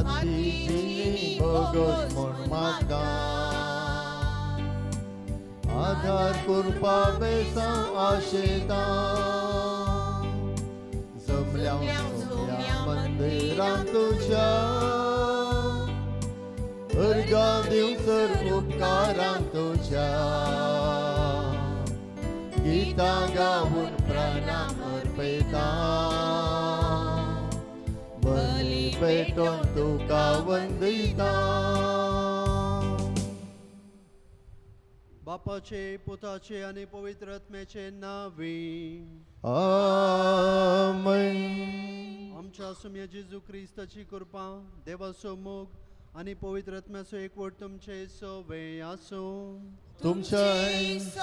शांती जिणी भोगोस म्हूण मागता. आधार कुरपा बेसांव आशेता. जमल्या जमल्या मंदिरां तुज्या, अर्गां दिवसर उपकारां तुज्या. गितां गावन प्राणां अर्पयता, बली पेटोवन तुका वंदिता. बापाचे, पुताचे आनी पवित्र आत्म्याचे नावे. आमेन. आमच्या सुम्या जेजू क्रिस्ताची कृपा, देवाचो मोग आनी पवित्र आत्म्याचो एकवट तुमचे सवे आसूं. तुमच्या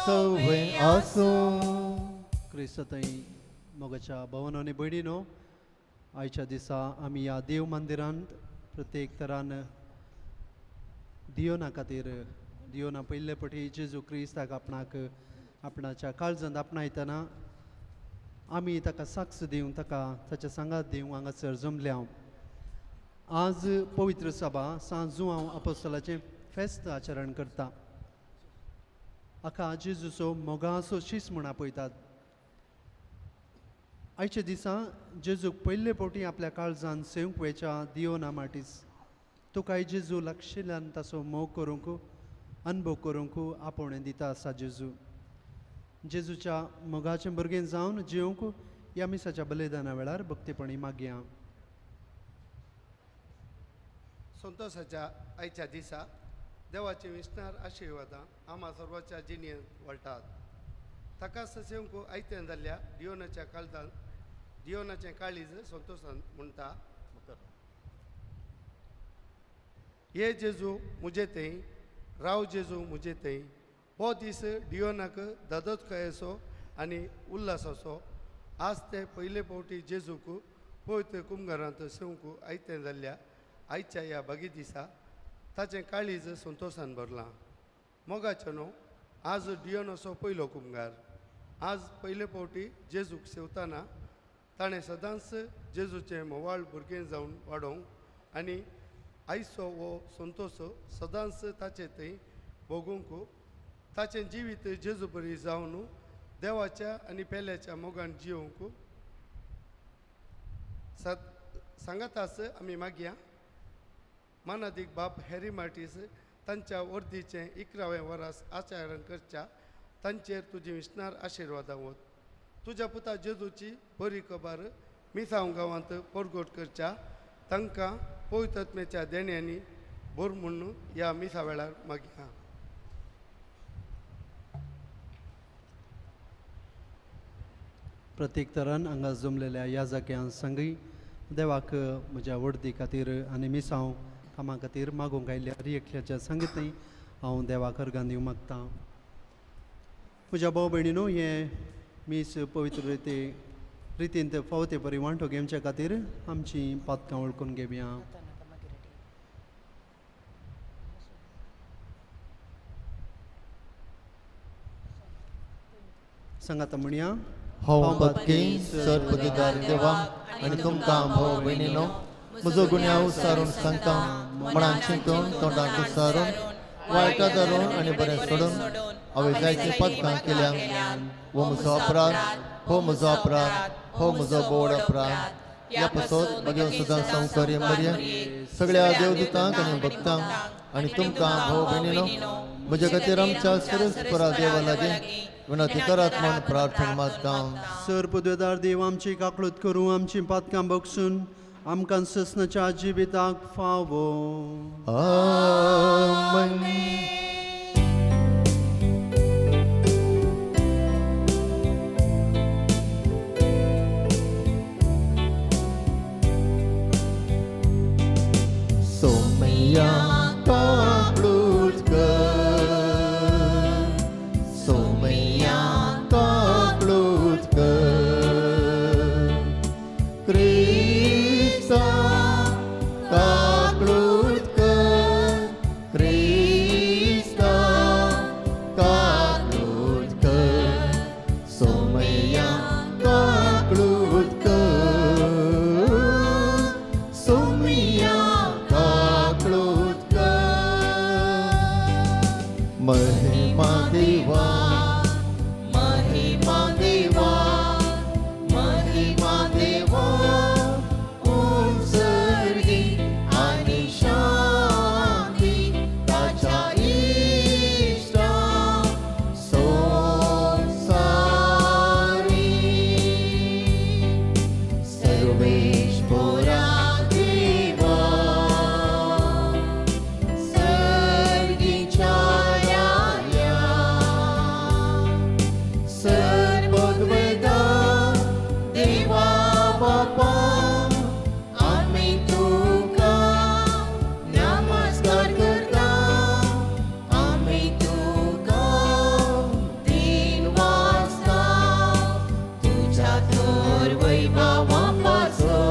सवे आसूं. क्रिस्तांतय मोगाच्या भवन आनी भयणीनो, आयच्या दिसा आमी ह्या देव मंदिरांत प्रत्येक तरान दियोना खातीर, दियोना पयले पटी जेजू क्रिस्ताक आपणाक आपणाच्या काळजांत आपणायतना आमी ताका साक्ष दिवंक, ताका ताच्या सांगात दिवंक हांगासर जमल्या. आज पवित्र सभा सांत जुआंव आपोस्तलाचें फेस्त आचरण करता. हाका जेजूचो मोगाचो शीस म्हूण आपयतात. आयच्या दिसा जेजूक पयले फावटी आपल्या काळजान सेवंक वेच्या दियोना मार्टीस, तुकाय जेजू लागशिल्ल्यान ताचो मोग करूंक, अनुभव करूंक आपोवणें दिता आसा. जेजू जेजूच्या मोगाचें भुरगें जावन जिवंक ह्या मिसाच्या बलिदाना वेळार भक्तीपणी मागया. संतोषाच्या आयच्या दिसा देवाचे विसणार आशिर्वादां आम्हा सर्वाच्या जिणेंत वळटात. ताका सेवंक आयतें जाल्ल्या डियोनाच्या काळजान, डियोनाचें काळीज संतोषान म्हणटा, ये जेजू मुजे थंय राव, जेजू मुजे थंय. हो दीस डियोनाक दादोतकायेचो आनी उल्हासाचो. आज ते पयले फावटी जेजूक पवित्र कुमगारांत सेवंक आयतें जाल्ल्या आयच्या ह्या बागी दिसा ताचें काळीज संतोशान भरलां. मोगाचें न्हू, आज डियोनाचो पयलो कुमगार. आज पयले फावटी जेजूक सेवतना ताणें सदांच जेजूचें म्होवाळ भुरगें जावन वाडोवंक आनी आयचो हो संतोश सदांच ताचे थंय भोगूंक, ताचें जिवीत जेजू बरी जावन देवाच्या आनी पेल्याच्या मोगान जियोवंक सद सांगाताच आमी मागया. मानादीक बाप हॅरी मार्टीस तांच्या वर्दीचें 11वें वरास आचरण करच्या तांचेर तुजी विसणार आशिर्वादां वत. तुज्या पुता जेजूची बरी खबर मिसांव गांवांत परगट करच्या तांकां पवित्र देण्यांनी भर म्हूण ह्या मिसा वेळार मागया. प्रत्येक तरान हांगा जमलेल्या ह्या जाग्यां संगी देवाक म्हज्या वडदी खातीर आनी मिसांव कामा खातीर मागूंक आयिल्ल्या हर एकल्याच्या सांगीतय हांव देवाक अर्गां दिवंक मागतां. म्हज्या भाव भयणीनो, हें मीस पवित्र रितीन फावो ते परी वांटो घेवच्या खातीर आमची पातकां वळखून घेवया. सांगाता म्हणया. हांव पदकी सर पदवीदार देवा आनी तुमकां भाव भयणीनो म्हजो गुन्यांव सारून सांगता. मनान चिंतून, तोंडाक सारून, वायटां धरून आनी बरें सोडून हांवें जायतीं पदकां केल्या. हो म्हजो अपराध, हो म्हजो अपराध, हो म्हजो बोड अपराध. ह्या पासत म्हज्या सदां संवकर्य मरये, सगळ्या देवदूतांक आनी भक्तांक आनी तुमकां भाव भयणीनो म्हज्या खातीर आमच्या सरस देवा लागीं विनंती करात म्हूण प्रार्थना मागता. सर पदवेदार देव आमची काकळूत करूं, आमची पातकां बक्षून आमकां ससनाच्या जिविताक फावो. आमेन. सोमया काकळूत कर, सोमया काकळूत कर, क्रिस्ता काकळूत कर, क्रिस्ता काकळूत कर, सोमया काकळूत कर, सोमया काकळूत कर. सर्वेस्पोरा देवा सर्गीच्या राया सर्वोद्वेदा देवा बापा आमी तुका नमस्कार करता आमी तुका दिन वाजता तुझ्या थोर वैभवा पासो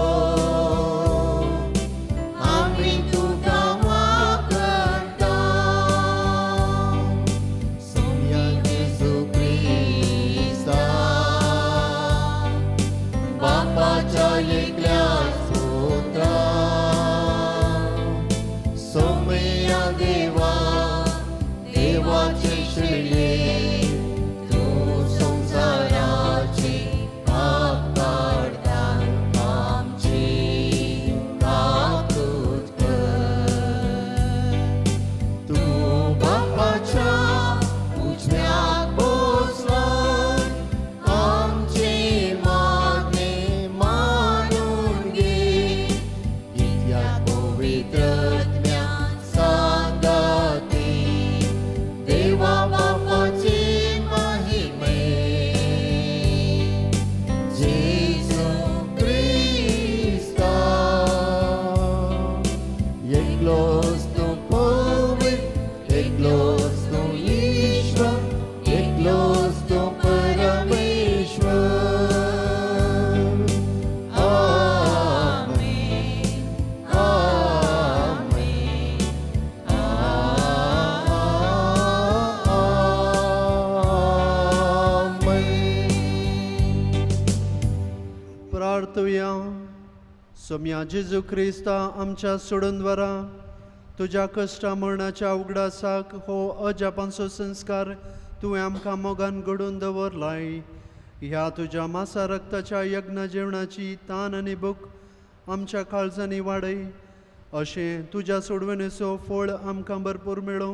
आमी तुका वाकरता सोम्या जेजू क्रिस्ता बापाच्या एकल्या पुत्रा सोमया देवा देवाचे श्रेये तूं संवसाराची पाप काडता आमची काकूत कर तूं बापाच्या उजव्याक बसलाय आमची मागणी मानून घे कित्याक पवित्र आत्म्या सांगाती देवा बापाची महिमे जेजू क्रिस्ता एकलोच तूं पवित्र एकलोच तूं ईश्वर एकलोच तूं परमेश्वर आमेन आमेन आमेन प्रार्थुया. सोम्या जेजू क्रिस्ता आमच्या सोडून तुज्या कश्टा मरणाच्या उगडासाक हो अजापांचो संस्कार तुवें आमकां मोगान घडोवन दवरलाय. ह्या तुज्या मासा रक्ताच्या यज्ञ जेवणाची तान आनी भूक आमच्या काळजांनी वाडय, अशें तुज्या सोडवणेचो फळ आमकां भरपूर मेळो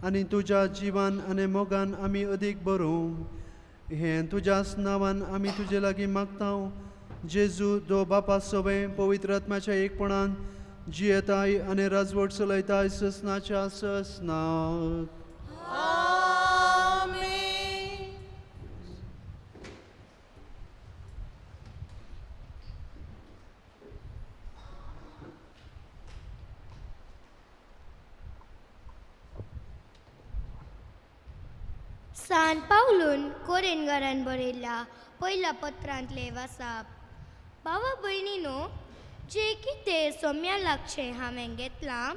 आनी तुज्या जिवान आनी मोगान आमी अदीक बरोवं. हें तुज्याच नांवान आमी तुजे लागीं मागता, जेजू दो बापा सवे पवित्र आत्म्याच्या एकपणान जियेताय आनी राजवट चलयताय ससनाच्या ससनाक. आमेन. सान पावलून कोरेनगरान बरयल्ल्या पयल्या पत्रांतलें वासाप. भावा भयणीनो, जें कितें सोम्या लागचें हांवें घेतलां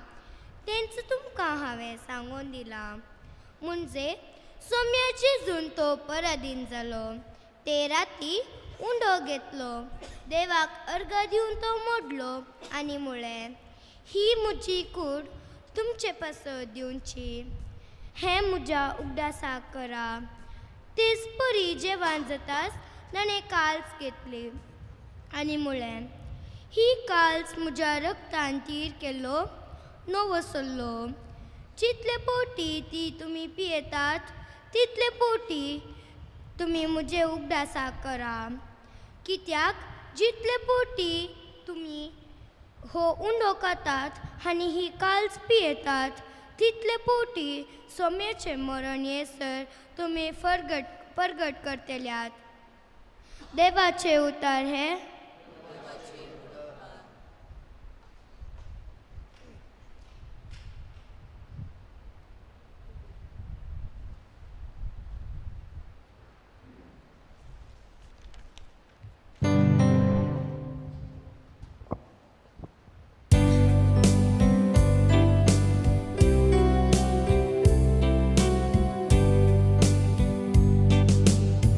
तेंच तुमकां हांवें सांगून दिलां, म्हणजे सोम्या जेजून तो पराधीन जालो ते राती उंडो घेतलो, देवाक अर्घ दिवन तो मोडलो आनी म्हळें, ही म्हजी कूड तुमचे पासत दिवची, हें म्हज्या उगडासाक करा. तेच परी जेवण जाताच ताणें काल्स घेतली आनी म्हळें, ही काल्स म्हज्या रक्तान तीर केल्लो नवो सल्लो. जितले पोटी ती तुमी पियेतात तितले पोटी तुमी म्हजे उगडासाक करा. कित्याक जितले पोटी तुमी हो उंडो खातात आनी ही काल्स पियेतात तितले पोटी सोम्याचें मरण येसर तुमी फरगट परगट करतल्यात. देवाचें उतार हें.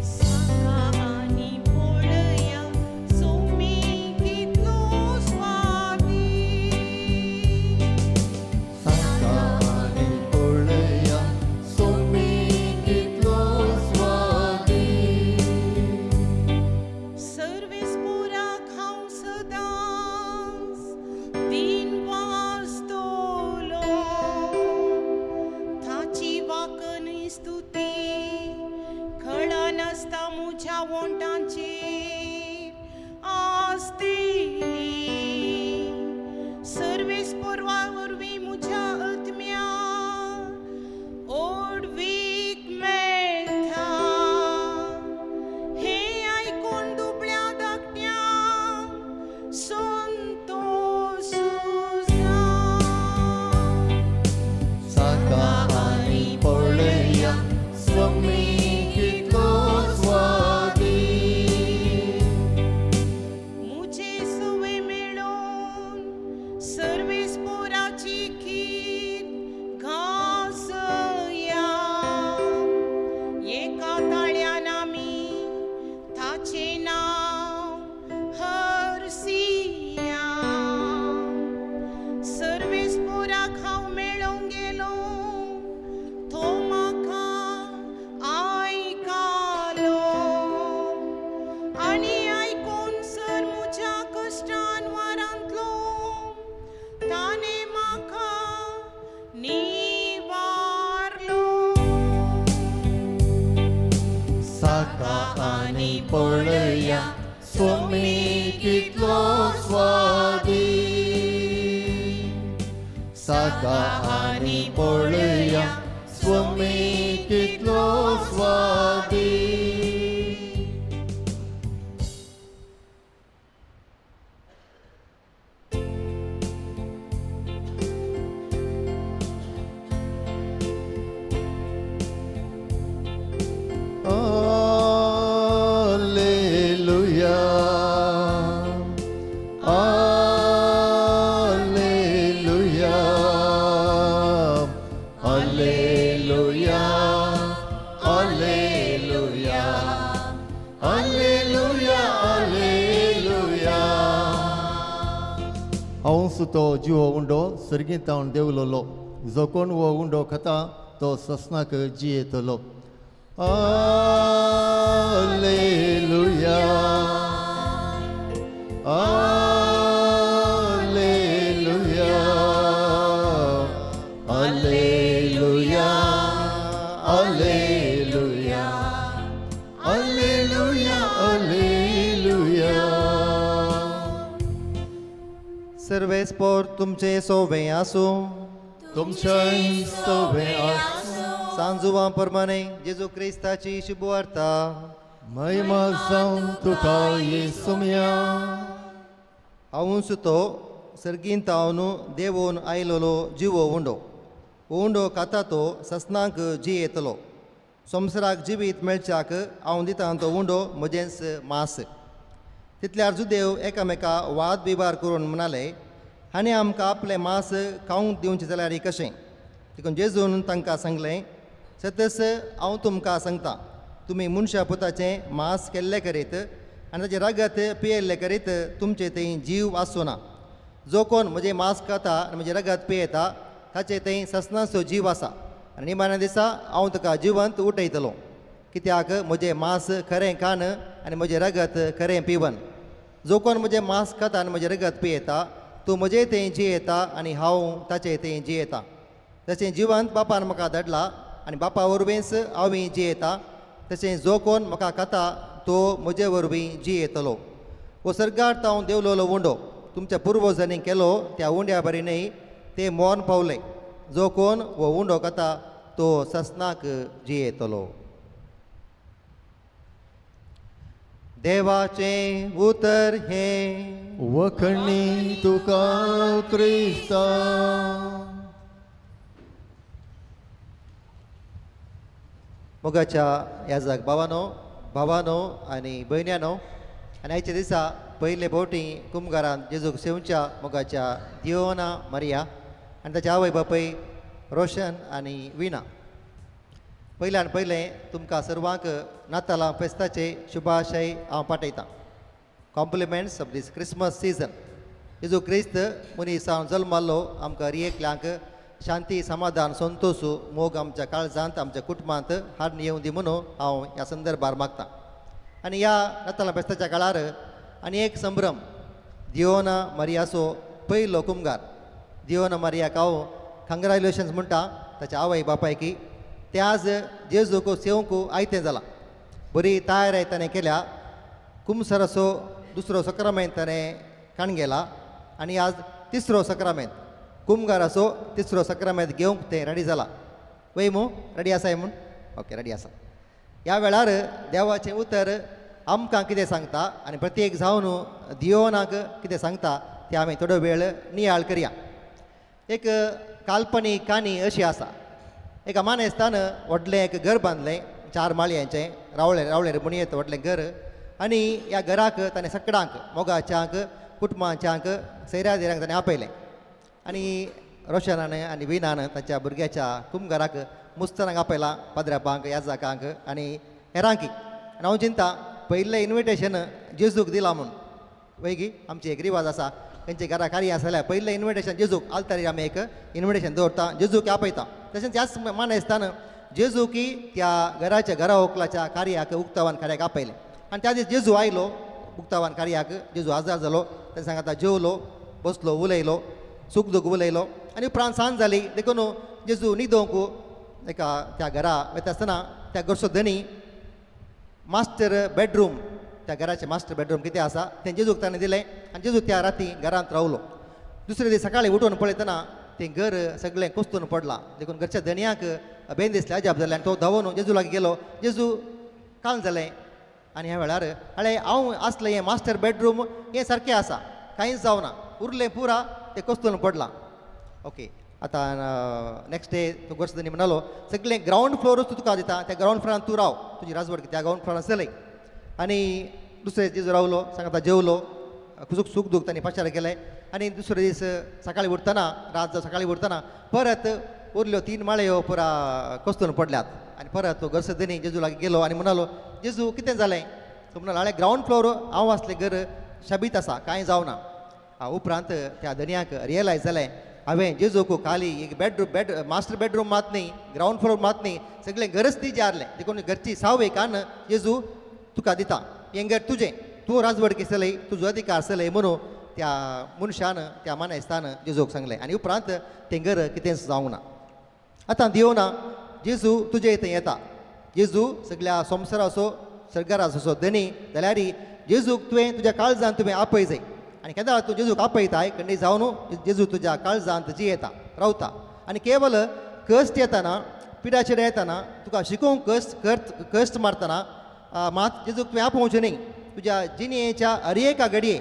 साका आनी पोळया. पळया स्वामी कितलो स्वादीक. साका आनी पळया स्वामी कितलो स्वादीक. Alleluia. Alleluia. Alleluia. Alleluia. Alleluia. Alleluia. हांव सुतो जिवो उंडो सर्गींत हांव देवलोलो जो कोण हो उंडो खाता तो ससनाक जियेतलो. Alleluia. Alleluia. Alleluia. Alleluia. Alleluia. Alleluia. सर्वेस्पोर तुमचे सोवे आसूं. तुमचे सोवे आसूं. सांजुवा प्रमाणे जेजू क्रिस्ताची शुभवार्ता. महिमा जावं तुका येसुम्या. हांवूच तो सर्गींत तावन देवून आयलोलो जिवो उंडो. उंडो खाता तो ससनाक जियेतलो. संवसाराक जिवीत मेळच्याक हांव दितां तो उंडो म्हजेंच मास. तितल्यार जुदेव एकामेका वाद विवाद करून म्हणाले, हाणें आमकां आपलें मास खावंक दिवचें जाल्यार कशें? देखून जेजून तांकां सांगलें, सतस हांव तुमकां सांगता, तुमी मनशा पुताचें मास केल्लें करीत आनी ताचें रगत पियेल्लें करीत तुमचे थंय जीव आसूं ना. जो कोण म्हजें मास खाता आनी म्हजें रगत पियेता ताचे थंय ससनाचो जीव आसा आनी निमाण्या दिसा हांव तुका जिवंत उठयतलो. कित्याक म्हजें मास खरें खाण आनी म्हजें रगत खरें पिवन. जो कोण म्हजें मास खाता आनी म्हजें रगत पियेता तूं म्हजे थंय जियेता आनी हांव ताचे थंय जियेता. तशें जिवंत बापान म्हाका धाडला आनी बापा वरवींच हांव जियेता. तशें जो कोण म्हाका खाता तो म्हजे वरवीं जियेतलो. हो सर्गार हांव देवलोलो उंडो तुमच्या पुर्वजांनी केलो त्या उंड्या बरी न्हय ते मरण पावले. जो कोण हो उंडो खाता तो ससनाक जियेतलो. देवाचें उतर हें. वखणी तुका क्रिस्ता. मोगाच्या याजक भावानो, भावानो आनी भयण्यानो, आनी आयच्या दिसा पयले फावटी कुमगारान जेजूक सेवच्या मोगाच्या दियोना मारिया आनी ताच्या आवय बापूय रोशन आनी विना, पयल्यान पयलें तुमकां सर्वांक नातालां फेस्ताचे शुभाशय हांव पाठयतां. Compliments of this Christmas season. जेजू क्रिस्त मनीस हांव जल्माल्लो आमकां रियेकल्यांक शांती, समाधान, संतोश, मोग आमच्या काळजांत, आमच्या कुटुंबांत हाडून येवं दी म्हणून हांव ह्या संदर्भार मागतां. आनी ह्या नातालां फेस्ताच्या काळार आनी एक संभ्रम, दियोना मारियाचो पयलो कुमगार. दियोना मारियाक हांव कंग्रेच्युलेशन्स म्हणटा ताच्या आवय बापायकी. ते आज जेजूक सेवंक आयतें जालां. बरी तयारी ताणें केल्या. कुमसराचो दुसरो सक्रामेंत ताणें काणगेला आनी आज तिसरो सक्रामेंत, कुमगाराचो तिसरो सक्रामेंत घेवंक तें रेडी जाला. वय मू रेडी आसाय म्हूण? ओके, रेडी आसा. ह्या वेळार देवाचें उतर आमकां कितें सांगता आनी प्रत्येक जावन दियोनाक कितें सांगता तें आमी थोडो वेळ नियाळ करया. एक काल्पनीक काणी अशी आसा. एका मानेस्तान व्हडलें एक घर बांदलें, 4 माळयांचें, रावळे रावळेर बुणयेत व्हडलें घर. आनी ह्या घराक ताणें सगळ्यांक, मोगाच्यांक, कुटुंबाच्यांक, सैऱ्या धायऱ्यांक ताणें आपयलें. आनी रोशनान आनी विनान ताच्या भुरग्याच्या कुमगाराक मुस्तरांक आपयलां, पाद्र्यापांक, याजाकांक आनी हेरांकी. आनी हांव चिंता पयलें इन्विटेशन जेजूक दिलां म्हूण. वयगी आमची एक रिवाज आसा, खंयच्या घरा कार्य आसा जाल्यार पयलें इन्विटेशन जेजूक, आल्तारीर आमी एक इन्विटेशन दवरता, जेजूक आपयता. तशेंच त्याच मानेस्तान जेजूकी त्या घराच्या घरा वकलाच्या कार्याक, उक्तावान कार्याक आपयलें. आनी त्या दीस जेजू आयलो उक्तावान कार्याक, जेजू आजार जालो, तेणें सांगता जेवलो, बसलो, उलयलो, सूख दूख उलयलो आनी उपरांत सांज जाली. देखून जेजू न्हिदोवंक एका त्या घरा वता आसतना त्या घरचो धनी मास्टर बेडरूम त्या घराचें मास्टर बेडरूम कितें आसा तें जेजूक ताणें दिलें आनी जेजू त्या राती घरांत रावलो. दुसरे दीस सकाळीं उठून पळयतना तें घर सगळें कोसतून पडलां. देखून घरच्या धनयाक बेन दिसलें, अजाप जालें आनी तो धांवून जेजू लागीं गेलो. जेजू काल जालें आनी ह्या वेळार हाळे हांव आसलें हें मास्टर बेडरूम हें सारकें आसा, कांयच जावना, उरलें पुरा तें कोसतून पडलां. ओके, आतां नेक्स्ट डे तो घरचो धनी म्हणालो सगळें ग्रावंड फ्लोरूच तुका दिता, त्या ग्रावंड फ्लोरान तूं राव, तुजी राजवट त्या ग्रावंड फ्लोरान चलय. आनी दुसरे दीस रावलो, सांगता जेवलो, सुख सूख दूख तांणी पाशार केलें. आनी दुसरे दीस सकाळीं उठतना, रात जावन सकाळीं उठतना परत उरल्यो 3 माळयो पुरा कोसतून पडल्यात. आनी परत तो घरचो धनी जेजू लागीं गेलो आनी म्हणालो जेजू कितें जालें? तो म्हणालो हांवें ग्रावंड फ्लोर हांव आसलें घर शाबीत आसा, कांय जावना. उपरांत त्या धनयाक रियलायज जालें हांवें जेजूक खाली एक बेडरूम बेड मास्टर बेडरूम मात न्ही, ग्रावंड फ्लोर मात न्ही, सगळें घरच ती जारलें. देखून घरची साव एक आन जेजू तुका दिता, हें घर तुजें, तूं राजवडकी चलय, तुजो अधिकार चलय म्हणून त्या मनशान त्या मानेस्तान जेजूक सांगलें. आनी उपरांत तें घर कितेंच जावंक ना. आतां दिवना जेजू तुजे थंय येता, जेजू सगळ्या संवसाराचो सरकाराचो धनी जाल्यार जेजूक तुवें तुज्या काळजान तुवें आपय जाय. आनी केन्ना तूं जेजूक आपयताय खंडी जावन जेजू तुज्या काळजांत जियेता रावता. आनी केवल कश्ट येतना, पिडाचेर येतना, तुका शिकोवंक कश्ट कश्ट मारतना मात जेजूक तुवें आपोवचें न्ही. तुज्या जिणेच्या हर एका घडये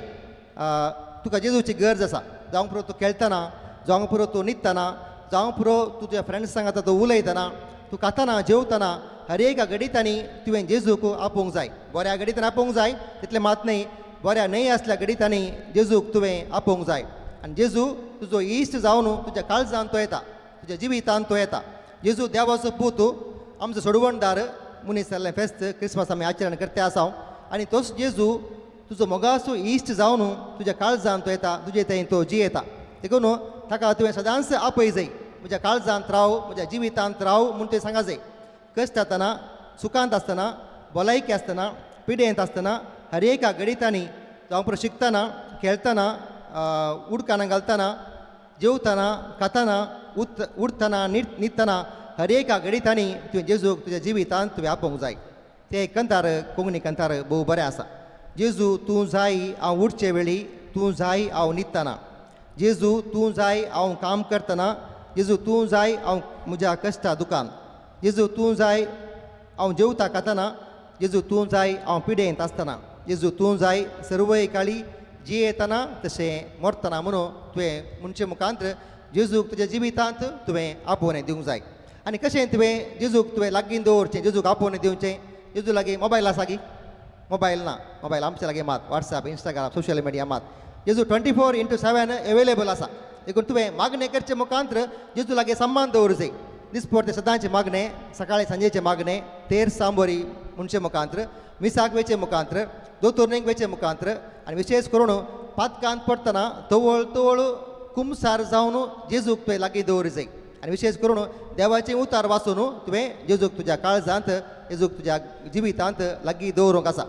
तुका जेजूची गरज आसा. जावंक पुरो तूं खेळटना, जावंक पुरो तूं न्हिदतना, जावंक पुरो तुज्या फ्रेंड्स सांगाता तूं उलयतना, तूं खातना जेवतना, हर एका घडितांनी तुवें जेजूक आपोवंक जाय. बऱ्या घडितांनी आपोवंक जाय तितलें मात न्ही, बऱ्या न्हय आसल्या घडितांनी जेजूक तुवें आपोवंक जाय. आनी जेजू तुजो इश्ट जावन तुज्या काळजान तो येता, तुज्या जिवितान तो येता. जेजू देवाचो पूत, आमचो सोडवणदार. मनीस जाल्लें फेस्त क्रिसमस आमी आचरण करते आसा. आनी तोच जेजू तुजो मोगाचो इश्ट जावन तुज्या काळजान तो येता, तुजे थंय तो जियेता. देखून ताका तुवें सदांच आपय जाय, म्हज्या काळजांत राव, म्हज्या जिवितांत राव म्हूण तुवें सांगा जाय. कश्ट आसतना, सुखांत आसतना, भलायकी आसतना, पिडेंत आसतना, हर एका घडितांनी जावं पुरो शिकतना, खेळटना, उडकानां घालतना, जेवतना, खातना, उठतना, न्हिदतना, हर एका घडितांनी तुवें जेजूक तुज्या जिवितांत तुवें आपोवंक जाय. ते कंतार कोंकणी कंतार भोव बरें आसा. जेजू तूं जाय हांव उठचे वेळी, तूं जाय हांव न्हिदतना, जेजू तूं जाय हांव काम करतना, जेजू तूं जाय हांव म्हज्या कश्टा दुकान, जेजू तूं जाय हांव जेवता खातना, जेजू तूं जाय हांव पिडेंत आसतना, जेजू तूं जाय सर्वय काळी जियेतना तशें मरतना म्हणून तुवें म्हणचे मुखांत जेजूक तुज्या जिवितांत तुवें आपोवणें दिवंक जाय. आनी कशें तुवें जेजूक तुवें लागीं दवरचें, जेजूक आपोवणें दिवचें. जेजू लागीं मोबायल आसा की? मोबायल ना, मोबायल आमचे लागीं मात वॉट्सॅप, इंस्टाग्राम, सोशल मिडिया मात. जेजू 24x7 available आसा. देखून तुवें मागणें करचें मुखांत जेजू लागीं सम्मान दवरूं जाय. दिसपडते सदांचें मागणें, सकाळीं सांजेचें मागणें, तेर सांबोरी म्हणचे मुखांत, मिसाक वेचे मुखांत, दोतोरणीक वेचे मुखांत, आनी विशेश करून पातकांत पडटना तवळ तवळ कुमसार जावन जेजूक तुवें लागीं दवरूं जाय. आनी विशेश करून देवाचें उतार वाचून तुवें जेजूक तुज्या काळजांत, जेजूक तुज्या जिवितांत लागीं दवरूंक आसा.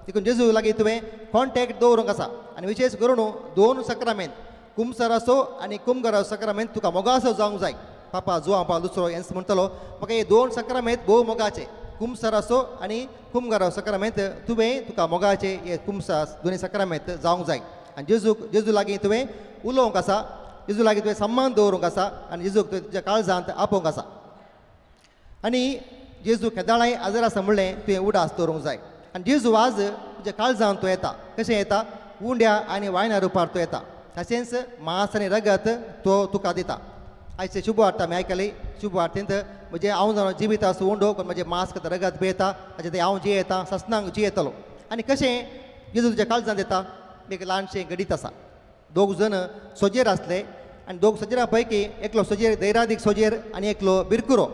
देखून जेजू लागीं तुवें कॉन्टेक्ट दवरूंक आसा. आनी विशेश करून 2 सक्रामेंत, कुमसाराचो आनी कुमगराचो सक्रामेंत तुका मोगाचो जावंक जाय. पापा जुवां पाव दुसरो हेंच म्हणटलो म्हाका हे 2 सक्रामेंत भोव मोगाचे, कुमसाराचो आनी कुमगराचो सक्रामेंत तुवें तुका मोगाचे हे कुमसार दोनी सक्रामेंत जावंक जाय. आनी जेजू लागीं तुवें उलोवंक आसा, जेजू लागीं तुवें सम्मान दवरूंक आसा, आनी जेजूक तुवें तुज्या काळजांत आपोवंक आसा. आनी जेजू केदाळाय आजर आसा म्हणलें तुवें उडास दवरूंक जाय. आनी जेजू आज तुज्या काळजांत तो येता. कशें येता? उंड्या आनी वायना रुपार तो येता. तशेंच मांस आनी रगत तो तुका दिता. आयचे शुभ वार्ता आमी आयकली. शुभ वार्तेंत म्हजें हांव जावन जिवीत आसूं उंडो, पण म्हजें मांस रगत पियेता, ताचें तें हांव जियेता, ससनांक जियेतलो. आनी कशें जेजू तुज्या काळजांत येता? एक ल्हानशें घडीत आसा. 2 जण सोजेर आसले आनी 2 सोजेरा पैकी एकलो सोजेर दैरादीक सोजेर आनी एकलो बिरकुरो.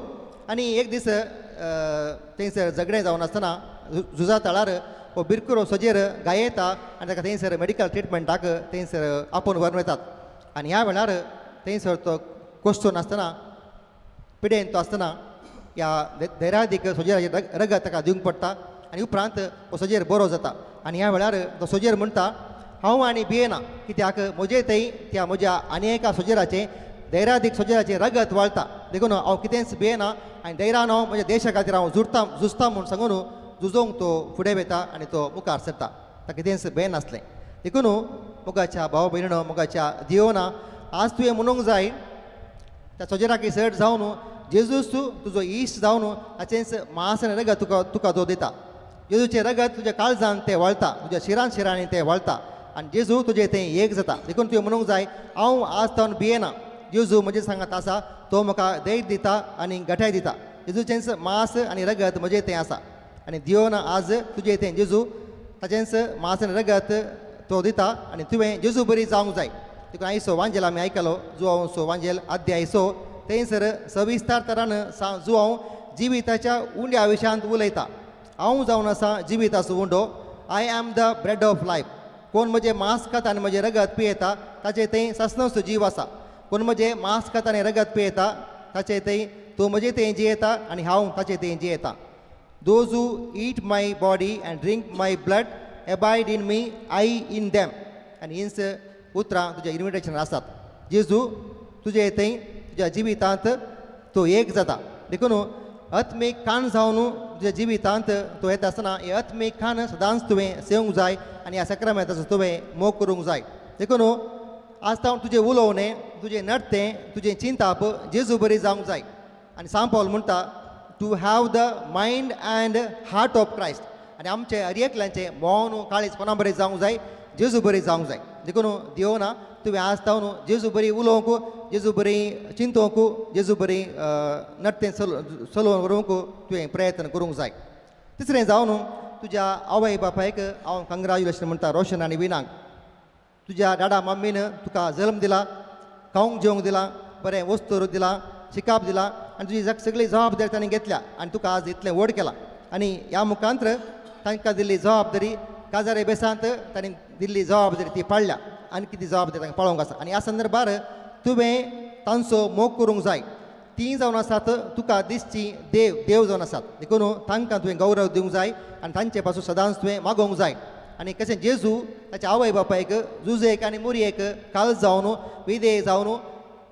आनी एक दीस थंयसर झगडें जावन आसतना झुजा तळार हो बिरकुरो सोजेर गायेता आनी ताका थंयसर मेडिकल ट्रिटमेंटाक थंयसर आपोवन व्हरून वतात. आनी ह्या वेळार थंयसर तो कोसचो नासतना पिडेन तो आसतना ह्या दैरादीक सोजेराचें रगत ताका दिवंक पडटा. आनी उपरांत हो सोजेर बरो जाता. आनी ह्या वेळार तो सोजेर म्हणटा हांव आनी भियेना, कित्याक म्हजे थंय त्या म्हज्या आनी एका सोजेराचें दैरादीक सोजेराचें रगत वाळटा, देखून हांव कितेंच भियेना आनी दैरान हांव म्हज्या देशा खातीर हांव झुजता म्हूण सांगून झुजोंक तो फुडें वता आनी तो मुखार सरता. ताका कितेंच भंय नासलें. देखून मोगाच्या भाव भयणीनो, मोगाच्या दियोना, आज तुवें म्हणूंक जाय त्या सोजेराकी सट जावन जेजूस तुजो इश्ट जावन ताचेंच मांस आनी रगत तुका तुका तो दिता. जेजूचें रगत तुज्या काळजान तें वळता, तुज्या शिरान शिरांनी तें वळता आनी जेजू तुजें तें एक जाता. देखून तुवें म्हणूंक जाय हांव आज तावन भियेना, जेजू म्हजें सांगात आसा, तो म्हाका धैर्य दिता आनी गठाय दिता. जेजूचेंच मांस आनी रगत म्हजें तें आसा आनी दियोना आज तुजें तें जेजू ताचेंच मांस आनी रगत तो दिता आनी तुवें जेजू बरी जावंक जाय. देखून आयचो वांजेल आमी आयकलो, जुवांवचो वांजेल अध्याय 6 थंयसर सविस्तार तरान जुवांव जिविताच्या उंड्या विशयांत उलयता. हांव जावन आसा जिविताचो उंडो, I am the bread of life. कोण म्हजें मांस खाता आनी म्हजें रगत पियेता ताचे थंय ससनसो जीव आसा. कोण म्हजें मांस खाता आनी रगत पियेता ताचे थंय तो म्हजे थंय जियेता आनी हांव ताचे थंय जियेता. Those who eat my body and drink my blood abide in me, I in them. आनी हींच उतरां तुज्या इन्विटेशनार आसात. जेजू तुजे थंय तुज्या जिवितांत तो एक जाता. देखून आत्मीक खाण जावन तुज्या जिवितांत तो येता आसतना हें आत्मीक खाण सदांच तुवें सेवंक जाय आनी ह्या सक्रमेंताचो तुवें मोग करूंक जाय. देखून आज तावन तुजें उलोवणें, तुजें नडतें, तुजें चिंताप जेजू बरी जावंक जाय. आनी सांत पावल म्हणटा to have the mind and heart of Christ. आनी आमचे हर एकल्याचें मौन काळीज कोणा बरें जावंक जाय, जेजू बरी जावंक जाय. देखून देवना तुवें आज तावन जेजू बरी उलोवंक, जेजू बरी चिंतोवंक, जेजू बरी नडतें चलोवन व्हरूंक तुवें प्रयत्न करूंक जाय. तिसरें जावन तुज्या आवय बापायक हांव कंग्रेच्युलेशन म्हणटा, रोशन आनी विनाक. तुज्या डाडा मम्मीन तुका जल्म दिला, खावंक जेवंक दिला, बरें वस्तू दिला, शिकाप दिला आनी तुजी सगळी जबाबदारी तांणी घेतल्या आनी तुका आज इतलें व्हड केलां. आनी ह्या मुखांत्र तांकां दिल्ली जबाबदारी काजारे बेसांत तांणी दिल्ली जबाबदारी ती पाळ्ळ्या आनी कितें जबाबदारी तांकां पाळोवंक आसा. आनी ह्या संदर्भार तुवें तांचो मोग करूंक जाय. तीं जावन आसात तुका दिसची देव देव जावन आसात. देखून तांकां तुवें गौरव दिवंक जाय आनी तांचे पासून सदांच तुवें मागोवंक जाय. आनी कशें जेजू ताच्या आवय बापायक जुजेक आनी मुरयेक काल जावन विधेय जावन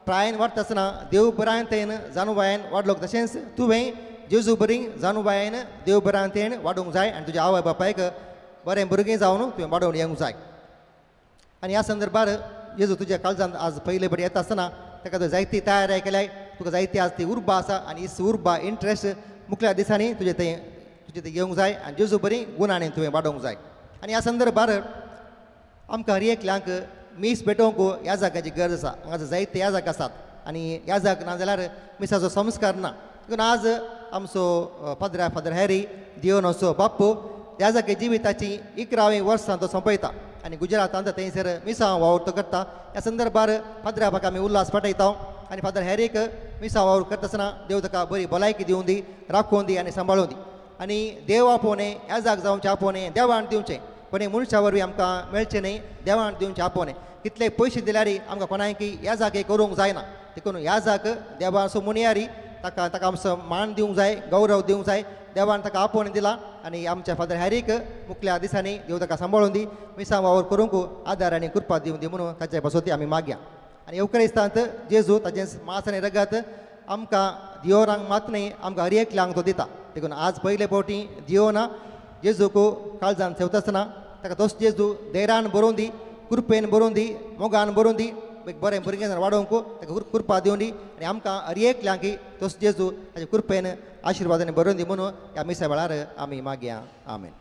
प्रायन वाडटा आसतना देव बरांतेन जाणवायन वाडलो, तशेंच तुवें जेजू बरी जाणवायन देव बरांतेन वाडोवंक जाय आनी तुज्या आवय बापायक बरें भुरगें जावन तुवें वाडोवन येवंक जाय. आनी ह्या संदर्भार जेजू तुज्या काळजांत आज पयले बरी येता आसतना ताका तुवें जायती तयारी केल्याय, तुका जायती आज ती उर्बा आसा आनी ही उर्बा इंट्रस्ट मुखल्या दिसांनी तुजें तें घेवंक जाय आनी जेजू बरी गुणांनी तुवें वाडोवंक जाय. आनी ह्या संदर्भार आमकां हर एकल्यांक मीस भेटोवंक ह्या जाग्याची गरज आसा. हांगा जायते ह्या जाग आसात आनी ह्या जाग ना जाल्यार मिसाचो संस्कार ना. देखून आज आमचो पाद्रा फादर हॅरी दियोनाचो बाप्पू ह्या जागे जिविताची 11वी वर्सां तो सोंपयता आनी गुजरातांत थंयसर मिसां वावर तो करता. ह्या संदर्भार पाद्राबाक आमी उल्हास पाठयता आनी फादर हॅरीक मिसां वावर करता आसतना देव ताका बरी भलायकी दिवं दी, राखून दी आनी सांबाळूं दी. आनी देव आपोवणें ह्या जाग जावचें आपोवणें देवान दिवचें, कोणी मनशा वरवीं आमकां मेळचें न्ही, देवान दिवचें आपोवणें. कितले पयशे दिल्यार आमकां कोणायकी ह्या जागे करूंक जायना. देखून ह्या जाग देवाचो मुनियारी ताका ताका आमचो मान दिवंक जाय, गौरव दिवंक जाय. देवान ताका आपोवणें दिलां आनी आमच्या फादर हॅरीक मुखल्या दिसांनी देव ताका सांबाळून दी, मिसां वावर करूंक आदार आनी कृपा दिवं दी म्हणून ताचे पासत आमी मागया. आनी येवक्रिस्तांत जेजू ताचें मांस आनी रगत आमकां दियोरांक मात न्ही, आमकां हर एकल्यांक तो दिता. देखून आज पयले फावटी दियोना जेजूक काळजान सेवता आसतना ताका तोच जेजू धैर्यान बरोवन दी, कृपेन बरोवन दी, मोगान बरोवन दी, एक बरें भुरगें वाडोवंक ताका कृपा दिवन दी आनी आमकां हर एकल्यांक तोच जेजू ताच्या कृपेन आशिर्वादान बरोवन दी म्हणून ह्या मिसा वेळार आमी मागया. आमेन.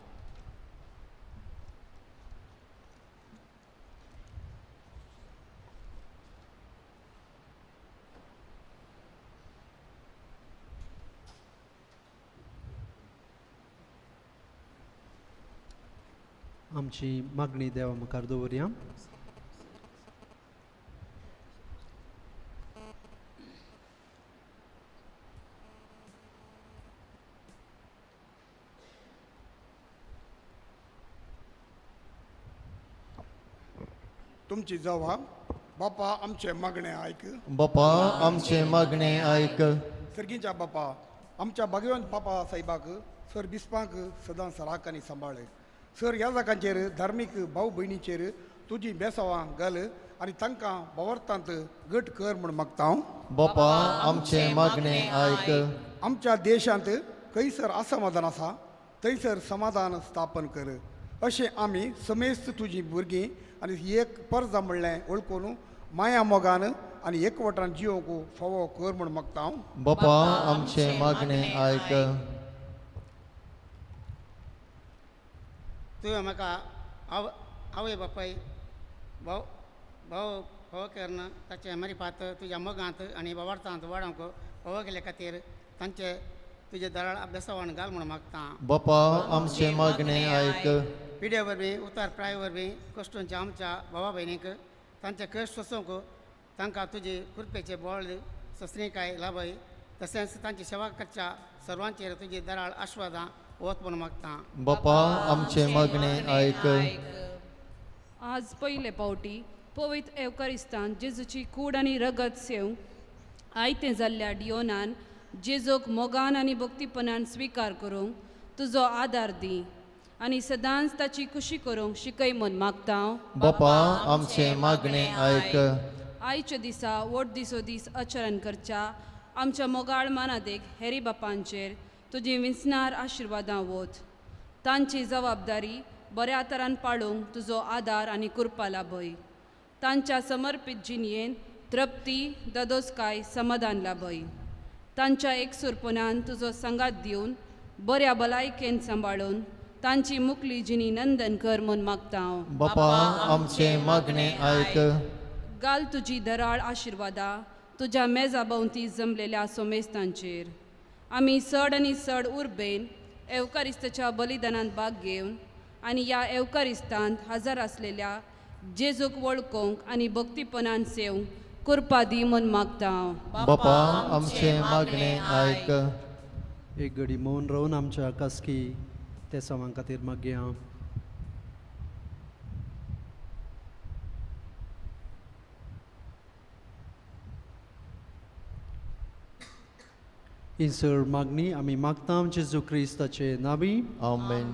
आमची मागणी देवा मुखार दवरया. तुमची जवाब बापा आमचे मागणे आयक, बापा आमचे मागणे आयक. सर्गीच्या बापा आमच्या भाग्यवंत बापा साहेबाक सर बिस्पांक सदां सराक आनी सांबाळ. सर ह्या जागांचेर धार्मीक भाव भयणीचेर तुजी बेसावां घाल आनी तांकां भावार्थांत गट कर म्हूण मागता हांव. बापा आमचे मागणे आयक. आमच्या देशांत खंयसर असमाधान आसा थंयसर समाधान स्थापन कर. अशें आमी समेस्त तुजी भुरगीं आनी एक परजा म्हणलें वळखून माया मोगान आनी एकवटान जिवंक फावो कर म्हूण मागता हांव. बापा आमचें मागणें आयक. तुवें म्हाका आवय बापाय भाव भाव फावो करून ताचें मरिपात तुज्या मोगांत आनी बाबार्थांत वाडोवंक फावो केल्ले खातीर तांचे तुजे दराळ अभ्यासावान घाल म्हूण मागता. बापा आमचें मागणें आयक. पिड्या वरवीं उतार प्राय वरवीं कश्टूंच्या आमच्या भावा भयणीक तांचे कश्ट सोसूंक तांकां तुजे कृपेचे बळ ससणीकाय लाभय तशेंच तांची सेवा करच्या सर्वांचेर तुजी दराळ आश्वादां वत म्हूण मागता. बापा आमचें मागणें आयक. आज पयले पावटी पवित्र एवकारिस्तान जेजूची कूड आनी रगत सेवंक आयतें जाल्ल्या डियोनान जेजूक मोगान आनी भक्तीपणान स्विकार करूंक तुजो आदार दी आनी सदांच ताची खुशी करूंक शिकय म्हूण मागता. बापा आमचें मागणें आयक. आयच्या दिसा वट दिसो दीस आचरण करच्या आमच्या मोगाळ मानादेक हेरी बापांचेर तुजी विंचणार आशिर्वादां वत तांची जबाबदारी बऱ्या तरान पाळूंक तुजो आदार आनी कृपा लाभय. तांच्या समर्पीत जिणयेन तृप्ती ददोसकाय समाधान लाभय. तांच्या एकसुरपणान तुजो सांगात दिवन बऱ्या भलायकेन सांबाळून तांची मुकली जिणी नंदन कर म्हूण मागता हांव. बापा आमचें मागणें आयक. घाल तुजी दराळ आशिर्वादां तुज्या मेजा भोंवती जमलेल्या सोमेस्तांचेर. आमी चड आनी चड उर्बेन एवकारिस्ताच्या बलिदानांत भाग घेवन आनी ह्या एवकारिस्तांत हजर आसलेल्या जेजूक वळखूंक आनी भक्तीपणान सेवंक कृपा दी म्हूण मागता हांव. बापा आमचें मागणें आयक. एक घडी मौन रावन आमच्या कासकी तेसांवां खातीर मागया. ही सर मागणी आमी मागता जेजू क्रिस्ताचे नावी. आमेन.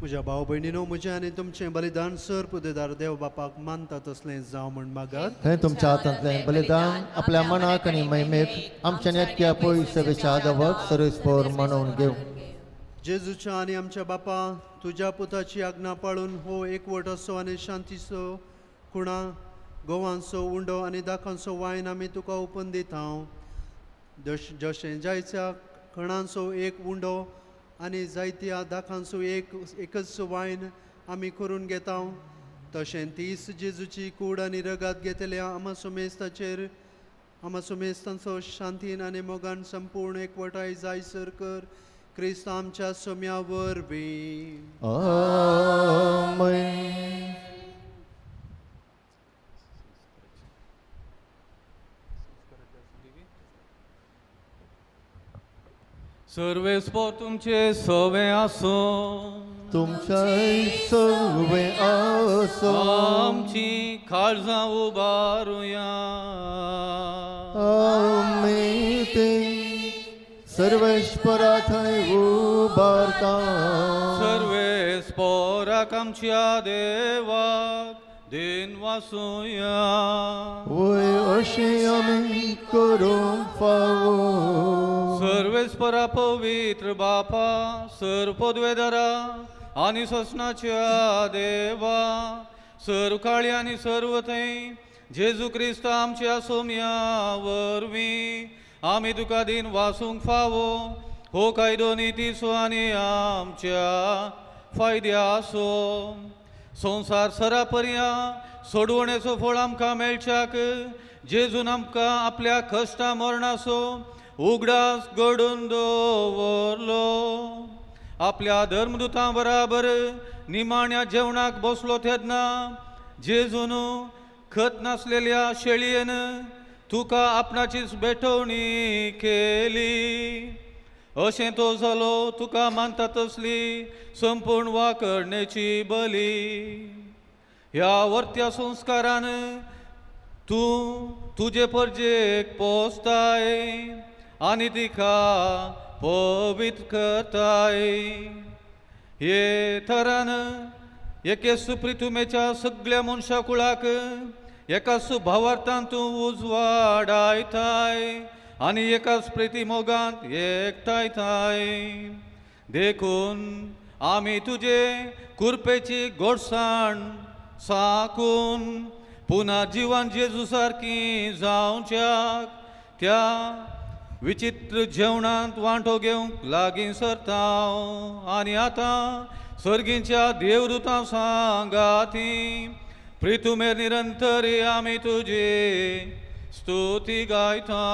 म्हज्या भाव भयणीनो, म्हजें आनी तुमचें बलिदान सर पुदेदार देव बापाक मानता तसलें जावं म्हण मागात. थंय तुमच्या हातांतलें बलिदान आपल्या मनाक आनी महिमेक आमच्या नेटक्या पयस सेवेच्या आदवक सर्वेस्पोर म्हणून घेवं. जेजूच्या आनी आमच्या बापा, तुज्या पुताची आज्ञा पाळून हो एकवट असो आनी शांतीचो खुणा गोवांचो उंडो आनी दाखांचो वायन आमी तुका ओपन दिता. जशें जायच्या खणांचो एक उंडो आनी जायत्या दाखांचो एक एकच वायन आमी करून घेता, तशें तीस जेजूची कूड आनी रगात घेतल्या आमा सुमेस्ताचेर आमा सुमेस्तांचो शांतीन आनी मोगान संपूर्ण एकवटाय जायसर कर, क्रिस्त आमच्या सोम्या वरवीं. आमेन. सर्वेस्पोर तुमचे सवे आसूं. तुमच्या सवे आसो. आमची काळजां उबारुया. आमी ते सर्वेश्वरा थंय उबारता. सर्वेस्पोराक आमच्या देवाक then वासुया. वय अशें आमी करूंक फावो. सर्वेस्परा पवित्र बापा, सर पदवेदारा आनी ससनाच्या देवा, सर्व काळी आनी सर्व थंय जेजू क्रिस्त आमच्या सोम्या वरवीं आमी तुका दिन वासूंक फावो. हो कायदो नितीचो आनी आमच्या फायद्याचो. संवसार सरापर्या सोडवणेचो फळ आमकां मेळच्याक जेजून आमकां आपल्या कश्टा मरणाचो उगडास घडून दवरलो. आपल्या धर्मदुतां बराबर निमाण्या जेवणाक बसलो तेन्ना जेजून खत नासलेल्या शेळयेन तुका आपणाचीच भेटवणी केली. अशें तो जालो तुका मानता तसली संपूर्ण वाकरणेची बली. ह्या वर्त्या संस्कारान तूं तुजे परजेक पोसताय आनी तिका पवित्र करताय. हे थरान एके सुप्रितुमेच्या सगळ्या मनशा कुळाक एका सुभावार्थान तूं उजवाडायताय आनी एकाच प्रिती मोगांत एकठांयताय. देखून आमी तुजे कुरपेची गोडसाण साकून पुना जिवान जेजू सारकी जावच्याक त्या विचित्र जेवणांत वांटो घेवंक लागीं सरता. आनी आतां सर्गींच्या देवदूतां सांगाती प्रितुमेर निरंतर आमी तुजी स्तुती गायता.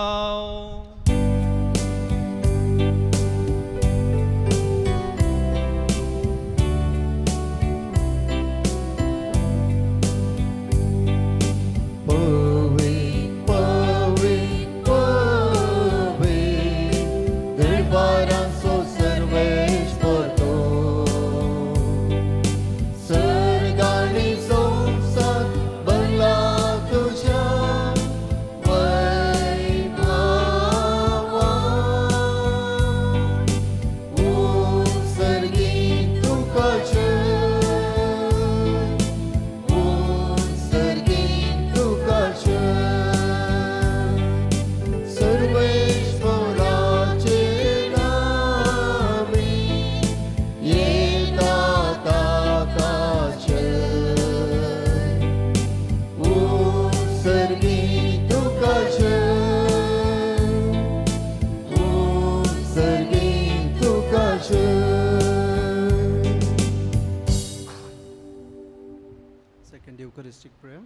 Second Eucharistic prayer.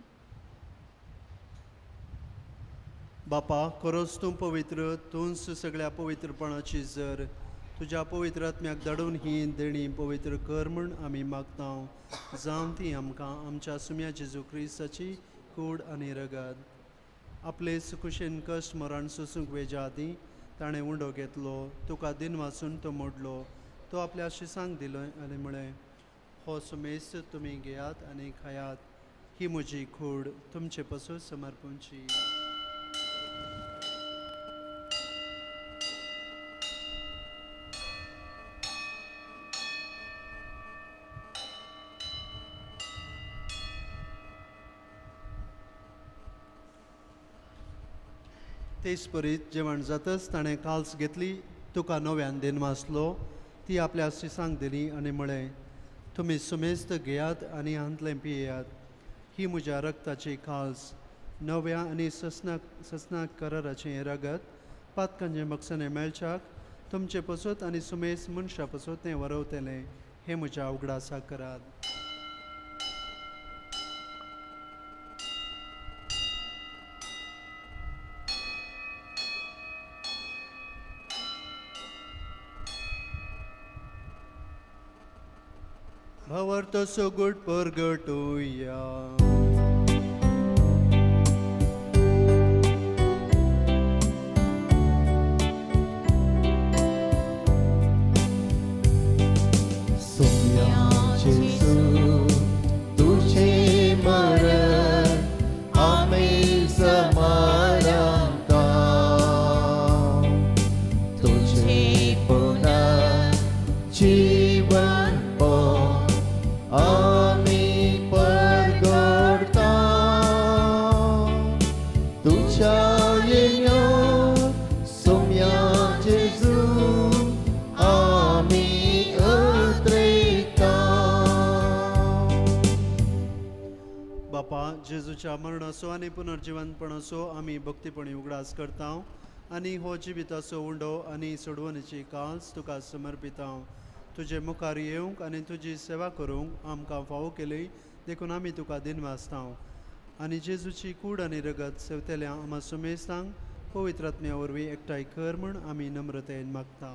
बापा, खरोच तूं पवित्र, तूंच सगळ्या पवित्रपणाची जर तुज्या पवित्र आत्म्याक धाडून ही देणी पवित्र कर म्हूण आमी मागता. जावं ती आमकां आमच्या सुम्या जेजू क्रिस्ताची कूड आनी रगत. आपले सुकुशेन कश्ट मरण सोसूंक वेच्या आदीं ताणें उंडो घेतलो, तुका दिन वाचून तो मोडलो, तो आपल्या शिसांक दिलो आनी म्हळें, हो सुमेस्त तुमी घेयात आनी खायात, ही म्हजी कूड तुमचे पसून समर्पणची. तेच परीत जेवण जातच ताणें काल्स घेतली, तुका नव्यान दिनवासलो, ती आपल्या शिसांक दिली आनी म्हळें, तुमी सुमेस्त घेयात आनी हांतलें पियेयात. ही म्हज्या रक्ताची काल्स, नव्या आनी ससनाक कराराचें हें रगत पातकांचे मकसने मेळच्याक तुमचे पसत आनी सुमेस मनशा पसत तें वरवतलें. हें म्हज्या उगडासाक करात. भावार्थ सगट परगटुया. सोम्या जेजू तुझे मरण आमी समारंभता, तुझे पुनः जीवन आमी परगडता, तुझ्या येण्या सोम्या जेजू आमी उतरेता. बापा, जेजूच्या मरणाचो आनी पुनर्जिवनपणाचो आमी भक्तीपणी उगडास करता आनी हो जिविताचो उंडो आनी सोडवणीची काल्स तुका समर्पिता. तुजे मुखार येवंक आनी तुजी सेवा करूंक आमकां फावो केली देखून आमी तुका दिनवासता. आनी जेजूची कूड आनी रगत सेवतल्या आमा सुमेस्तांक पवित्र आत्म्या वरवीं एकठांय कर म्हूण आमी नम्रतेन मागता.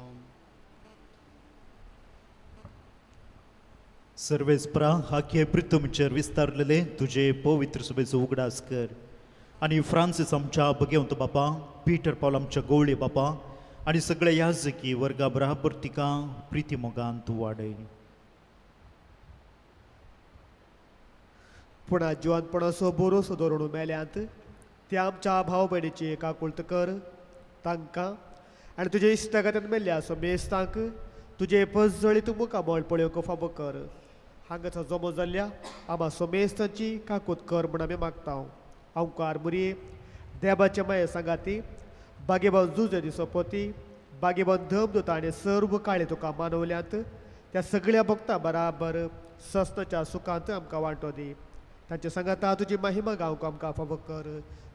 सर्वेस्परा हाके प्रितमचेर विस्तारलेले तुजे पवित्र सभेचो उगडास कर आनी फ्रांसीस आमच्या भगेवंत बापा, पीटर पावल आमच्या गवळी बापा आनी सगळे याजकी वर्गा बराबर तिका प्रिती मोगान तूं वाडय. पूण जिवनपणाचो बरोसो धरून मेल्यांत त्या आमच्या भाव भयणीची काकुळट कर. तांकां आनी तुजे इश्टागतीन मेल्ल्या सोमेस्तांक तुजे पजळीत मुखामळ पळोवंक फावो कर. हांगासर जमो जाल्ल्या आमा सोमेस्तांची काकूत कर म्हूण आमी मागता. अंकार मुरये देवाचे माये सांगाती बागेबान जुजे दिसोपती बागेबान धम दोता आनी सर्व काळे तुका मानवल्यात त्या सगळ्या भक्तां बराबर सस्नाच्या सुखांत आमकां वांटो दी. तांचे सांगाता तुजी महिमा गावंक आमकां फावो कर.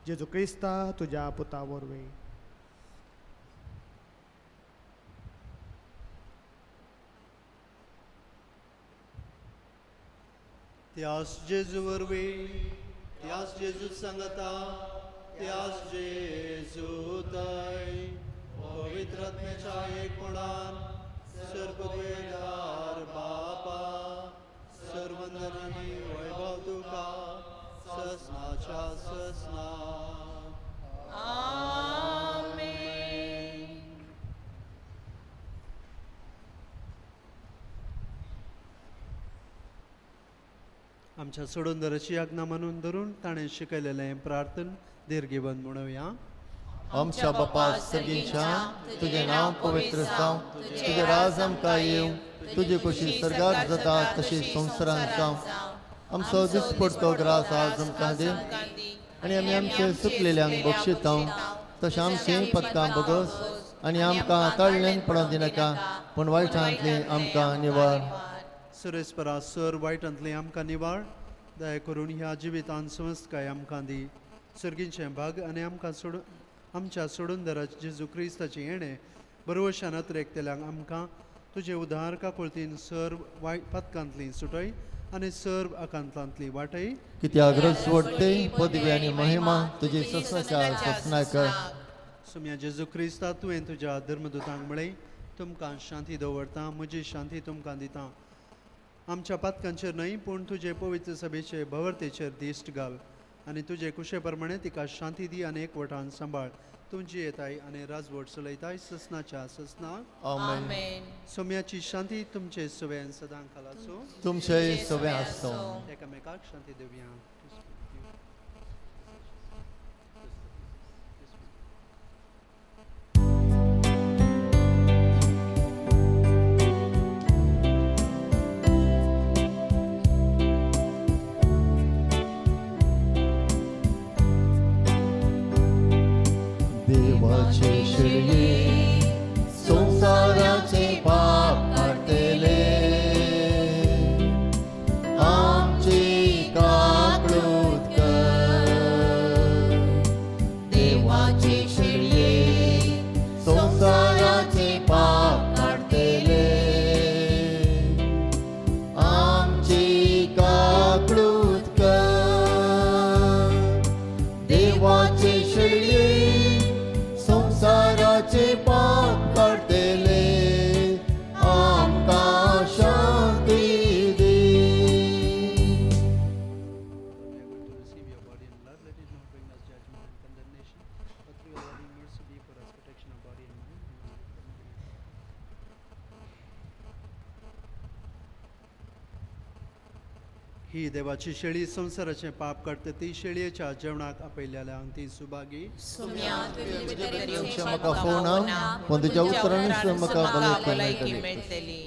जेजू क्रिस्ता तुज्या पुता वरवीं. त्यास जेजू वरवीं, त्यास जेजू सांगता, त्यास जेजू तय पवित्र आत्म्याच्या एकपणान सर्वदार बापा सर्वंदनानी वैभव तुका ससनाच्या ससना. आमेन. आमच्या सोडून आज्ञा मानून धरून ताणें शिकयलेलें प्रार्थन दीर्घिवन म्हणुया. आमच्या बापा सर्गीच्या, तुजें नांव पवित्र जावं, तुजें राज आमकां येवं, तुजी खोशी सर्गात जाता तशी संवसारांत जावं. आमचो दिसपडतो ग्रास आज आमकां दी आनी आमी आमचे सुकलेल्यांक बक्षिता तशें आमचें पदकां बगस आनी आमकां तळ्ळेन पडोवंक दिनाका, पूण वायटांतली आमकां निवार. सुरेस्परा सर वायटांतली आमकां निवार. दया करून ह्या जिवितान समजकाय आमकां दी. सर्गीचें भाग आनी आमकां सोडून आमच्या सोडूनदाराचे जेजू क्रिस्ताचें येणें बरवशान अत्रेकतल्यांक आमकां तुजे उदार काकुळतीन सर्व वायट पातकांतली सुटय आनी सर्व आकांतांतली वाटय. कित्याक रजवडते पदवी आनी महिमा तुजी ससनाच्या ससनाक. सुम्या जेजू क्रिस्ता, तुवें तुज्या धर्मदूतांक म्हळें, तुमकां शांती दवरता, म्हजी शांती तुमकां दिता. आमच्या पातकांचेर न्हय पूण तुजे पवित्र सभेचे भवरतेचेर दिश्ट घाल आनी तुजे कुशे प्रमाणे तिका शांती दी आनी एकवटान सांबाळ. तुमची येताय आनी राजवट चलयताय ससनाच्या ससना. आमेन. सोम्याची शांती तुमचे सगळ्यान सदां खालासो. तुमचे सगळें आसूं. एकामेकाक शांती दिवया. देव देवाचे शेळये संवसाराचे पाप काडटले आमची काकळूत कर. देवाचे शेळये संवसाराचे पाप काडटले आमची काकळूत कर. देवाचे शेळये संवसाराचे पाप काडटले आमकां शांती दी. We are going to receive your body and blood. Let it not bring us judgment and condemnation, but through your loving mercy be for us protection of body and mind. ही देवाची शेळी संवसाराचें पाप काडटा ती शेळयेच्या जेवणाक आपयल्ल्या ती सुभागी. म्हाका फोवना पूण तुज्या उतरांनी म्हाका भलायकी मेळटली.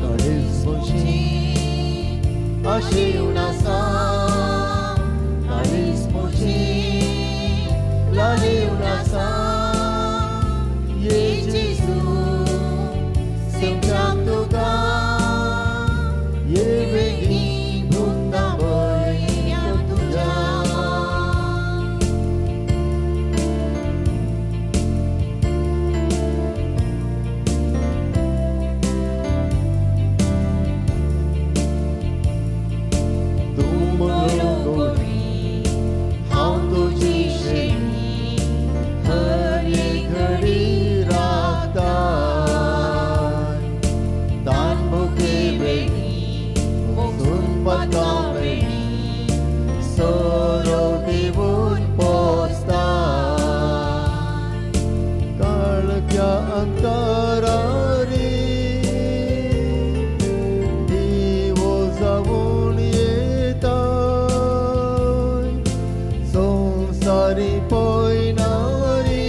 काळीज म्हजें आशेवन आसा, काळीज म्हजें लालेवन आसा. ये जेजू सेवच्याक तुका ये वेगीं भुगता भंय तुज्या. तूं म्हजो गोडी, हांव तुजी शेणी, हर एक घडी राखता. तान भुके वेळी, वचून पता वेळी, सोरो दिवन पोसता. काळख्या अंतरारी दिवो जावन येता, संवसारी पळयनारी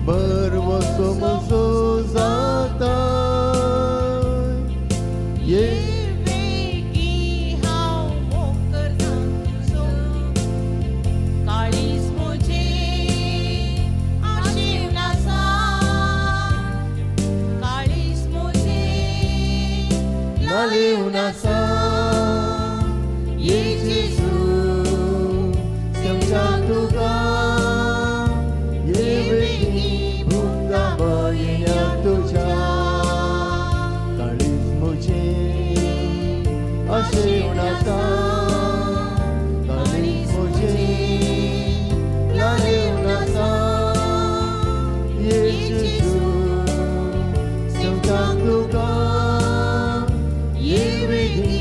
बरवसो म्हजो जाता. ये काळीज म्हजें आशेवन आसा, काळीज म्हजें लालेवन आसा. ये जेजू सेवच्याक तुका ये वेगीं भुगता भंय तुज्या. काळीज म्हजें आशेवन आसा, काळीज म्हजें लालेवन आसा. ये जेजू सेवच्याक तुका ये वेगीं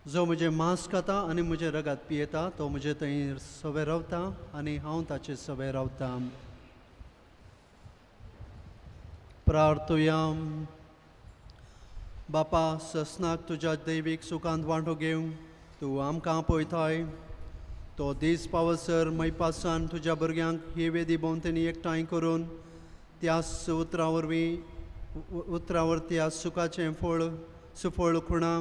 जो म्हजें मांस खाता आनी म्हजें रगात पियेता तो म्हजे थंय सवे रावता आनी हांव ताचे सवे रावता. प्रार्थुया. बापा, ससनाक तुज्या दैवीक सुखांत वांटो घेवंक तूं आमकां पळयताय. तो दीस पावसर मैपासान तुज्या भुरग्यांक ही वेदी भोंवतणी एकठांय करून त्या उतरां वरवीं उतरां त्या सुखाचें फळ सुफळ खुणा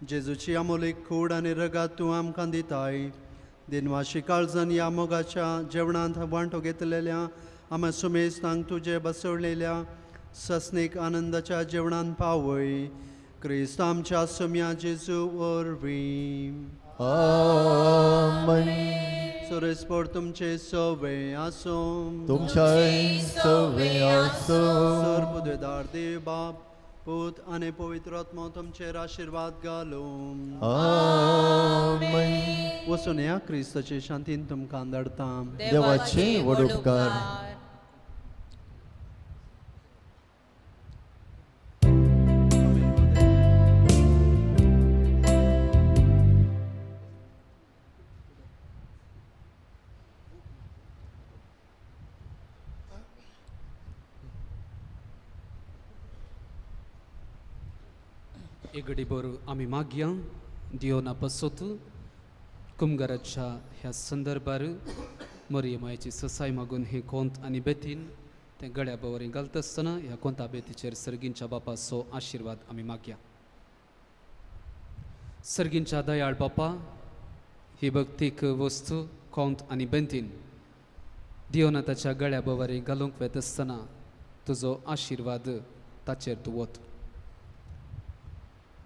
जेजूची अमोलीक कूड आनी रगात तूं आमकां दिताय. दिनवाशी काळजान ह्या मोगाच्या जेवणांत वांटो घेतलेल्या आमा सुमेस्तांक तुजे बसवलेल्या सस्नीक आनंदाच्या जेवणान पावय. क्रिस्त आमच्या सोम्या जेजू वरवीं. आमेन. सुरेस्पोर तुमचे सवे आसूं. तुमच्याय सवे आसूं. सर पुदवेदार देव बाप पूत आनी पवित्र आत्मो तुमचेर आशिर्वाद घालूं. आमेन. वचून ह्या क्रिस्ताचे शांतीन तुमकां धाडटा. देवाचे व्हड उपकार. एक घडीभर आमी मागया दियोना पसोत कुमगाराच्या ह्या संदर्भार मरियमायची ससाय मागून हे कोंत आनी बेतीन तें गळ्या बवरी घालता आसतना ह्या कोंता बेतीचेर सर्गींच्या बापाचो आशिर्वाद आमी मागया. सर्गींच्या दयाळ बापा, ही भक्तीक वस्तू कोंत आनी बेंतीन दियोना ताच्या गळ्या बवरी घालूंक वेता आसतना तुजो आशिर्वाद ताचेर तूं वत.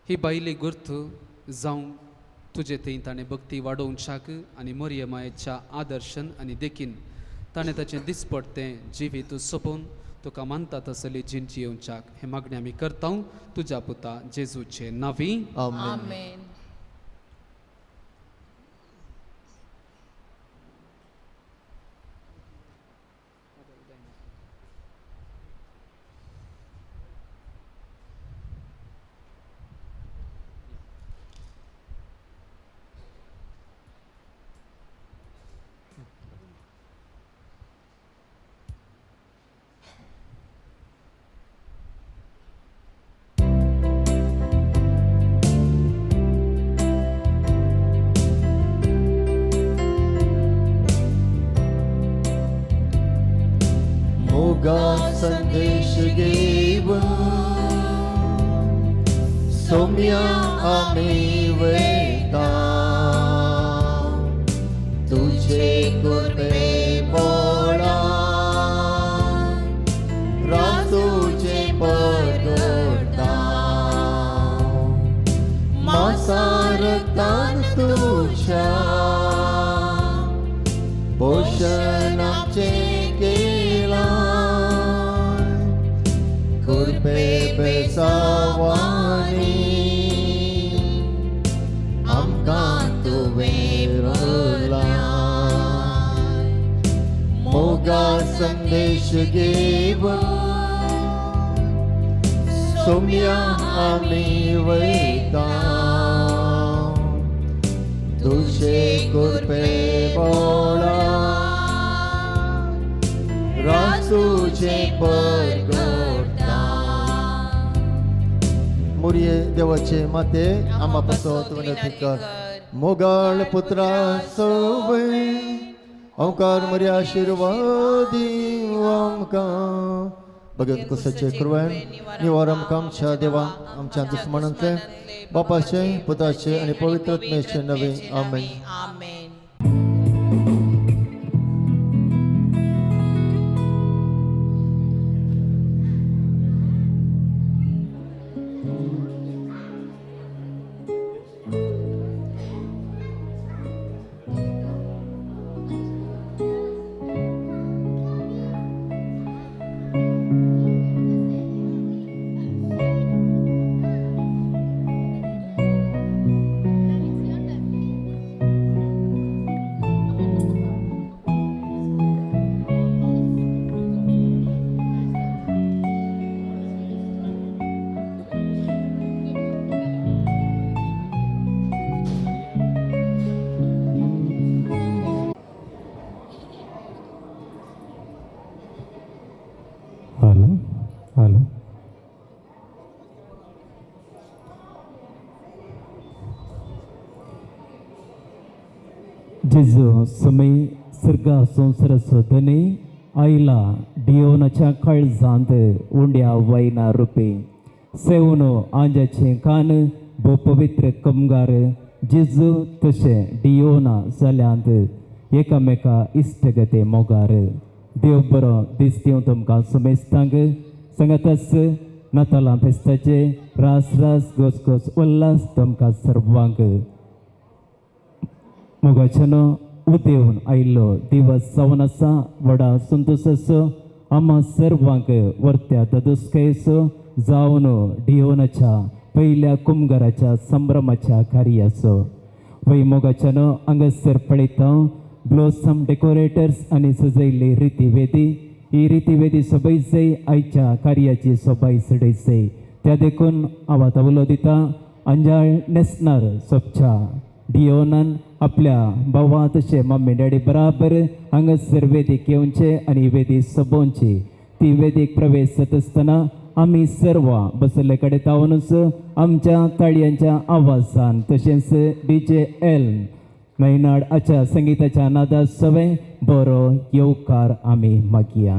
ही बायली गुर्त जावं तुजे थंय ताणें भक्ती वाडोवच्याक आनी मरियमायेच्या आदर्शन आनी देखीन ताणें ताचें दिसपडतें जिवीत सोंपोवन तुका मानता तसली जीण जियोवच्याक हें मागणें आमी करता तुज्या पुता जेजूचे नांवी. आमेन. संदेश घेव सौम्या आमी वयता तुझे कृपे बोळा रातूचे परगडता मासारतान तुझ्या पोषणाचे केला बेसावानी आमकां तुवें रोला मोगा संदेश घेव सोम्या आमी वयता तुझे कृपे बोळा रातूचे परगडता. मुरये देवाचे माते आमा पासत विनंती कर. मोगाळ पुत्रा सोबय ओंकार मरिया आशिर्वादी आमकां. भगत कुसाचे कृपेन निवार आमकां आमच्या देवा आमच्या दुस्मनांतले बापाचे पुताचे आनी पवित्र आत्म्याचे नवे. आमेन. जेजू समय सर्गा संवसाराचो धनी आयला डियोनाच्या काळजांत उंड्या वयना रुपी सेवन आंजाचें कान भो पवित्र कमगार जेजू तशें डियोना जाल्यांत एकामेका इश्टगते मोगार. देव बरो दीस दिवं तुमकां सुमेस्तांक. सांगाताच नातालां फेस्ताचे रास रास गोस गोस उल्लास तुमकां सर्वांक. मोगाच्यानो उदेवन आयिल्लो दिवस जावन आसा व्हडा संतोशाचो आमा सर्वांक वर्त्या ददुसकायेचो जावन डियोनाच्या पयल्या कुमगाराच्या संभ्रमाच्या कार्याचो. वय मोगाच्यानो हांगासर पळयता ब्लोसम डेकोरेटर्स आनी सजयल्ली रितीवेदी. ही रितीवेदी सोबयचय आयच्या कार्याची सोबाय चडयचय. त्या देखून हांव आतां उलो दिता अंजाळ नेसनार सोबच्या डियोनान आपल्या भावा तशें मम्मी डॅडी बराबर हांगासर वेदीक येवचे आनी वेदी सोबोवची. ती वेदीक प्रवेश जाता आसतना आमी सर्व बसले कडेन तावनूच आमच्या ताळयांच्या आवाजान तशेंच डी जे एल नयनाड आच्या संगीताच्या नादा सवे बरो येवकार आमी मागया.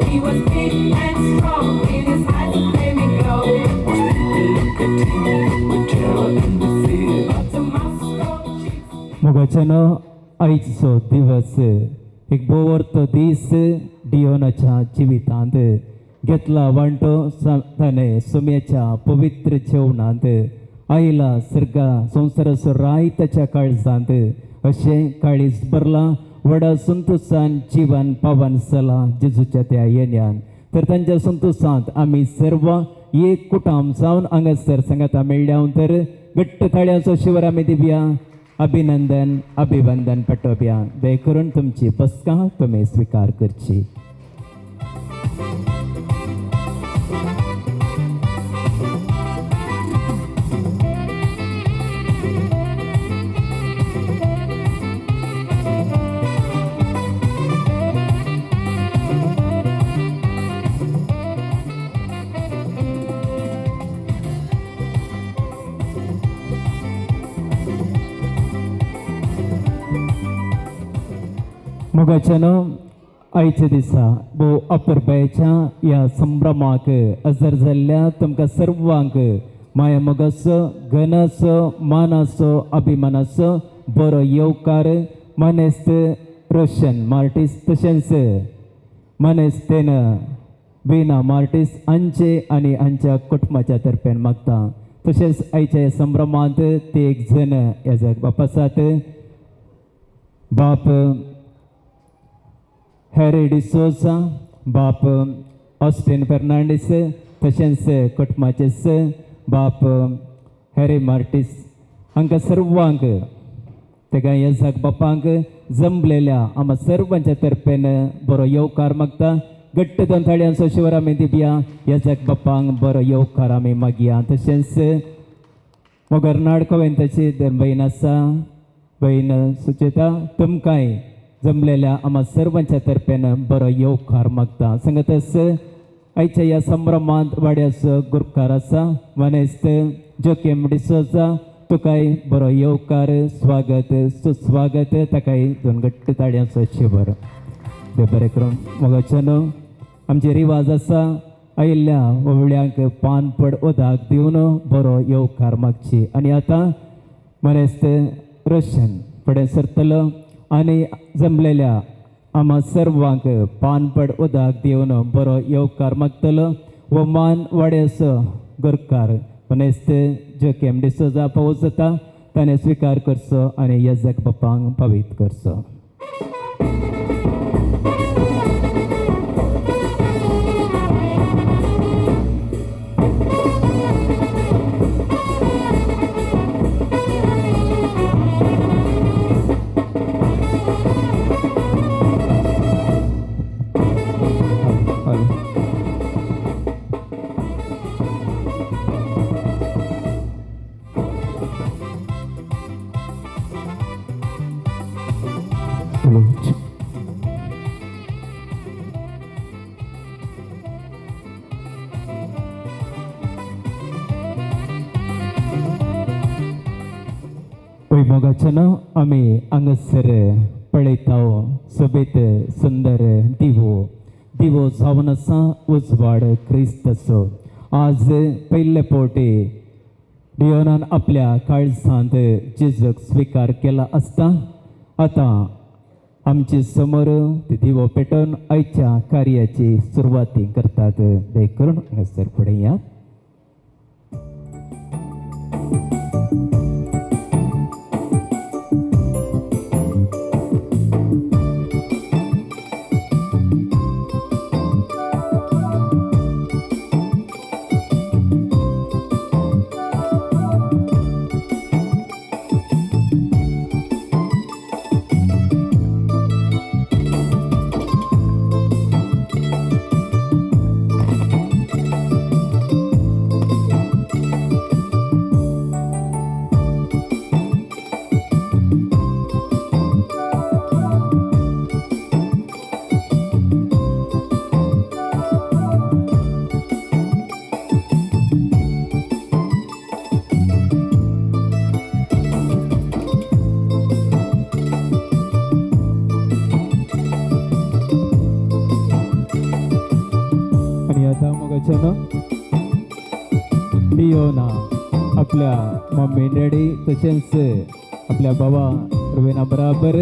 He was big and strong, in his eyes a flaming glow. But the Moscow chief मोगाच्यानो आयचो दिवस एक बोवरतो दीस डियोनाच्या जिवितांत घेतला वांटो ताणें सुम्याच्या पवित्र जेवणांत आयला सर्गा संवसाराचो राय ताच्या काळजांत अशें काळीज भरलां व्हडा संतोशान जिवन पावन जाला जेजूच्या त्या येण्यान. तर तांच्या संतोशांत आमी सर्व एक कुटाम जावन हांगासर सांगाता मेळ्ळ्या तर घट्ट ताळयांचो शिवर आमी दिवया. अभिनंदन अभिवंदन पटोवया. दया करून तुमची बसका तुमी स्विकार करची. मोगाच्यानो आयच्या दिसा भोव अपुरबायेच्या ह्या संभ्रमाक हजर जाल्ल्या तुमकां सर्वांक माया मोगाचो गणाचो मानाचो अभिमानाचो बरो येवकार मानेस्त रोशन मार्टीस तशेंच मानेस्तेन विना मार्टीस हांचे आनी हांच्या कुटुंबाच्या तर्फेन मागता. तशेंच आयच्या ह्या संभ्रमांत ते एक जण ह्या बाप आसात बाप हॅरी डिसोजा, बाप ऑस्टिन फेर्नांडीस तशेंच कुटुंबाचे बाप हॅरी मार्टीस हांकां सर्वांक तेका येजाक बापांक जमलेल्या आमा सर्वांच्या तर्फेन बरो येवकार मागता. घट्ट दोन थाळयांचो शिवर आमी दिवया. येजाक बापांक बरो येवकार आमी मागया. तशेंच मोगरनाड कोवेंताची भयण आसा भयण सुचेता तुमकांय जमलेल्या आमा सर्वांच्या तर्फेन बरो येवकार मागता. सांगतच आयच्या ह्या संभ्रमांत वाड्याचो गुरकार आसा मानेस्त जोकेम डिसोजा तुकाय बरो येवकार स्वागत सुस्वागत. ताकाय दोन घट्ट ताळयांचो शिवर. देव बरें करूं. मोगाच्यानो आमचे रिवाज आसा आयिल्ल्या ओवळ्यांक पान पड उदक दिवन बरो येवकार मागची. आनी आतां मानेस्त रोशन फुडें सरतलो आनी जमलेल्या आमा सर्वांक पानपड उदक दिवन बरो येवकार मागतलो. वो मान वाड्याचो गोरकार मानेस्त जोकेम डिसोजा पावस जाता ताणें स्विकार करचो आनी येजक बापांक पवित्र करचो. पळोवचें. मोगाच्यान आमी हांगासर पळयता सोबीत सुंदर दिवो दिवो जावन आसा उजवाड क्रिस्ताचो. आज पयले फावटी डियोनान आपल्या काळजांत जेजूक स्विकार केला आसता. आतां आमचे समोर दिवो पेटोवन आयच्या कार्याची सुरवाती करतात. देखून हांगासर फुडें या. डियोना आपल्या मम्मी डॅडी तशेंच आपल्या बाबा रुवेना बराबर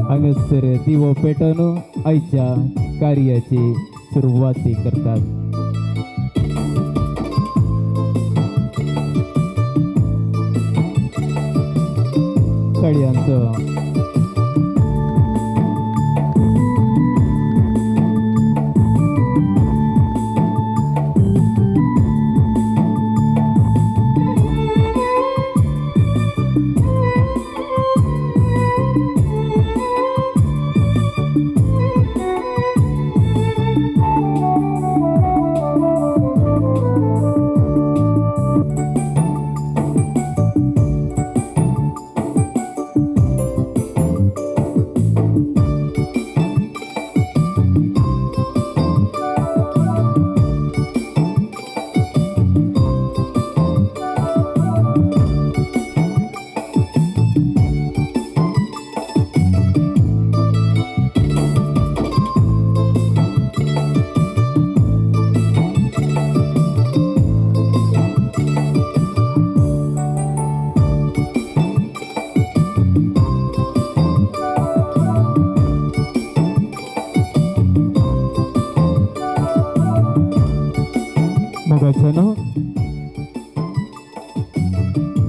हांगासर दिवो पेटोवन आयच्या कार्याची सुरवाती करतात. टाळयांचो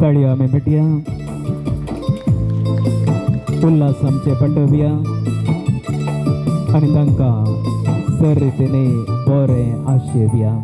ताळयो आमी भेटया, उल्हास आमचे पटोवया आनी तांकां सर रितीने बरें आशेवया.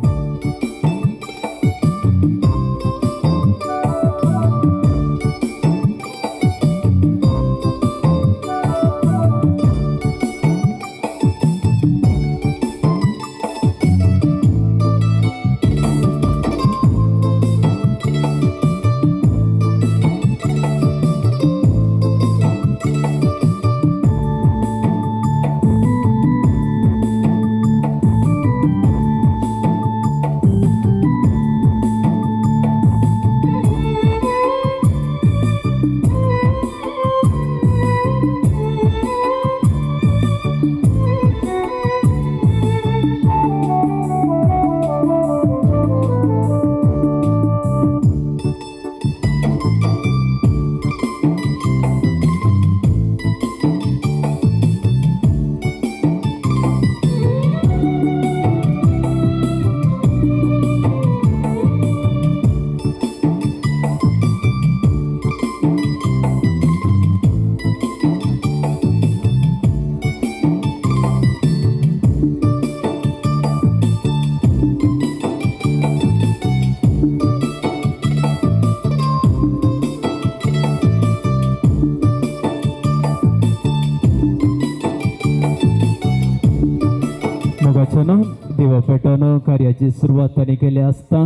दिवो पेटोवन कार्याची सुरवात तांणी केली आसता.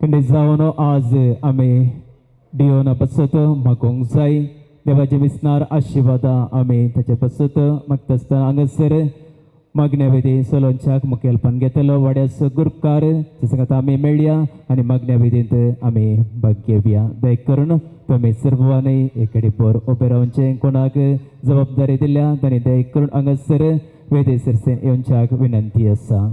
खंडीत जावन आज आमी डियोना पासत मागूंक जाय. देवाचे विसनार आशिर्वादां आमी ताचे पासत मागता आसतना हांगासर मागण्या विधी सोलोंच्याक मुखेलपण घेतलो वाड्याचो गुरकार सांगता आमी मेळया आनी मागण्या विधींत आमी भाग घेवया. दया करून तुमी सर्वांनी एकडे पोर उबे रावचें. कोणाक जबाबदारी दिल्या तांणी दया करून हांगासर वेदी सरसेन येवच्याक विनंती आसा.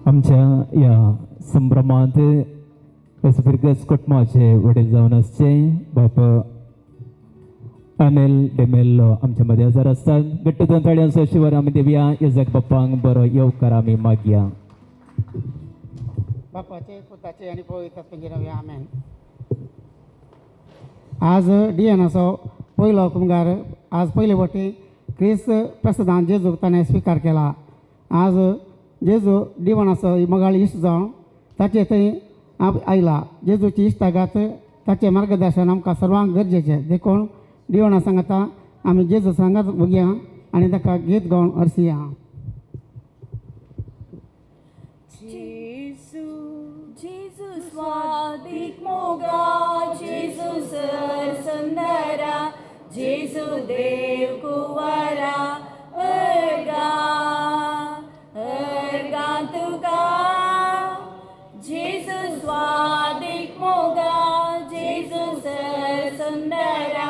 आमच्या ह्या संभ्रमांत फिरगस कुटुंबाचे वडील जावन आसचे बाप अनिल डेमेल्लो आमच्या मदें हजर आसतात. घट्ट दोन ताळयांचो शिवर आमी दिवया. येजक बाप्पांक बरो येवकार आमी मागया. बापाचे पुताचे आनी पवित्र आत्म्याचे नांवान आमेन. आज डिएनाचो पयलो कुमगार आज पयले वटी क्रिस्त प्रसादान जेजूक ताणें स्विकार केला. आज जेजू डिवनाचो मोगाळ इश्ट जावन ताचे थंय आयला. जेजूची इश्टागात ताचें मार्गदर्शन आमकां सर्वांक गरजेचें देखून डिवना सांगता आमी जेजू सांगात भुगया आनी ताका गीत गावन हरसिया. जेजू जेजू स्वादीक मोगा जेजू सर सुंदरा जेजू देव कुंवरा अर्गा अर्गा तुका जेजू स्वादीक मोगा जेजू सर सुंदरा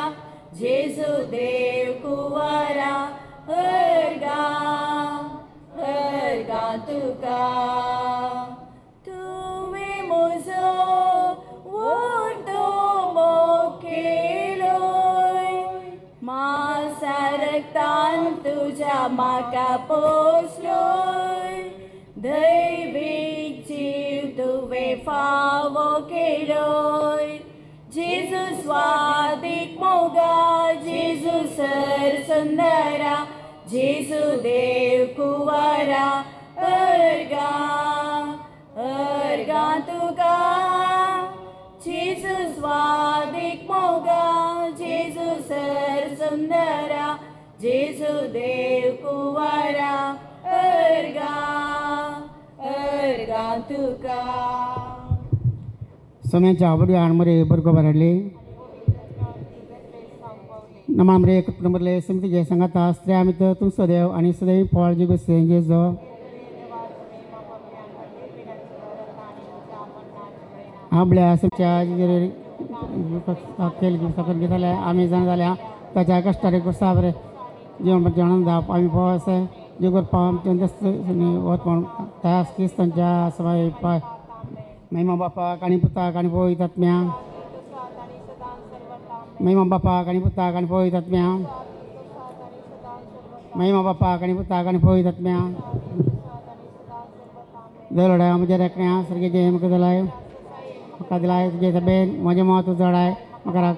जेजू देव कुंवरा अर्गा अर्गा तुका. तुवें म्हजो व्हडलो मोग केलोय मासारक्तान तुज्या म्हाका पोसलोय दैवीक जीव तुवें फावो केलोय. जेजू स्वादीक मोगा जेजू सर सुंदरा जेजू देव कुंवरा अर्गा अर्गा तुका. जेजू स्वादीक मोगा जेजू सर सुंदरा जेजू देव कुंवरा अर्गा अर्गा तुका. सोम्याच्या आवडव्या आणमरे बरगोबर हाडली नमामरे कुटुंबले समितीचे सांगाता स्त्रिया मित्र तुमचो देव आनी सदैव फळ जिगुसे जेजो आपल्या आमच्या खेळ घेतल्या आमी जाण जाल्या ताच्या कश्टारे कुसाबरे जेवण जेवण धाप आमी पोवस जिगोर पाव वत म्हण त्या क्रिस्तांच्या सबाय पाय महिमा बापाक आनी पुताक आनी पवित्र आत्म्या महिमा बापाक आनी पुताक आनी पवित्र आत्म्या महिमा बापाक आनी पुताक आनी पवित्र आत्म्या. देवलोड्या म्हज्या रेखण्या सारकें जय म्हाका दिलाय म्हाका दिलाय तुजे तबेन म्हजें म्हत्व चडाय म्हाका राख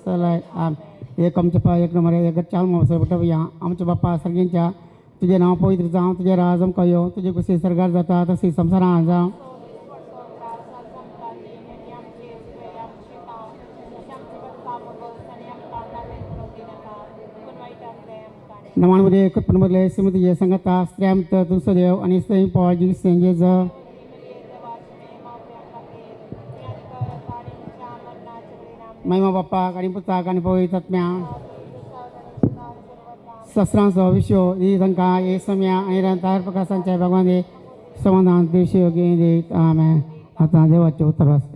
सलाय. आम एक आमच्या पा एक नंबर एक चाल मोसो आमच्या बाप्पा सर्गींच्या तुजें नांव पवित्र जावं तुजें राज आमकां येवं तुजे कुशी सर्गार जाता तशी संवसारांत जावं. नमानमध्ये कृपणमधले श्रीमती संगता स्त्रियामित्र तुमचो देव आनी सैम पॉळ जी सेंजेज महिमा बाप्पाक आनी पुताक आनी पवित्र आत्म्या शस्त्रांचो विश्व दी तांकां हे सम्या आनी तयार प्रकाशांच्या भगवान दे समाधान दिवशी योगी दे आमेन. आतां देवाचें उतर आसा.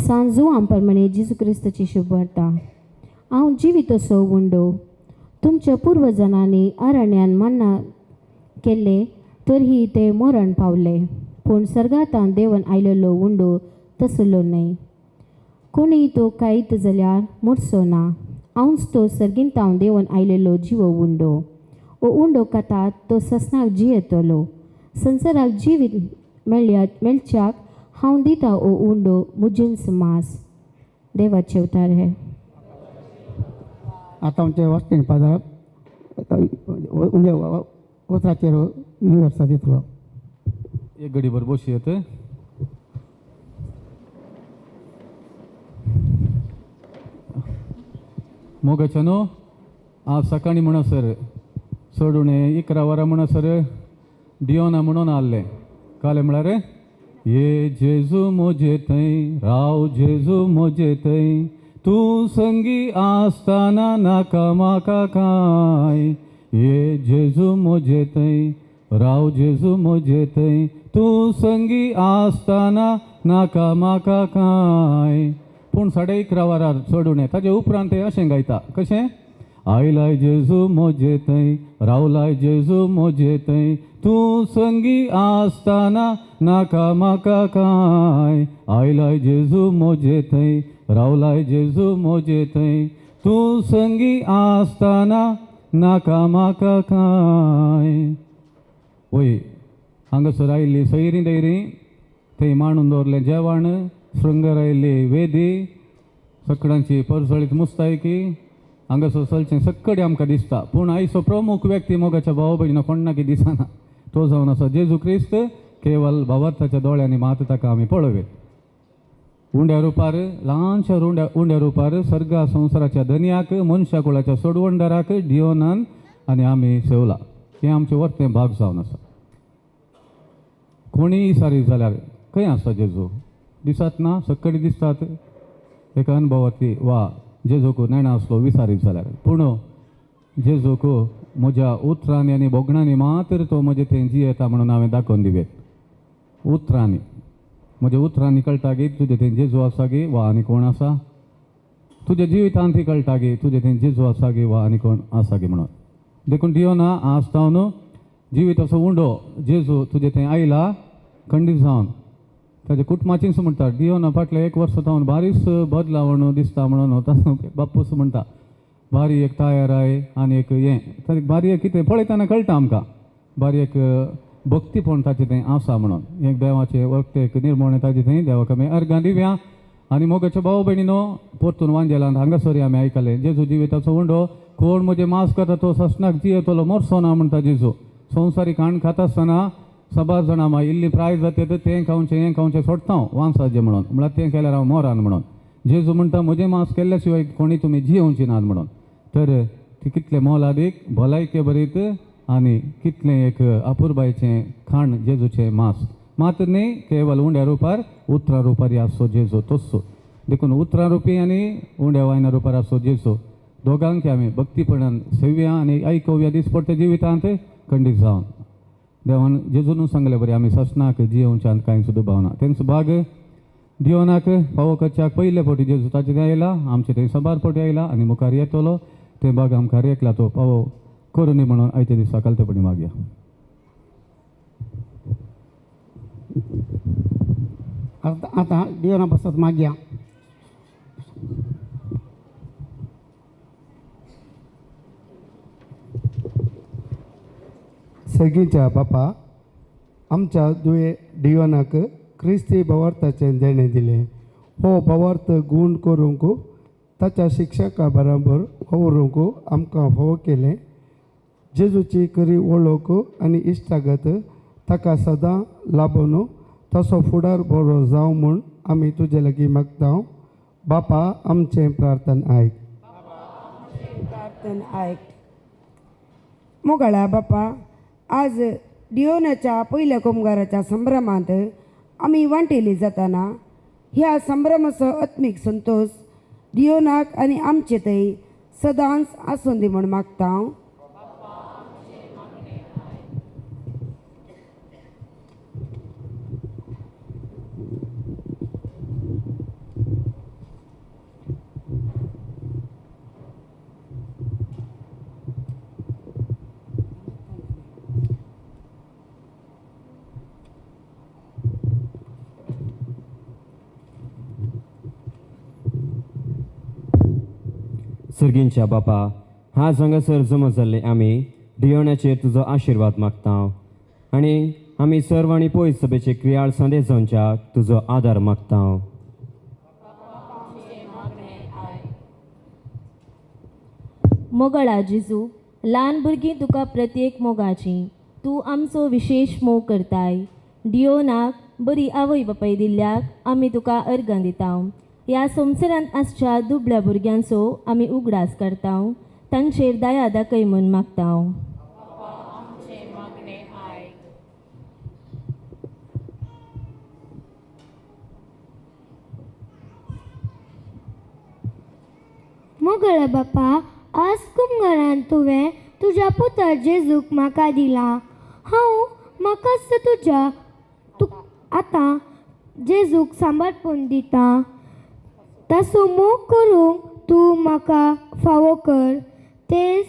सांजू प्रमाणे जेजू क्रिस्ताची शुभवार्ता. हांव जिवीत असो उंडो तुमच्या पुर्वजनांनी अरण्यान मन्ना केल्ले तरीय ते मरण पावले पूण सर्गांत देवन आयलेलो उंडो तसलो न्हय. कोणीय तो खायत जाल्यार मरचो ना. हांवच तो सर्गींत देवन आयलेलो जिवो उंडो. हो उंडो खातात तो ससनाक जियेतलो. संवसाराक जिवीत मेळच्याक हांव दिता ओ उंडो मुजेंच मास. देवाचे उतार हे. आतां आमचे वस्तीन पादर उंडे उतराचेर युनिवर्सा दितलो. एक घडीभर बसयत. मोगाच्या न्हू आज सकाळीं म्हणसर चड उणें 11 वरां म्हणसर डियोना म्हणून आहलें. कालें म्हळ्यार ये जेजू म्हजे थंय राव जेजू म्हजे थंय तूं संगी आसतना नाका म्हाका कांय. ये जेजू म्हजे थंय राव जेजू म्हजे थंय तूं संगी आसतना नाका म्हाका कांय. पूण 11:30 वरार चड उणें ताजे उपरांत तें अशें गायता कशें आयलाय जेजू म्हजे थंय रावलाय जेजू म्हजे थंय तूं संगी आसतना नाका म्हाका कांय. आयलाय जेजू म्हजे थंय रावलाय जेजू म्हजे थंय तूं संगी आसतना नाका म्हाका कांय. वय हांगासर आयिल्ली सैरी दैरी थंय मांडून दवरलें जेवण, शृंगार आयिल्ली वेदी, सकडांची परजळीत मुस्तायकी हांगासर चलचें सक्कडें आमकां दिसता. पूण आयचो प्रमुख व्यक्ती मोगाच्या भाव भयणीनो कोण्णाकी दिसना, तो जावन आसा जेजू क्रिस्त. केवल भावार्थाच्या दोळ्यांनी मात ताका आमी पळोवयेत. उंड्या रुपार ल्हानशा उंड्या रुपार सर्गा संवसाराच्या धनयाक मनशा कुळाच्या सोडवणदाराक डियोनान आनी आमी सेवला. हें आमचें वर्तें भाग जावन आसा. कोणीय सारी जाल्यार खंय आसा जेजू दिसत ना, सक्कडी दिसतात एका अनुभवांतली वा जेजूक नेणा आसलो विसारीत जाल्यार. पूण जेजूक म्हज्या उतरांनी आनी भोगणांनी मात्र तो म्हजें थंय जियेता म्हणून हांवें दाखोवन दिवेत. उतरांनी म्हज्या उतरांनी कळटा की तुजें थंय जेजू आसा गी वा आनी कोण आसा, तुज्या जिवितांत ती कळटा की तुजें थंय जेजू आसा गी वा आनी कोण आसा गी म्हणून. देखून दियोना आज तावन जिविताचो उंडो जेजू तुजें थंय आयला खंडीत जावन ताच्या कुटुंबाचीच म्हणटा. दियोना फाटलें 1 वर्स तावन बारीच बदलावण दिसता म्हणून ताचो बापूस म्हणटा. बारी एक तयाराय आनी एक हें ताका बारी एक कितें पळयतना कळटा आमकां बारी एक भक्तीपण ताचें थंय आसा म्हणून. एक देवाचें वक्त एक निर्मोण ताचें थंय देवाक आमी अर्गां दिवया. आनी मोगाच्या भाव भयणीनो परतून वांजेलांत हांगासर आमी आयकलें जेजू जिविताचो उंडो कोण म्हजें मांस खाता तो ससनाक जियेतलो मरचो ना म्हणटा जेजू. संवसारीक खाण खाता आसतना सबार जाणां मागीर इल्ली प्राय जाता तें खावचें हें खावचें सोडटा हांव वांसाचें म्हणून, म्हळ्यार तें केल्यार हांव मोरान म्हणून. जेजू म्हणटा म्हजें मांस केल्ल्या शिवाय कोणी तुमी जियेवची नात म्हणून. तर ती कितलें मोलादीक भलायके बरीत आनी कितलें एक अपुरबायेचें खाण जेजूचें मांस. मात न्ही केवल उंड्या रुपार उतरां रुपार आसचो जेजू तस्सो. देखून उतरां रुपी आनी उंड्या वायना रुपार आसचो जेजू दोगांक आमी भक्तीपणान सेवया आनी आयकोवया दिसपडटे जिवितांत खंडीत जावन. देवान जेजून सांगलें बरें आमी ससनाक जियोवच्यान कांय सुद्दां भावना. तेंचो भाग दियोनाक फावो करच्याक पयले फावटी जेजू ताचे थंय आयला, आमचे थंय सबार फावटी आयला आनी मुखार येतलो. ते भाग आमकां एकला तो पावो करूं म्हणून आयच्या दिसा कालतेपणी मागया. आतां दियोना बसत मागया. सगळींच्या बापा आमच्या दुये डियोनाक क्रिस्ती भावार्थाचें देणें दिलें. हो भावार्थ गूण करूंक ताच्या शिक्षका बराबर वावरूंक आमकां फावो केलें. जेजूची खरी वळख आनी इश्टागत ताका सदां लाबून तसो फुडार बरो जावं म्हूण आमी तुजे लागीं मागता. बापा आमचें प्रार्थन आयक. प्रार्थन आयक. मोगाळा बापा, आज डियोनाच्या पयल्या कुमगाराच्या संभ्रमांत आमी वांटेली जाताना ह्या संभ्रमाचो आत्मीक संतोश डियोनाक आनी आमचे थंय सदांच आसूं दी म्हूण मागता हांव. सर्गींच्या बापा, आज हांगासर जमा जाल्ले आमी डियोनाचेर तुजो आशिर्वाद मागता आनी आमी सर्व आनी पयस सभेचे क्रियाळ संदेश जावच्याक तुजो आदार मागता. मोगळा जेजू, ल्हान भुरगीं तुका प्रत्येक मोगाची, तूं आमचो विशेश मोग करताय. डियोनाक बरी आवय बापाय दिल्ल्याक आमी तुका अर्गां दिता. ह्या संवसारांत आसच्या दुबळ्या भुरग्यांचो आमी उगडास करता, तांचेर दया दाखय म्हूण मागता. मोगळ बापा, आज कुमघरान तुवें तुज्या पुता जेजूक म्हाका दिला. हांव म्हाकाच तुज्या आतां जेजूक सांबाळपून दिता. ताचो मोग करूंक तूं म्हाका फावो कर. तेच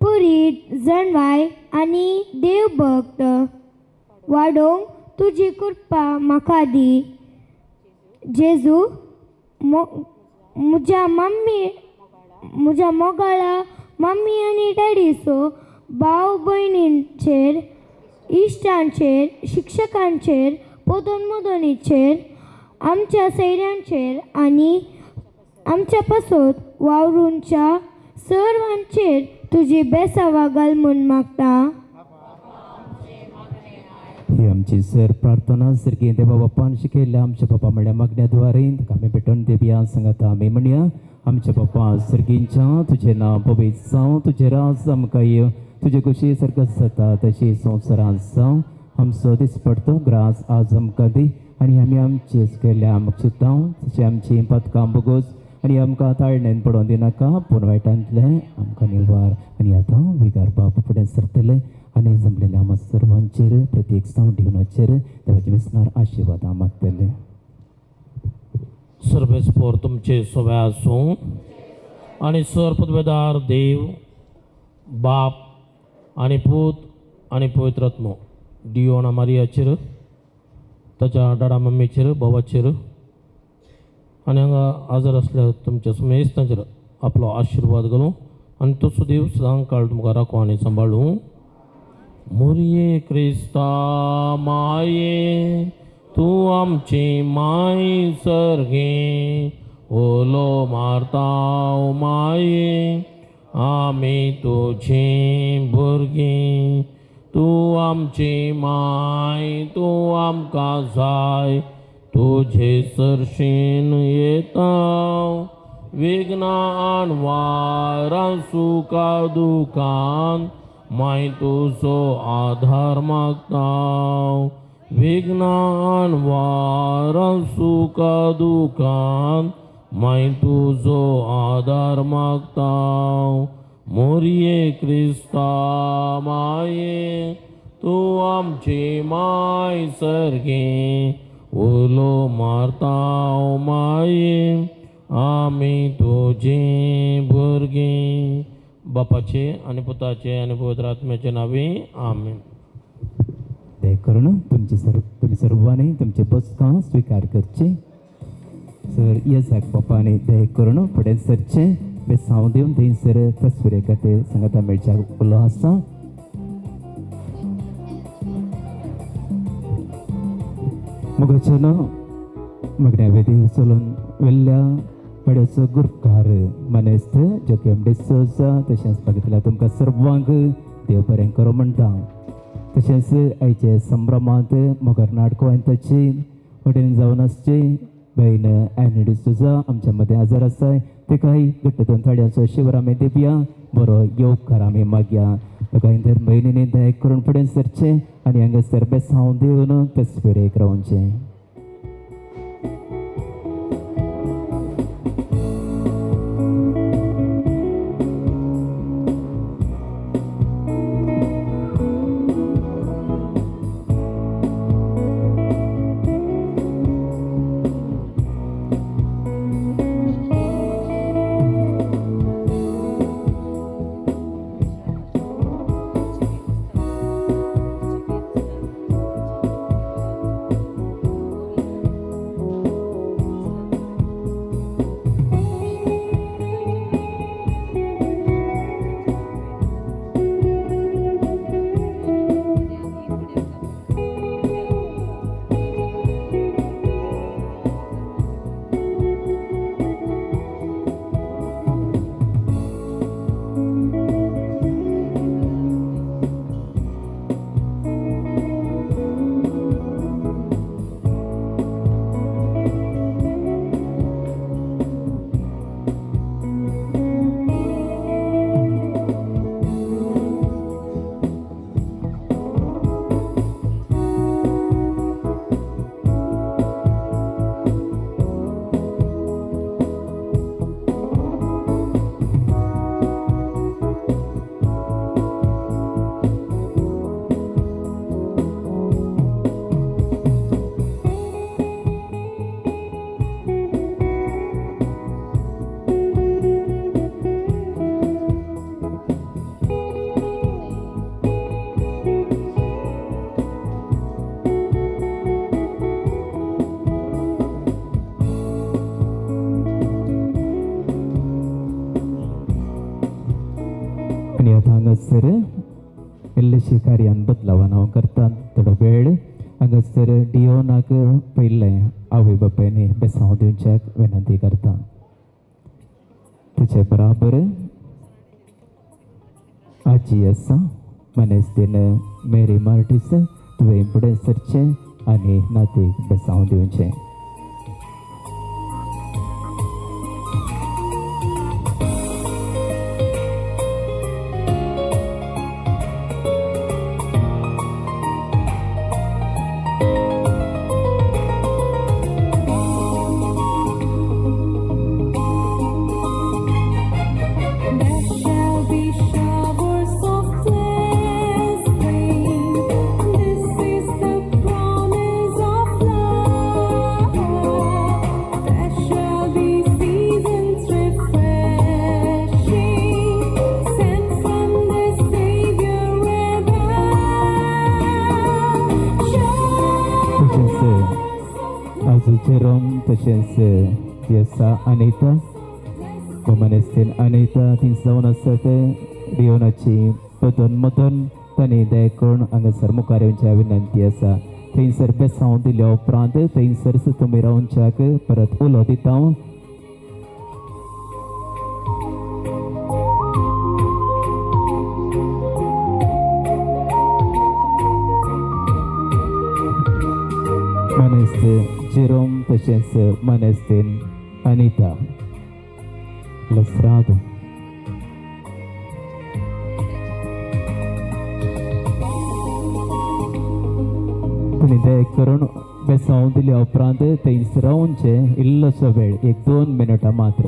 परी जाणवाय आनी देवभक्त वाडोवंक तुजी कृपा म्हाका दी. जेजू, म्हज्या मम्मी म्हज्या मोगाळा मम्मी आनी डॅडीचो भाव भयणींचेर, इश्टांचेर, शिक्षकांचेर, पोदोन मोदोनीचेर, आमच्या सैऱ्यांचेर आनी आमच्या पासत वावरूंच्या सर्वांचेर तुजी बेसावा घाल म्हूण मागता. ही आमची सर प्रार्थना सर्गी देवा बापान शिकयल्ल्या आमच्या बापा म्हळ्या मागण्या द्वारे आमी भेटून देवया सांगता. आमी म्हणया, आमच्या बापा सर्गींच्या, तुजें नांव पवित्र जावं, तुजें राज आमकां येवं, तुजे कुशी सारको जाता तशी संवसारांत जावं. आमचो दिसपडतो ग्रास आज आमकां दी आनी आमी आमचेच केल्ल्या आमकां चिंता तशें आमची पदकां बोगोस आनी आमकां ताळणेन पडोवन दिनाका, पूण वायटांतलें आमकां निवार. आनी आतां विगार बाप फुडें सरतले आनी जमलेल्या आमकां सर्वांचेर प्रत्येक सावंड दिवनाचेर देवाचे विसनार आशिर्वादां मागतले. सर्वेस्पोर तुमचे सवे आसूं आनी सर पदवेदार देव बाप आनी पूत आनी पवित्र आत्मो डियोना मारियाचेर, ताच्या डाडा मम्मीचेर, भावाचेर आनी हांगा हाजर आसल्या तुमच्या समेस्तांचेर आपलो आशिर्वाद घालूं आनी तसो देव सदां काळ तुमकां राखूं आनी सांबाळूं. मोरये क्रिस्ता माये, तूं आमची माय सर्गे, ओलो मारता माये, आमी तुजी भुरगीं. तूं आमची माय, तूं आमकां जाय, तुजे सरशीन येता विघ्नान वारां सुखा दुखान माय तुजो आधार मागता. विघ्नान वारां सुखा दुखान माय तुजो आधार मागता. मोरये क्रिस्ता माये, तूं आमची माय सर्गे, उलो मारता माये, आमी तुजी भुरगीं. बापाचे आनी पुताचे आनी पवित्र आत्म्याचे नांवी आमेन. दया करून तुमची तुमी सर्वांनी तुमचे बसकां स्विकार करची. सर येसाक बापांनी दया करून फुडें सरचें बेसांव दिवन थंयसर तस्विरे खातीर सांगाता मेळच्याक उलो आसा. मोगाचें मागण्या वेदी चलून वेल्ल्या पाड्याचो गुरकार मानेस्त जोकेम डिसोजा तशेंच मागीर तुमकां सर्वांक देव बरें करूं म्हणटा. तशेंच आयचे संभ्रमांत मोगर नाटकवांताची वटेन जावन आसची बहीण एनी डिसोजा आमच्या मदें हजर आसाय, ताकाय घट्ट दोन थाड्यांचो शिवर आमी दिवया. बरो येवकार आमी मागया. ताका दर भयणींनी दया करून फुडें सरचें आनी हांगासर बेसांव दिवन तस्विरेक रावचें. कार्यान बदलावान हांव करता थोडो वेळ हांगासर डिओनाक पयलें आवय बापायनी बेसांव दिवच्याक विनंती करता. तुजे बराबर आजी आसा मनेस्तीन मेरी मार्टीस तुवें फुडें सरचें आनी नातीक बेसांव दिवचें. तशेंच जी आसा अनिता मनेस्तीन अनिता ती जावन आसत डिओनाची बदन मदन तांणी दया करून हांगासर मुखार येवच्या विनंती आसा. थंयसर बेसांव दिल्या उपरांत थंयसर तुमी रावच्याक परत उलो दिता. मनेस्त जेरोम तशेंच मनेस्तीन अनिता लसरादो. तुमी दया करून बेसांव दिल्या उपरांत थंयच रावचें इल्लोसो वेळ 1-2 मिनटां मात्र.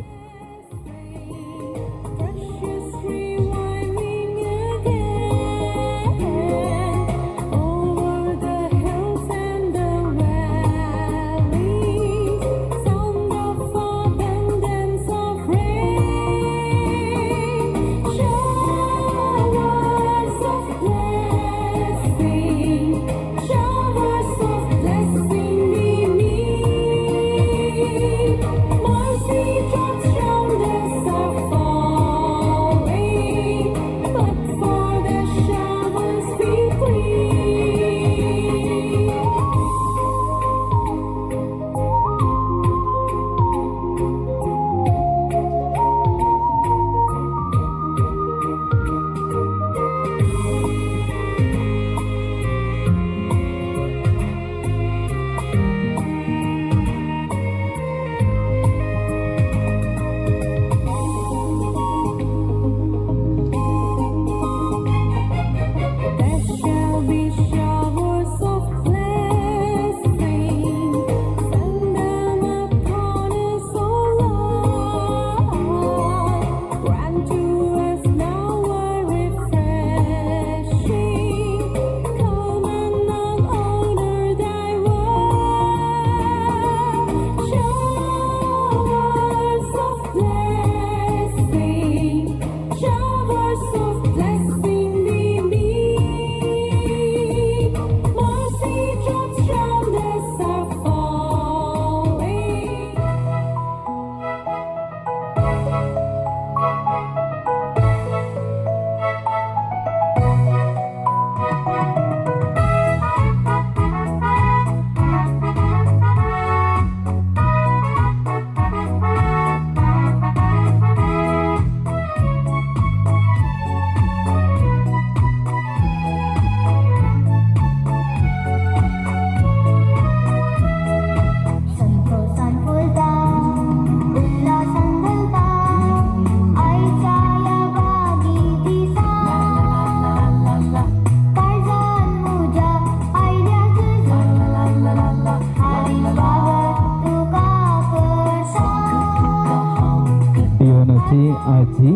आजी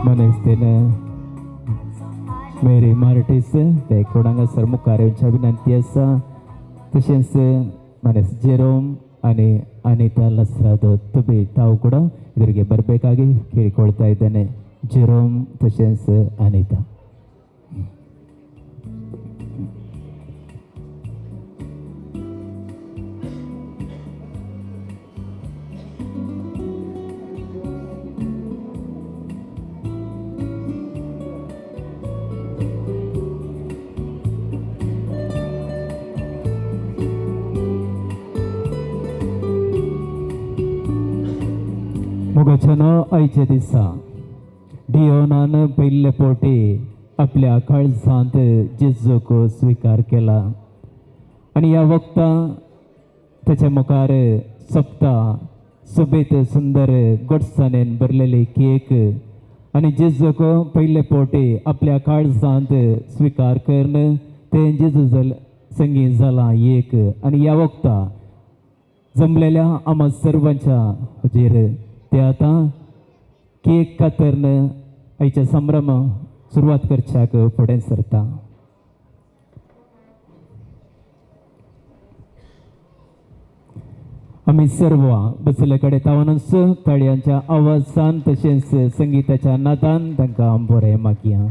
मनेस्तीन मेरी मार्टीस ते कोण हांगासर मुखार येवच्या विनंती आसा. तशेंच मनेस जेरोम आनी ಅನಿತಾ ಲಸ್ರಾದು ತುಬಿ ತಾವು ಕೂಡ ಇದರಿಗೆ ಬರಬೇಕಾಗಿ ಕೇಳಿಕೊಳ್ತಾ ಇದ್ದೇನೆ. ಜೆರೋಮ್ ತಶೆನ್ಸ್ ಅನಿತಾ. मोगाच्यानो आयच्या दिसा डियोनान पयले फावटी आपल्या काळजांत जेजूक स्विकार केला आनी ह्या वखदां ताच्या मुखार सोंपता सोबीत सुंदर गोडसाणेन भरलेली केक आनी जेजूक पयले फावटी आपल्या काळजांत स्विकार करून तें जेजू संगी जालां एक. आनी ह्या वखदां जमलेल्या आमा सर्वांच्या हुजीर ते आतां केक कातरन आयच्या संभ्रम सुरवात करच्याक फुडें सरता. आमी सर्व बसले कडेन तावनूच ताळयांच्या आवाजान तशेंच संगीताच्या नादान तांकां बरें मागया.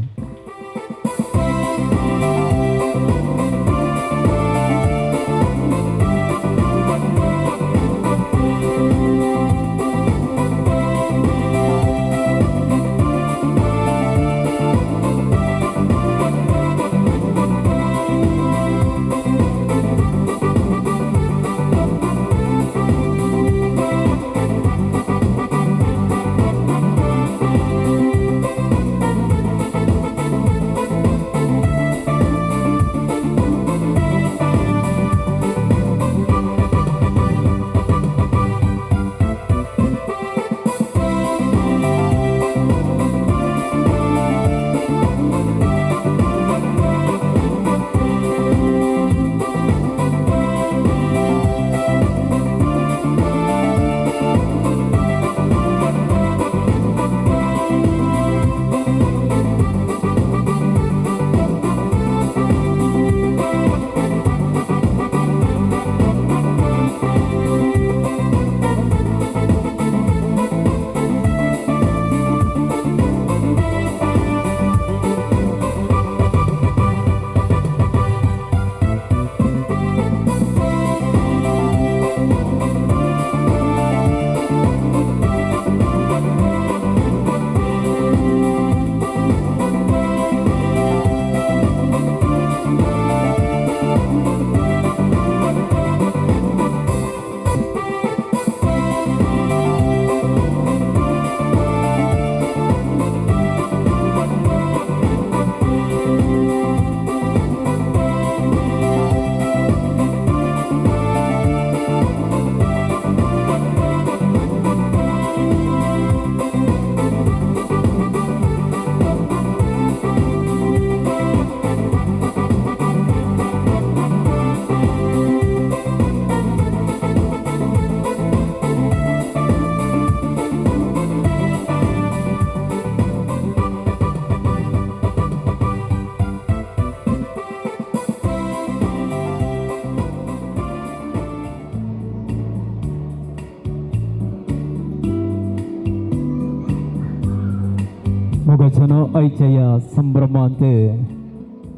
मोगाच्यानो आयच्या ह्या संभ्रमांत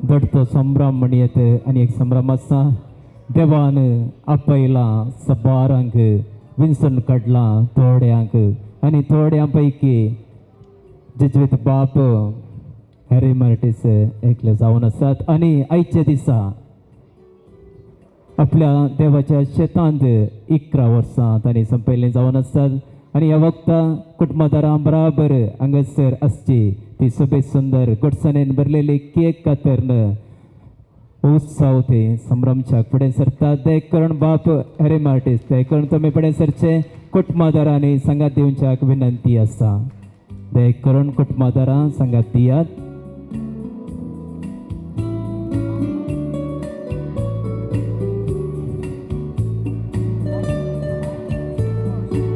दडतो संभ्रम म्हणयेत आनी एक संभ्रम आसा. देवान आपयलां सबारांक विंचून काडलां थोड्यांक आनी थोड्यां पैकी जेजवीत बाप हॅरी मार्टीस एकले जावन आसात. आनी आयच्या दिसा आपल्या देवाच्या शेतांत 11 वर्सां तांणी संपयल्लीं जावन आसात. आनी ह्या वखदां कुटुंबादारां बराबर हांगासर आसची ती सोबीत सुंदर गोडसाणेन भरलेली केक कातरन उत्सव ते संभ्रमच्याक फुडें सरता. देख करून बाप हॅरी मार्टीस ते करून तुमी फुडें सरचे कुटुंबादारांनी सांगात दिवच्याक विनंती आसा. देख करून कुटुंबादारां सांगात दियात.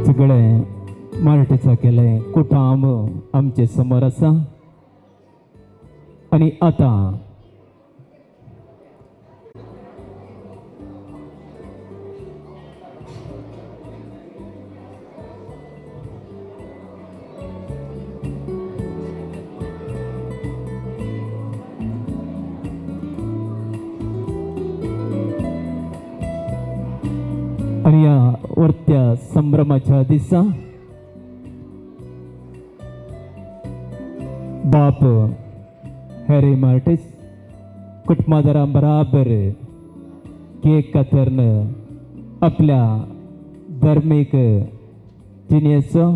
सगळें मार्टीचा केलें कुटुंब आमचे समोर आसा. आनी आतां आनी ह्या वरत्या संभ्रमाच्या दिसा बाप हॅरी मार्टीस कुटुंबादारां बराबर केक कातरन आपल्या धर्मीक जिणेचो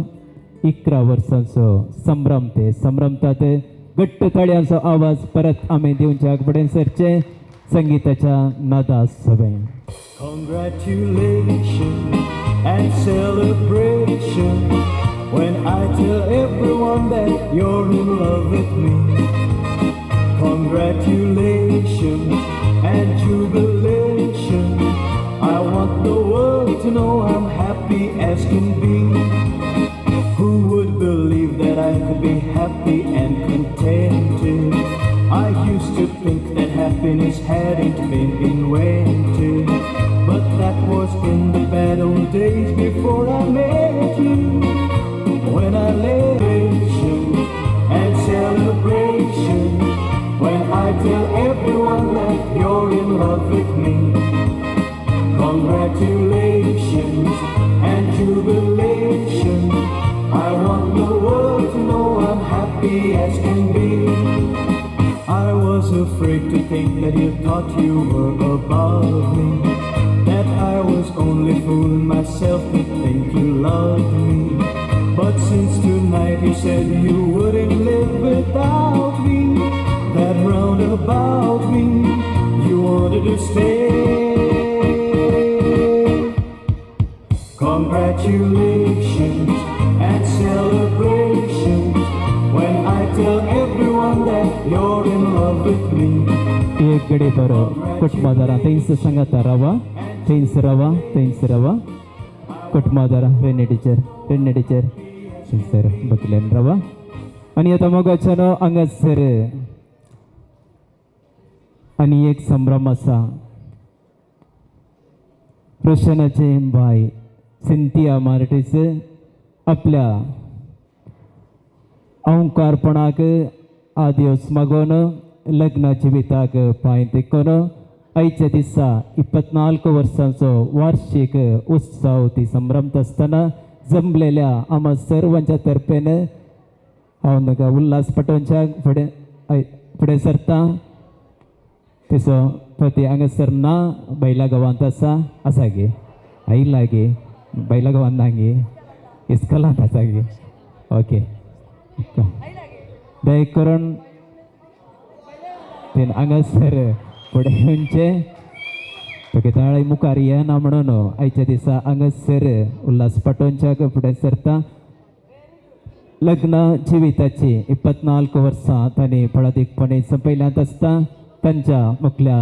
11 वर्सांचो संभ्रम ते संभ्रमतात. घट्ट ताळयांचो आवाज परत आमी दिवच्याक फुडें सरचे संगीताच्या नादा सभें. Congratulations and celebration when I tell everyone that you're in love with me. Congratulations and jubilation. I want the world to know I'm happy as can be. Who would believe that I could be happy and contented? I used to think that happiness hadn't been invented, but that was in the bad old days before I met you. When I lay and celebration, when I tell everyone that you're in love with me. Congratulations and jubilation. I want the world to know I'm happy as can be. I was afraid to think that you thought you were above me, that I was only fooling myself to think you loved me. But since tonight you said you wouldn't live without me, that round about me you wanted to stay. Congratulations and celebrations when I tell everyone that you're in love with me. एक गडे बरो कुटुंबादारां थंयच सांगाता रावा, थंयच रावा, थंयच रावा. कुटुंबादारां रेणे टिचर, रेणे टिचर थंयसर बकल्यान रावा. आनी आतां मोगाच्यानो हांगासर आनी एक संभ्रम आसा. रोशनाचे बाय सिंथिया मार्टीस आपल्या अंकारपणाक आदियोस मागोवन लग्न जिविताक पांय तेकोन आयच्या दिसा 24 वर्सांचो वार्षिक उत्सव ती संभ्रमता आसतना जमलेल्या आमा सर्वांच्या तर्फेन हांव ताका उल्हास पटोवच्याक फुडें फुडें सरता. तेचो पती हांगासर ना, बैला गांवांत आसा, आसा गे आयला गे, बैला गांवांत ना गे, इस्कॉलांत आसा गे. ओके, दया करून तेन हांगासर फुडें येवचें. ओके, ताळी मुखार येना म्हणून आयच्या दिसा हांगासर उल्हास पाटोवच्याक फुडें सरता. लग्न जिविताची 24 वर्सां तांणी फळादीकपणे संपयल्यांत आसता. तांच्या मुखल्या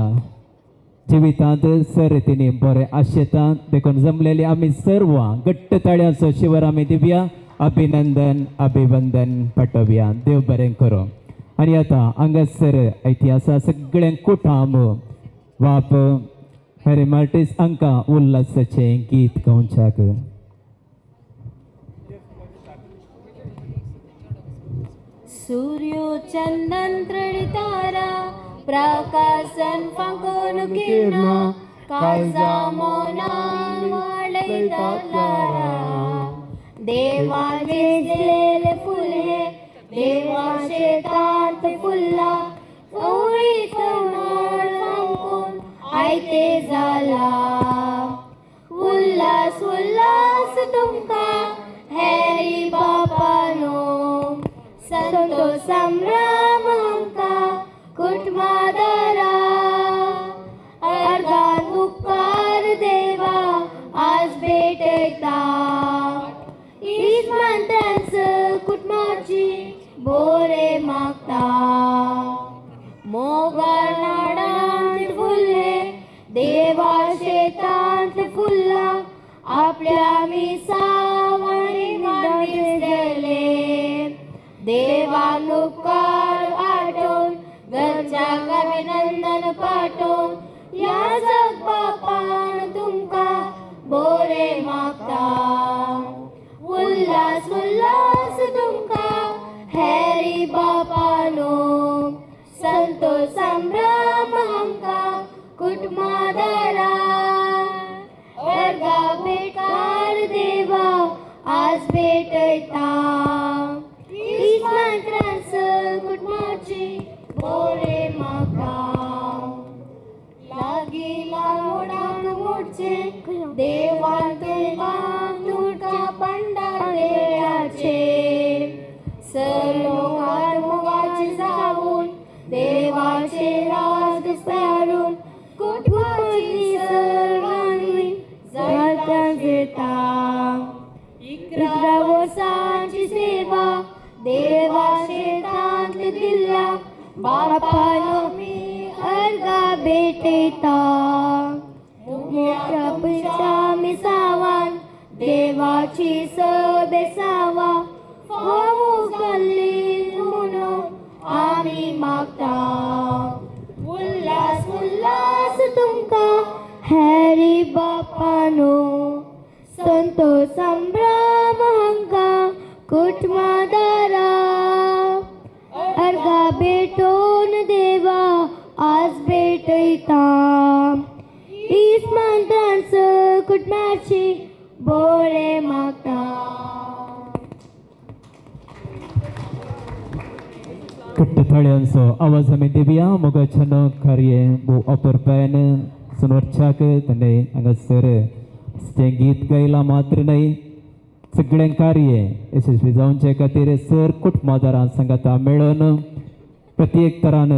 जिवितांत सर तिणी बरें आशेता. देखून जमलेली आमी सर्वां घट्ट ताळयांचो शिवर आमी दिवया, अभिनंदन अभिवंदन पाठोवया. देव बरें करूं. आनी आतां हांगासर इतिहासा सगळ्यांक कुटांब बाप हॅरी मार्टीस हांकां उल्हासाचें गीत गावच्याक. सूर्यो चंदन तारा प्रकाशन फांकून किरणा काळजा मोना वाडयता देवा दिसलेले फुले देवा शेतांत फुल्ला ओळीत माळ फांकून आयते जाला. उल्हास उल्हास तुमकां हॅरी बापानो, संतोष संभ्रम आमकां कुटुंबादारा. अर्दान उपकार देवा आज भेटयता, इस्मांत्रांच कुटुंबाची बोरे मागता. मोगाळ नाडांत फुल्ले देवा शेतांत फुल्ला, आपल्या मिसावांनी दिसलेले. देवान उपकार आठोवन घरच्याक अभिनंदन पाठोवन ह्या जग बापान तुमकां बोरे मागता. उल्हास उल्हास तुमकां हॅरी बापानो, संतोष संभ्रम आमकां कुटुंबादारा. अर्गा भेटकार देवा आज भेटयता, इस्मांत्रांच कुटुंबाची बोरे मागता. लागीं लागोडाक मोडचे देवान तुमकां तुमकां पंडा देयाचे. सर लोकांत मोगाचे जावन देवाचे राज विस्तारून कुटुंबाची सर्वांनी जाता घेता. 11 वर्सांची सेवा देवा शेतांत दिल्ल्या बापानो मी अर्गा भेटयता. मोठ्या मिसावान देवाची सबेसावा फावो जाल्ली म्हणून आमी मागता. उल्हास उल्हास तुमकां हॅरी बापानो, संतोष संभ्रम हांकां कुटुंबादारा. अर्गा भेटोन देवा आज भेटयता. इस्मांत्रांस कुटुंबाची बोरे मागता. कट्ट थाळ्यांचो आवाज आमी दिवया. मोगाच्यानो कार्य भोव अपुरबायेन सुनवरच्याक ताणें हांगासर तें गीत गायलां मात्र न्हय, सगळें कार्य यशस्वी जावचे खातीर सर कुटुंबादारां सांगाता मेळून प्रत्येक तरान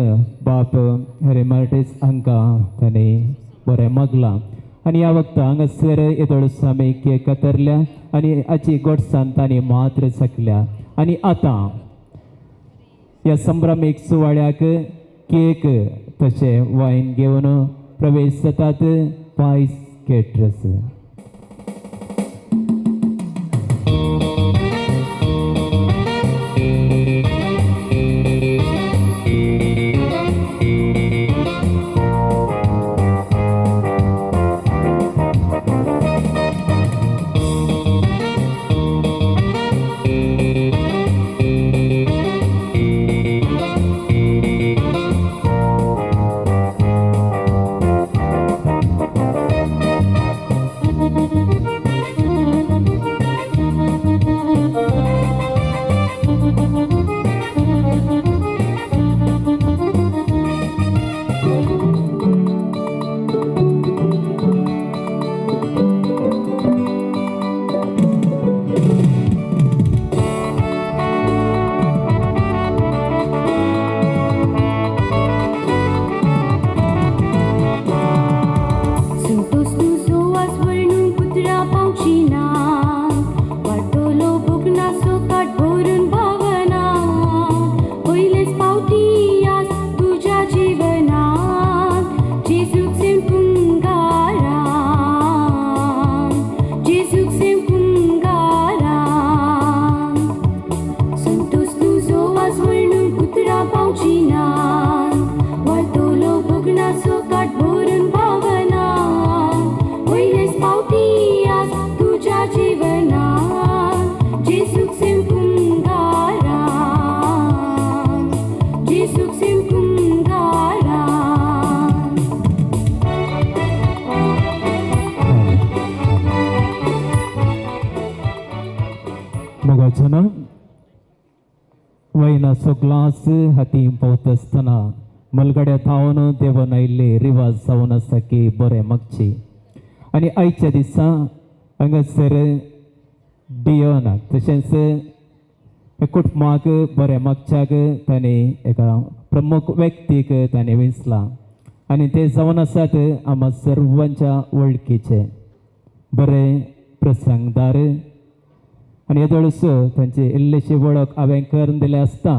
बाप हॅरी मार्टीस हांकां ताणें बरें मागलां. आनी ह्या वखता हांगासर येदोळसो आमी केक कातरल्या आनी हाची गोडसाण तांणी मात्र सकल्या. आनी आतां ह्या संभ्रमीक सुवाळ्याक केक तशें वायन घेवन प्रवेश जातात पायस केटरस. वयनाचो ग्लास हाती पावता आसतना मलगड्या थावन देवन आयिल्ले रिवाज जावन आसा की बरें मागची. आनी आयच्या दिसा हांगासर डियोनाक तशेंच कुटुंबाक बरें मागच्याक ताणें एका प्रमुख व्यक्तीक ताणें विंचलां आनी ते जावन आसात आमच्या सर्वांच्या वळखीचे बरें प्रसंगदार. आनी येदोळसो तांची इल्लीशी वळख हांवें करून दिली आसता.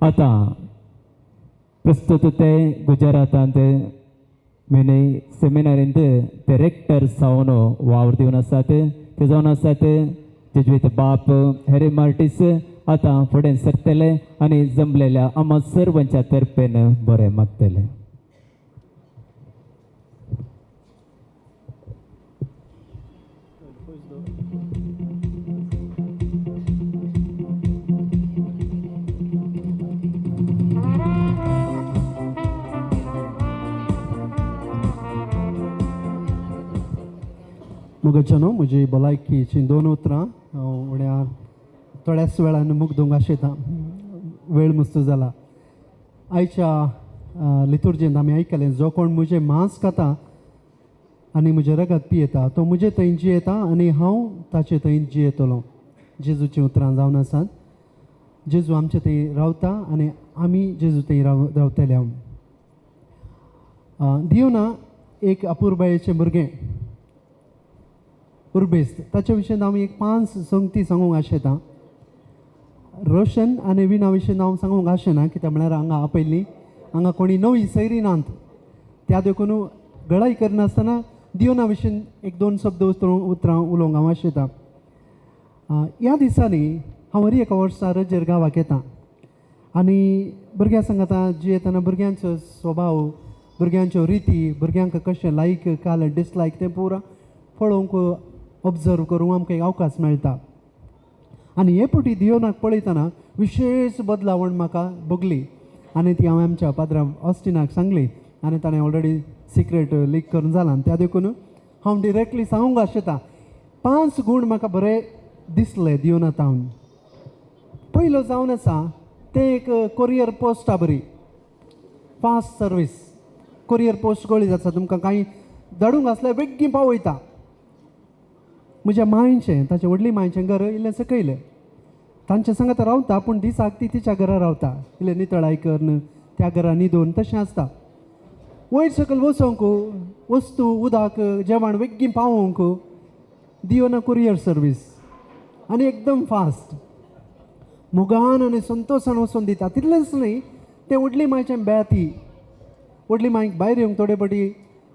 आतां प्रस्तुत ते गुजरातांत मेने सेमिनारींत ते रेक्टर जावन वावर दिवन आसात. ते जावन आसात जेज्वीत बाप हॅरी मार्टीस. आतां फुडें सरतले आनी जमलेल्या आमा सर्वांच्या तर्फेन बरें मागतले. मोगाच्यानो म्हजी भलायकीचीं दोन उतरां हांव उण्या थोड्याच वेळान मुगदूंक आशेता, वेळ मस्त जाला. आयच्या लितुर्जेंत आमी आयकलें, जो कोण म्हजें मांस खाता आनी म्हजें रगत पियेता तो म्हजे थंय जियेता आनी हांव ताचे थंय जियेतलो. जेजूचीं उतरां जावन आसात. जेजू आमचे थंय रावता आनी आमी जेजू थंय रावतले. दियोना एक अपुरबायेचें भुरगें उर्बेस्त, ताच्या विशयन हांव एक 5 संगती सांगूंक आशेतां. रोशन आनी विणा विशीं हांव सांगूंक आशेना, कित्याक म्हळ्यार हांगा आपयल्ली हांगा कोणी नवी सैरी नात, त्या देखून गळाय करनासतना दियोना विशीं 1-2 शब्द उतरां उलोवंक हांव आशेतां. ह्या दिसांनी हांव हर एका वर्सा रजेर गांवाक येता आनी भुरग्यां सांगता जियेतना भुरग्यांचो स्वभाव, भुरग्यांच्यो रिती, भुरग्यांक कशें लायक काल डिसलायक तें पुरा पळोवंक ऑब्जर्व करूंक आमकां एक अवकाश मेळटा. आनी हे पटी दियोनाक पळयतना विशेश बदलावण म्हाका भोगली आनी ती हांवें आमच्या पाद्रा ऑस्टिनाक सांगली आनी ताणें ऑलरेडी सिक्रेट लीक करून जालां, त्या देखून हांव डिरेक्टली सांगूंक आशेतां. 5 गूण म्हाका बरे दिसले दियोना तावन. पयलो जावन आसा तें एक कोरियर पोस्टा बरी फास्ट सर्वीस. कोरियर पोस्ट गळी आसा, तुमकां कांय धाडूंक आसल्यार बेगीन पावयता. म्हज्या मांयचें, ताचें व्हडली मांयचें घर इल्लें सकयलें, तांच्या सांगात रावता पूण दिसाक ती तिच्या घरा रावता, इल्लें नितळाय करून त्या घरा न्हिदून तशें आसता. वयर सकयल वचोंक वस्तू उदक जेवण बेगीन पावोवंक दियोना कुरियर सर्वीस आनी एकदम फास्ट मोगान आनी संतोशान वचून दिता. तितलेंच न्हय, तें व्हडली मांयचें बेती, व्हडली मांयक भायर येवंक थोडे फावटी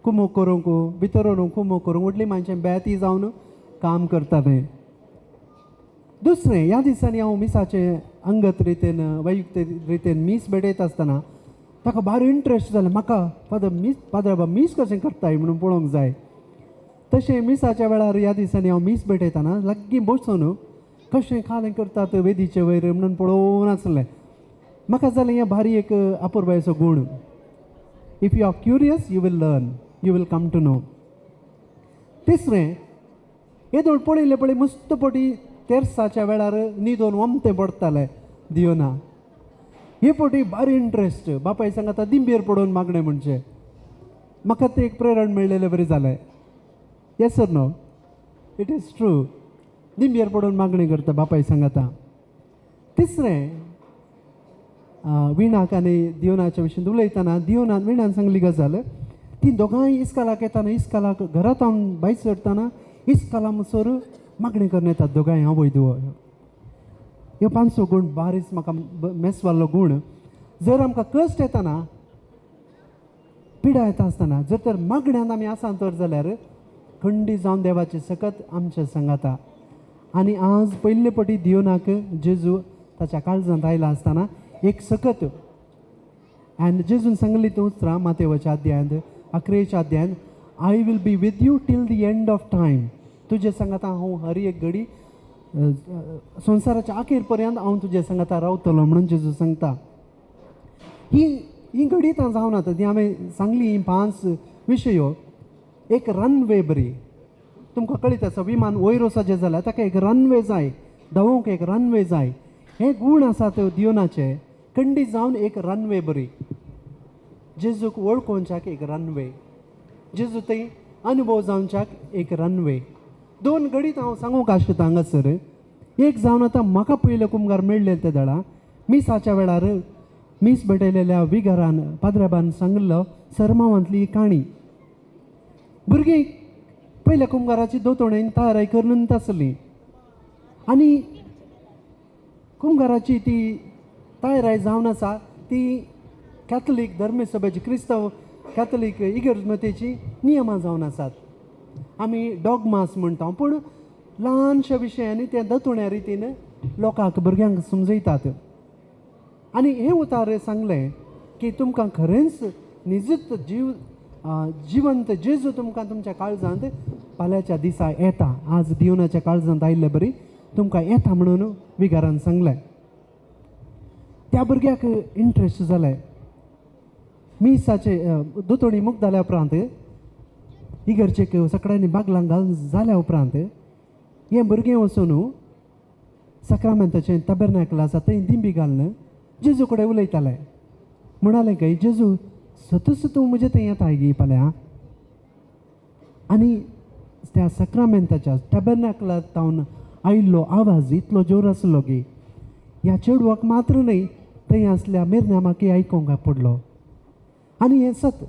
कुमोक करूंक, भितर व्हरूंक कुमोक करूंक व्हडली मांयचें बेती जावन काम करता तें. दुसरें, ह्या दिसांनी हांव मिसाचें अंगत रितीन वैयुक्त रितीन मीस भेटयता आसतना ताका भारी इंट्रस्ट जालें, म्हाका फादर मीस फादर बाबा मीस कशें करताय म्हणून पळोवंक जाय. तशें मिसाच्या वेळार ह्या दिसांनी हांव मीस भेटयतना लागीं बसून कशें खालें करतात वेदीचे वयर म्हणून पळोवन आसलें. म्हाका जालें हें भारी एक अपुरबायेचो गूण. If you are curious you will learn, you will come to know. तिसरें, येदोळ पळयलें पळय मस्त पटी तेर्साच्या वेळार न्हिदोन वमतें पडटालें दियोना. हे पटी भारी इंट्रस्ट, बापाय सांगता दिंबेर पडोवन मागणें म्हणचें. म्हाका तें एक प्रेरण मेळ्ळेलें बरें जालें. Yes or no? It is true. दिंबेर पडोवन मागणें करता बापाय सांगता. तिसरें, विणाक आनी दियोनाच्या विशीं उलयतना दियोनान विणान सांगली गजाल, ती दोगांय इस्कालाक येताना इस्कालाक घरांत हांव भायर सरतना इस्काला म्हणसर मागणें करून येतात दोगांय आवय धुवो. ह्यो 5 गूण बारीस म्हाका मेसवाल्लो गूण. जर आमकां कश्ट येताना, पिडा येता आसतना जर तर मागण्यान आमी आसा तर जाल्यार खंडी जावन देवाचें सकत आमचें सांगाता. आनी आज पयले पटी दियोनाक जेजू ताच्या काळजांत आयला आसतना एक सकत आनी जेजून सांगली ती उतरां मातेवाच्या अध्यायांत 11 अध्यायांत, I will be with you till the end of time. तुजे सांगाता हांव हर एक घडी संवसाराच्या अखेर पर्यंत हांव तुजे सांगाता रावतलो म्हणून जेजू सांगता. ही ही घडितां जावन आतां ती हांवें सांगली ही 5 विशयो. एक रनवे बरी तुमकां कळीत आसा, विमान वयर वचपाचें जाल्यार ताका एक रनवे जाय, धांवोवंक एक रनवे जाय. हे गूण आसात दियोनाचे, खंडी जावन एक रनवे बरी, जेजूक वळखोवच्याक एक रनवे, जेजू थंय अनुभव जावच्याक एक रनवे. 2 घडीत हांव सांगूंक आशिल्लो हांगासर. एक जावन आतां म्हाका पयले कुमगार मेळ्ळे ते दळा मिसाच्या वेळार मीस भेटयलेल्या विगारान पाद्राबान सांगिल्लो सरमावांतली काणी. भुरगीं पयल्या कुमगाराची दोतोणेन तयारी करून आसली आनी कुमगाराची ती तयारी जावन आसा ती कॅथलीक धर्मसभेची, क्रिस्तांव कॅथलीक इगर्जमतेची नियमां जावन आसात. आमी डॉगमास म्हणटा पूण ल्हानशा विशयांनी ते दतोण्या रितीन लोकांक भुरग्यांक समजयतात. आनी हें उतार सांगलें की तुमकां खरेंच निजूत जीव जिवंत जेजू तुमकां तुमच्या काळजांत फाल्यांच्या दिसा येता, आज दिवनाच्या काळजांत आयिल्ले बरी तुमकां येता म्हणून विगारान सांगलें. त्या भुरग्याक इंट्रस्ट जालें. मिसाचे दोतोणी मुक्त जाल्या उपरांत इगर्जेक सगळ्यांनी बागलां घालून जाल्या उपरांत हें भुरगें वचून साक्रामेंताचें तबेरनाकल आसा थंय दिंबी घालून जेजू कडेन उलयतालें. म्हणालें काय जेजू सतूच तूं म्हजे थंय येता गी फाल्यां. आनी त्या साक्रामेंताच्या टॅबेरनाकला तावन आयिल्लो आवाज इतलो जोर आसलो की ह्या चेडवाक मात्र न्हय थंय आसल्या मिरन्यामाकय आयकोंक पडलो. आनी हें सत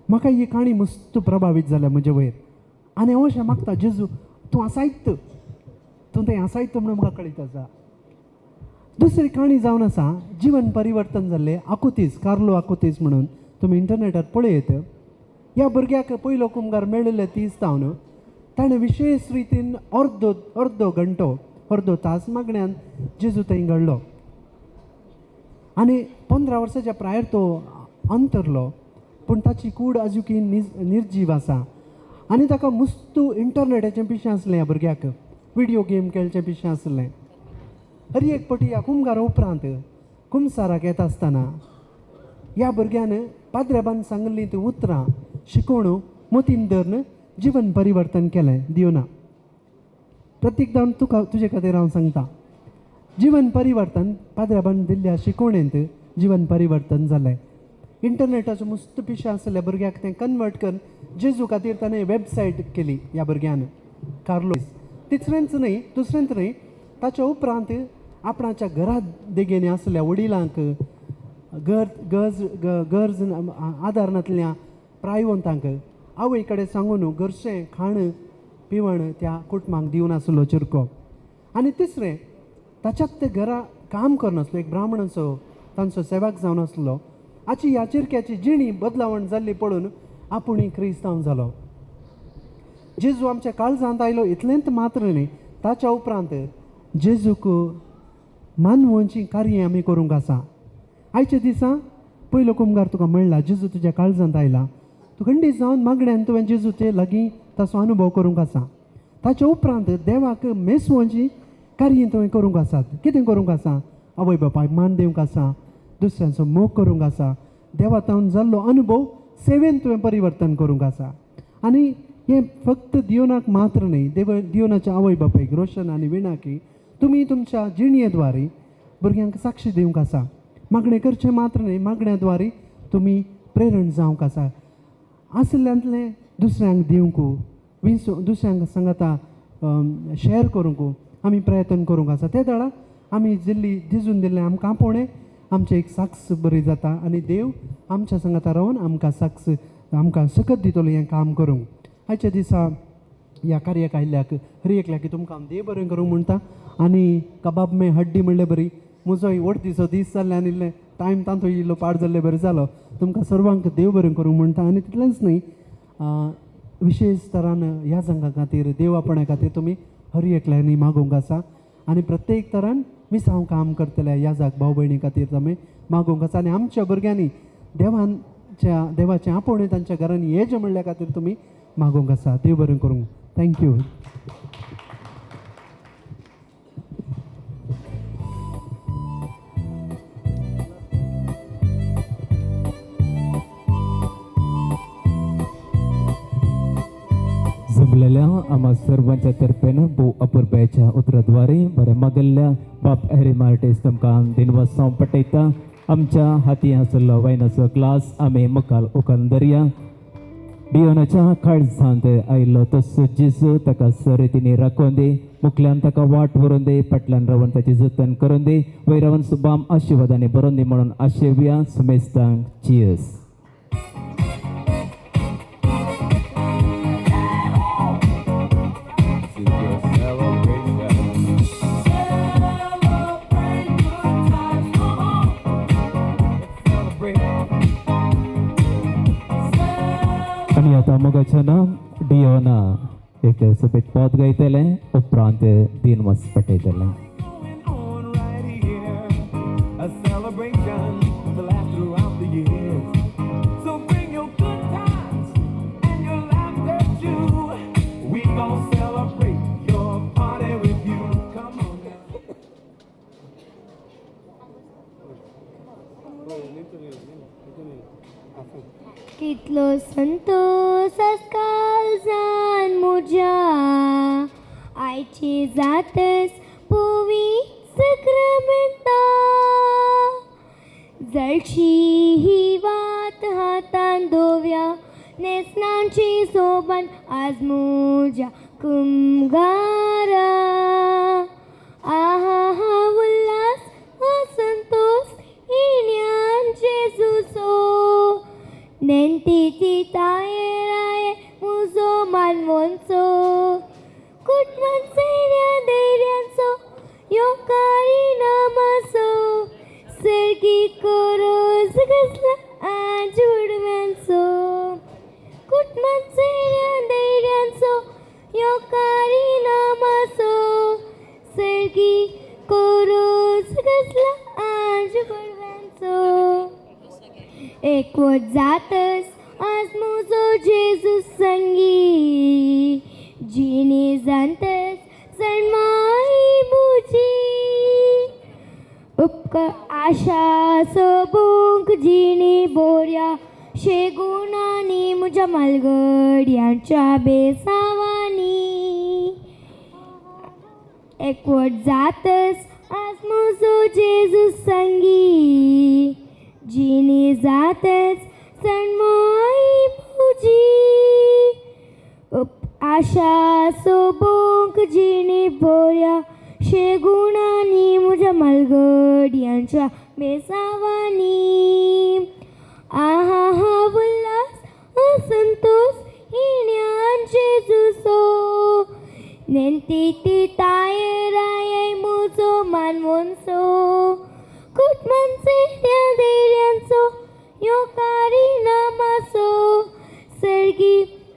म्हाका ही काणी मस्त प्रभावीत जाल्या म्हजे वयर. आनी हांव अशें मागता, जेजू तूं आसायत, तूं थंय आसायत म्हणून म्हाका कळीत आसा. दुसरी काणी जावन आसा जिवन परिवर्तन जाल्लें आकुतीस, कार्लो आकुतीस म्हणून तुमी इंटरनेटार पळयत. ह्या भुरग्याक पयलो कुमगार मेळिल्ले तीस जावन ताणें विशेश रितीन अर्दो अर्दो घंटो अर्दो तास मागण्यान जेजू थंय घडलो आनी 15 वर्साच्या प्रायर तो अंतरलो, पूण ताची कूड अजुकी निर्जीव आसा. आनी ताका मुस्तू इंटरनेटाचें पिशें आसलें, ह्या भुरग्याक विडियो गेम खेळचें पिशें आसलें. हर एक पटी ह्या कुमगारा उपरांत कुमसाराक येता आसतना ह्या भुरग्यान पाद्रेबान सांगिल्लीं तीं उतरां शिकोवन मतीन धरून जिवन परिवर्तन केलें. दिवना प्रत्येक जावन तुका तुजे खातीर हांव सांगता, जिवन परिवर्तन पाद्रेबान दिल्ल्या शिकवणेंत जिवन परिवर्तन जालें. इंटरनेटाचो मस्त पिशें आसलें भुरग्याक तें कन्वर्ट करून जेजू खातीर ताणें वेबसायट केली ह्या भुरग्यान कार्लोस. तिसरेंच न्हय दुसरेंच न्हय, ताच्या उपरांत आपणाच्या घरा देगेनी आसल्या वडिलांक गरज गरज आदार नासल्या प्रायवंतांक आवय कडेन सांगून घरचें खाण पिवण त्या कुटुंबाक दिवन आसलो चिरको. आनी तिसरें ताच्यात ते घरा काम करनासलो, एक ब्राह्मणाचो तांचो सेवक जावन आसलो. आची ह्या चिरक्याची जिणी बदलावण जाल्ली पळोवन आपूण क्रिस्तांव जालो. जेजू आमच्या काळजांत आयलो इतलेंच मात्र न्हय, ताच्या उपरांत जेजूक मानवोंची कार्य आमी करूंक आसा. आयच्या दिसा पयलो कुमगार तुका मेळ्ळा, जेजू तुज्या काळजांत आयला, तूं खंडीत जावन मागण्यान तुवें जेजूचे लागीं ताचो अनुभव करूंक आसा. ताच्या उपरांत देवाक मेसवोंची कार्य तुवें करूंक आसात. कितें करूंक आसा? आवय बापायक मान दिवंक आसा, दुसऱ्यांचो मोग करूंक आसा, देवा तावन जाल्लो अनुभव सेवेन तुवें परिवर्तन करूंक आसा. आनी हें फक्त दियोनाक मात्र न्हय, देव दियोनाच्या आवय बापायक रोशन आनी विणाकी तुमी तुमच्या जिणये द्वारे भुरग्यांक साक्षी दिवंक आसा. मागणें करचें मात्र न्हय, मागण्या द्वारे तुमी प्रेरण जावंक आसा. आशिल्ल्यांतलें दुसऱ्यांक दिवंक, विंचू दुसऱ्यांक सांगाता शेअर करूंक आमी प्रयत्न करूंक आसा. ते दळा आमी जिल्ली दिजून दिल्लें आमकां आपोवणें आमचें एक साक्ष बरी जाता आनी देव आमच्या सांगाता रावन आमकां साक्ष आमकां सकत दितलो हें काम करूंक. आयच्या दिसा ह्या कार्याक आयिल्ल्याक हर एकल्याक तुमकां देव बरें करूंक म्हणटा. आनी कबाब में हड्डी म्हणले बरी म्हजो व्हड दिसो दीस जाल्ले आनी इल्लें टायम तांतू इल्लो पाड जाल्ले बरें जालो. तुमकां सर्वांक देव बरें करूंक म्हणटा. आनी तितलेंच न्हय, विशेश तरान ह्या संघा खातीर देव आपणा खातीर तुमी हर एकल्यांनी मागूंक आसा. आनी प्रत्येक तरान मिसांव काम करतल्या ह्या जाग भाव भयणी खातीर तुमी मागूंक आसा. आनी आमच्या भुरग्यांनी देवाच्या देवाचें आपोवणें तांच्या घरांनी येचें म्हणल्या खातीर तुमी मागूंक आसा. देव बरें करूंक. Thank you. जमलेल्या आम्हा सर्वांच्या तर्फेन भोव अपुरबायेच्या उतराद्वारे बरें मागल्ल्या बाप हॅरी मार्टीस तुमकां दिनवास पटयता. आमच्या हाती आसलो वायनाचो ग्लास आमी मुखार उखलून धरया. डियोनाच्या काळजांत आयिल्लो तसो जेजू ताका सरितीनी राखून दी, मुखल्यान ताका वाट व्हरून दी, फाटल्यान रावन ताची जतन करून दी, वयर रावन सुबाम आशिर्वादांनी भरून दी म्हणून आशेवया सुमेस्तांक. चियर्स. आनी आतां मोगाच्या नाम डियोना एक सफेद पद गायतले, उपरांत दिनवास पटयतले. A celebration to last throughout the years. So bring your good times and your laughter too. We gon' celebrate your party with you. Come on now. कितलो संतोष काळजान म्हज्या आयची जातस पुवी सक्रमेंता जळची ही वात हातान दोव्या न्हेसणांची सोबन आज म्हज्या कुमगारा. आहा हा उल्हास नेंतीची तायराये मुजो मानवोनचो कुटमान सैन्या धैर्यांचो योकारी नामाचो सर्गी कोरोज कसला आज उडव्यांचो कुटमान सैन्या धैर्यांचो योकारी नामाचो सर्गी कोरोज कसला आज उडव्यांचो एकवट जातस आज मुजो जेजू संगी जिणे जाणतस सणमाई मुजी उपकार आशा सोबूंक जिणी बोऱ्या शेगुणांनी म्हज्या मालगड्यांच्या बेसावांनी एकवट जातस आज मुजो जेजू संगी जिणे जातस सणमाई मुजी आशा सोबूंक जिणे बोऱ्या शेगुणांनी म्हज्या मालगड्यांच्या बेसावांनी आहा हा उल्हास असंतोष हिण्यान जेजूसो नेंती ती तायराये मुजो मानवोनसो कुटमान सैन्या धैर्यांचो योकारी नामाचो सर्गी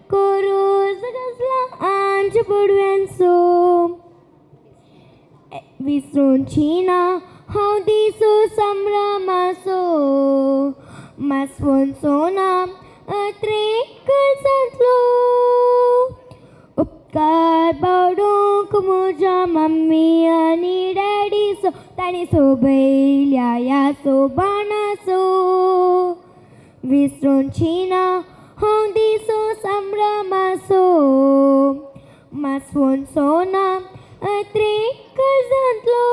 कोरोज कसला आंज पडव्यांचो विसरूंची ना हांव दिसो संभ्रमाचो मासवोनचो ना अत्रेक जातलो उपकार पाडूंक म्हज्या मम्मी आनी डॅडीचो तांणी सोबयल्या ह्या सोबाणाचो विसरूंची ना हांव दिसो संभ्रमाचो मासवोनचो ना अत्रेक जातलो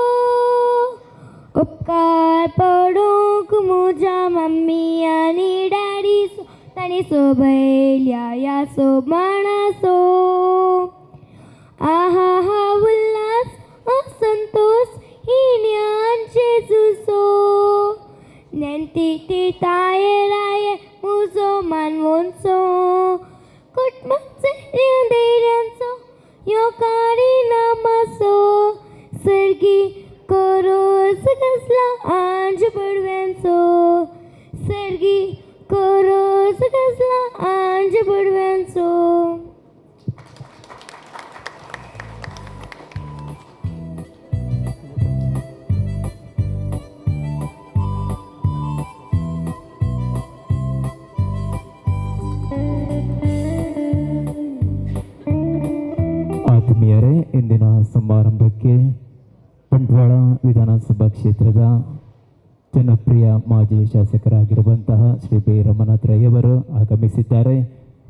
उपकार पडूंक म्हज्या मम्मी आनी डॅडीचो तांणी सोबयल्या ह्या सोबाणाचो आहा हा उल्हास असंतोष हिण्यान जेजूसो नेंती ती तायराये मुजो मानवोनचो कुटमान धैर्यांचो योकारी नामाचो सर्गी कोरोज कसला आंज पडव्यांचो सर्गी कोरोज कसला आंज पडव्यांचो. ಆತ್ಮೀಯರೇ, ಇಂದಿನ ಸಮಾರಂಭಕ್ಕೆ ಬಂಟ್ವಾಳ ವಿಧಾನಸಭಾ ಕ್ಷೇತ್ರದ ಜನಪ್ರಿಯ ಮಾಜಿ ಶಾಸಕರಾಗಿರುವಂತಹ ಶ್ರೀ ಬಿ ರಮನಾಥ್ ರೈಯವರು ಆಗಮಿಸಿದ್ದಾರೆ.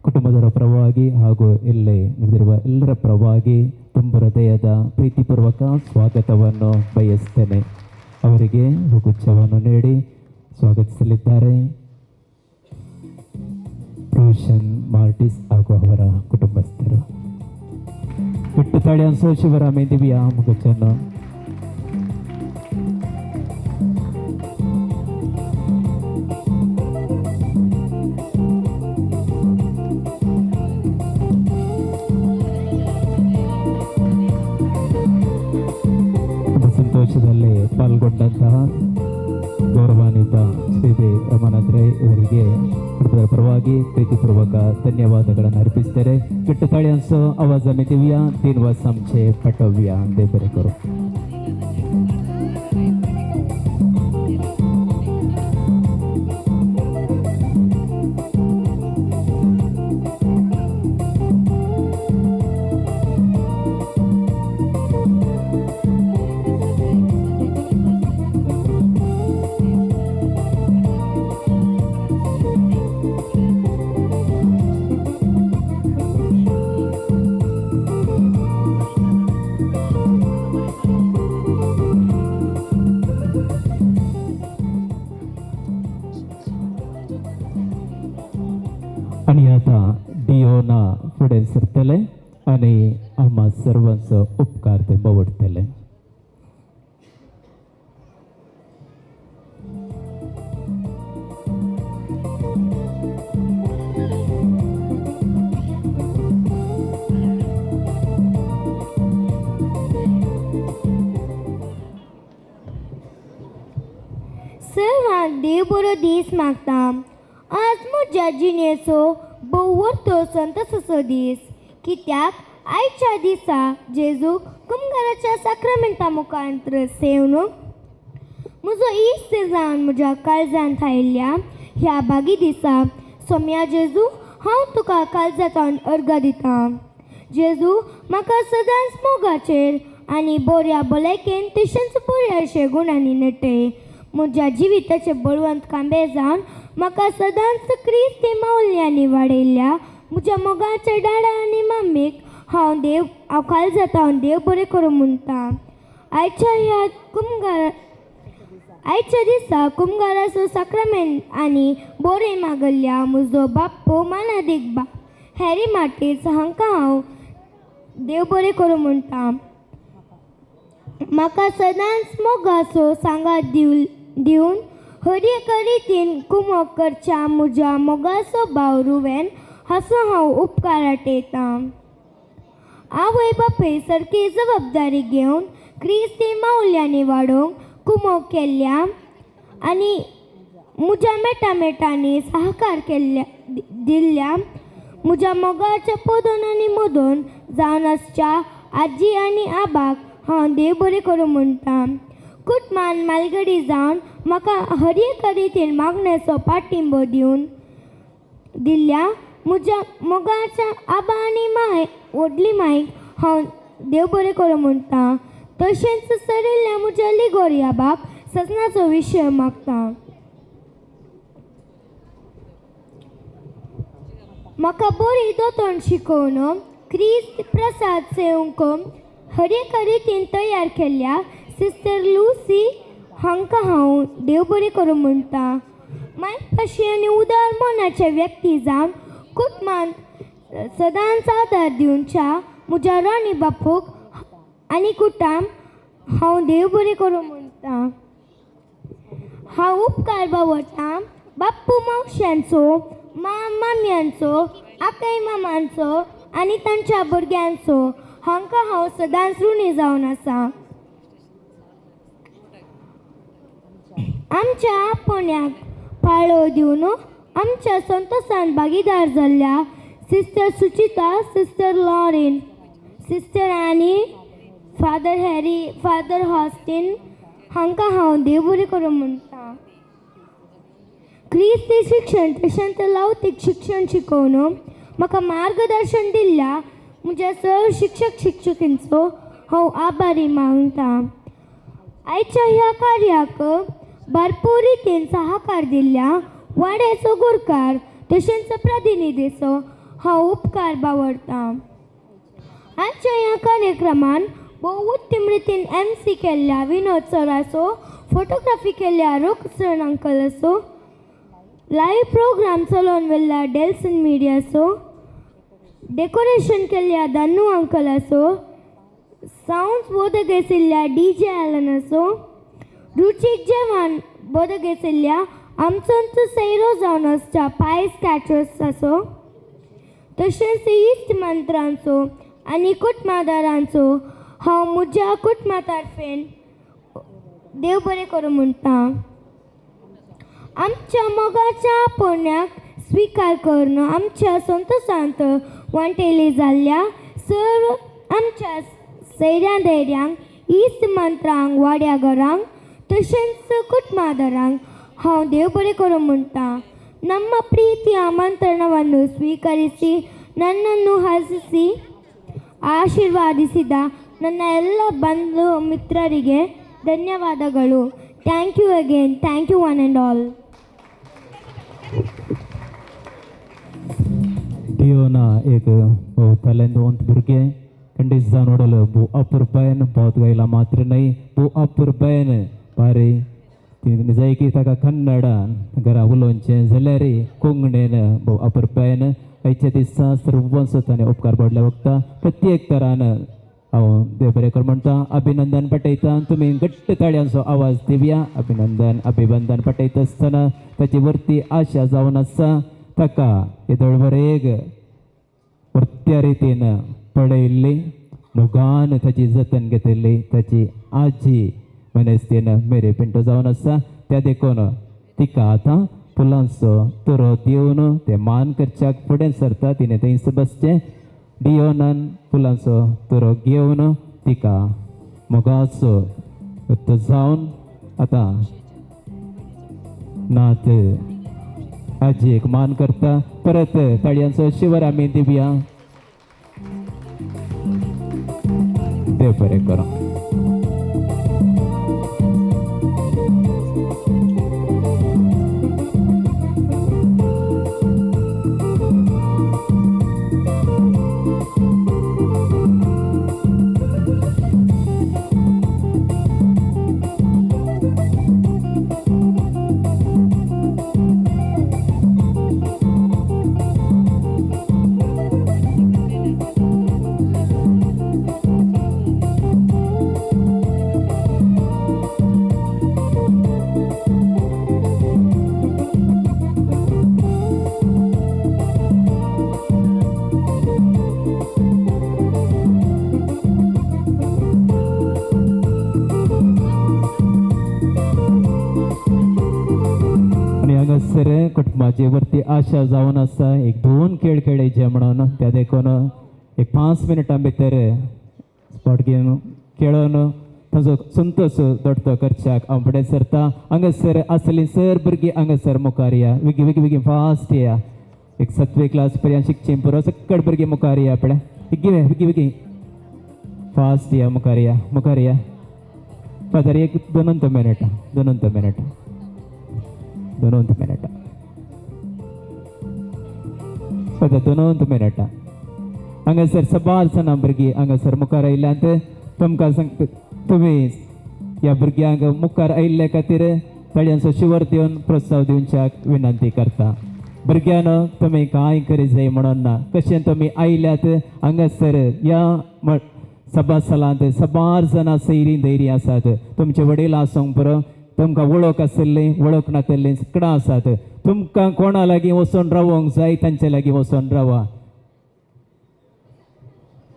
ಕುಟುಂಬದವರ ಪರವಾಗಿ ಹಾಗೂ ಇಲ್ಲಿ ನಡೆದಿರುವ ಎಲ್ಲರ ಪರವಾಗಿ ತುಂಬ ಹೃದಯದ ಪ್ರೀತಿಪೂರ್ವಕ ಸ್ವಾಗತವನ್ನು ಬಯಸ್ತೇನೆ. ಅವರಿಗೆ ಹೂಗುಚ್ಛವನ್ನು ನೀಡಿ ಸ್ವಾಗತಿಸಲಿದ್ದಾರೆ ರೋಷನ್ ಮಾರ್ಟಿಸ್ ಹಾಗೂ ಅವರ ಕುಟುಂಬಸ್ಥರು. ಬಿಟ್ಟು ತಾಳಿ ಶಿವರಾಮೇ ದಿವ್ಯಾ ಮುಗುಚ್ಚನ್ನು. ಸಂತೋಷದಲ್ಲಿ ಪಾಲ್ಗೊಂಡಂತಹ ಗೌರವಾನ್ವಿತ ಶ್ರೀ ಬಿ ರಮನಾಥ್ ರೈ ಇವರಿಗೆ ಕುಟುಂಬದ ಪರವಾಗಿ ಪ್ರೀತಿಪೂರ್ವಕ ಧನ್ಯವಾದಗಳನ್ನು ಅರ್ಪಿಸುತ್ತೇನೆ. ಬಿಟ್ಟು ತಾಳಿ ಅನ್ಸೋ ಅವಾಜ ಮಿತಿವ್ಯ ತಿನ್ವ ಸಂಚೆ ಪಟವ್ಯ ದೇವರಕರು. आनी आतां डिओना फुडें सरतले आनी आम्हा सर्वांचो उपकार ते बवडतले. बरो दीस मागता. आज म्हज्या जिणेचो भोव संतोसाचो दीस, कित्याक आयच्या दिसा जेजू कुमगाराच्या साक्रामेंता मुखांत्र सेवन म्हजो इश्ट जावन म्हज्या काळजांत आयिल्ल्या ह्या बागी दिसा सोम्या जेजू हांव तुका काळजांत अर्गां दिता. जेजू म्हाका सदांच मोगाचेर आनी बऱ्या भलायकेन तशेंच बऱ्या गुणांनी नटय. म्हज्या जिविताचे बळवंत खांबे जावन म्हाका सदांच क्रिस्ती मावल्यांनी वाडयल्ल्या म्हज्या मोगाच्या डाडा आनी मम्मीक हांव देव हांव काळजांत देव बरें करूं म्हणटा. आयच्या ह्या कुमगारा आयच्या दिसा कुमगाराचो साक्रामेंत आनी बोरें मागल्ल्या म्हजो बाप्पो मानादीक बाप हॅरी मार्टीस हांकां हांव देव बरें करूं म्हणटा. म्हाका सदांच मोगाचो सांगात दिवन हर एका रितीन कुमोक करच्या म्हज्या मोगाचो भाव रुवेन हाचो हांव उपकार आठयतां. आवय बापूय सारकी जबाबदारी घेवन क्रिस्ती मावल्यांनी वाडोवंक कुमोक केल्ल्या आनी म्हज्या मेटा मेटांनी सहकार केल्ल्या दिल्ल्या म्हज्या मोगाच्या पदोन आनी मदोन जावन आसच्या आजी आनी आबाक हांव देव बरें करूं म्हणटा. कुटमान मालगडी जावन म्हाका हर एका रितीन मागण्याचो पाठिंबो दिवन दिल्ल्या म्हज्या मोगाच्या आबा आनी माय व्हडली मायक हांव देव बरें करूं म्हणटा. तशेंच सरिल्ल्या म्हज्या लिगोरी आबाक सजनाचो विशय मागता. म्हाका बरी दोतोण शिकोवन क्रिस्त प्रसाद सेवंक हर एका रितीन तयार केल्ल्या सिस्टर लुसी हांकां हांव देव बरें करूं म्हणटा. मायपाशी आनी उदार मनाचे व्यक्ती जावन कुटुंबांत सदांच आदार दिवच्या म्हज्या राणी बापूक आनी कुटाम हांव देव बरें करूं म्हणटा. हांव उपकार बावडटा बाप्पू मावश्यांचो, माम मामयांचो, आकय मामांचो आनी तांच्या भुरग्यांचो हांकां हांव सदांच ऋणी जावन आसा. आमच्या आपोवण्याक पाळो दिवन आमच्या संतोसान भागीदार जाल्ल्या sister Suchita, sister Lauren, sister आनी फादर हॅरी, फादर हॉस्टीन हांकां हांव देव बरें करूं म्हणटा. क्रिस्ती शिक्षण तशेंच लौतीक शिक्षण शिकोवन म्हाका मार्गदर्शन दिल्ल्या म्हज्या सर शिक्षक शिक्षकींचो हांव आभारी मानता. आयच्या ह्या कार्याक भरपूर रितीन सहकार दिल्ल्या वाड्याचो गुरकार तशेंच प्रतिनिधीचो हांव उपकार बावडटा. आयच्या ह्या कार्यक्रमान भोव उत्तम रितीन एम सी केल्ल्या विनोद सराचो, फोटोग्राफी केल्ल्या रोकसण अंकलाचो, लायव्ह प्रोग्राम चलोवन व्हेल्ल्या डेल्सन मिडियाचो, डेकोरेशन केल्ल्या दानू अंकलाचो, सावंड्स बोदगेसिल्ल्या डी जे एलनाचो, रुचीक जेवण बोदगेसिल्ल्या आमचो सैरो जावन आसच्या पायस कॅटरर्साचो, तशेंच इश्ट मंत्रांचो आनी कुटुंबादारांचो हांव म्हज्या कुटुंबा तर्फेन देव बरें करूं म्हणटा. आमच्या मोगाच्या आपोवण्याक स्विकार करून आमच्या संतोसांत वांटेली जाल्ल्या सर्व आमच्या सैऱ्या धैर्यांक, इश्ट मंत्रांक, वाड्या घरांक तशेंच कुटुंबादारांक हांव देव बरें करूं म्हणटा. ನಮ್ಮ ಪ್ರೀತಿಯ ಆಮಂತ್ರಣವನ್ನು ಸ್ವೀಕರಿಸಿ ನನ್ನನ್ನು ಹಸಿಸಿ ಆಶೀರ್ವಾದಿಸಿದ ನನ್ನ ಎಲ್ಲ ಬಂಧು ಮಿತ್ರರಿಗೆ ಧನ್ಯವಾದಗಳು. Thank you again. Thank you one and all. Diona एक तलेंतवंत भुरगें खंडीत जावन वडल भो अपुरबायन बहुत गायला मात्र न्हय भो अपुरबायन बारी जाय की ताका कन्नडान घरा उलोवचें जाल्यार कोंकणीन भोव अपुरबायन आयच्या दिसा सर्वांचो ताणें उपकार पडल्या वखता प्रत्येक तरान हांव देव बरें कर म्हणटा. अभिनंदन पटयता तुमी घट्ट ताळयांचो आवाज दिवया. अभिनंदन अभिवंदन पटयता आसतना ताची वरती आशा जावन आसा ताका येदोळभर एक वरत्या रितीन पळयल्ली मोगान ताची जतन घेतिल्ली ताची आजी मनेस्तीन मेरी पिंटो जावन आसा. त्या देखून तिका आतां फुलांचो तुरो दिवन ते मान करच्याक फुडें सरता. तिणें थंयस बसचें. डियोनान फुलांचो तुरो घेवन तिका मोगाचो व्यक्त जावन आतां नात आजयेक मान करता. परत ताळयांचो शिवर आमी दिवया. देव बरें करूं. कुटुंबाचे वरती आशा जावन आसा एक दोन खेळ खेळायचे म्हणून त्या देखून एक 5 मिनटां भितर स्पॉट गेम खेळोन ताजो संतोश दोडतो करच्याक हांव फुडें सरता. हांगासर आसली सर भुरगीं हांगासर मुखार या, बेगीन बेगीन बेगीन फास्ट या. एक 7वी क्लास पर्यंत शिकचीं पुरो सकट भुरगीं मुखार या पळय. बेगीन बेगीन बेगीन फास्ट या, मुखार या, मुखार या. फादर एक दोनोंत मिनटां, दोनोंत मिनटां, दोनोंत मिनटां, फादर दोनोंत मिनटां. हांगासर सबार जाणां भुरगीं हांगासर मुखार आयल्यांत. तुमकां सांगता तुमी ह्या भुरग्यांक मुखार आयिल्ले खातीर ताळयांचो शिवर दिवन प्रोत्साव दिवच्याक विनंती करता. भुरग्यांनो तुमी कांय करी जाय म्हणून ना, कशें तुमी आयल्यात हांगासर ह्या सभा स्थलांत सबार जाणां सैरीं धैर्य आसात. तुमचे वडील आसूंक पुरो, तुमकां वळख आशिल्लीं वळख नातिल्लीं सगळां आसात. तुमकां कोणा लागीं वचून रावोंक जाय तांचे लागीं वचून रावा.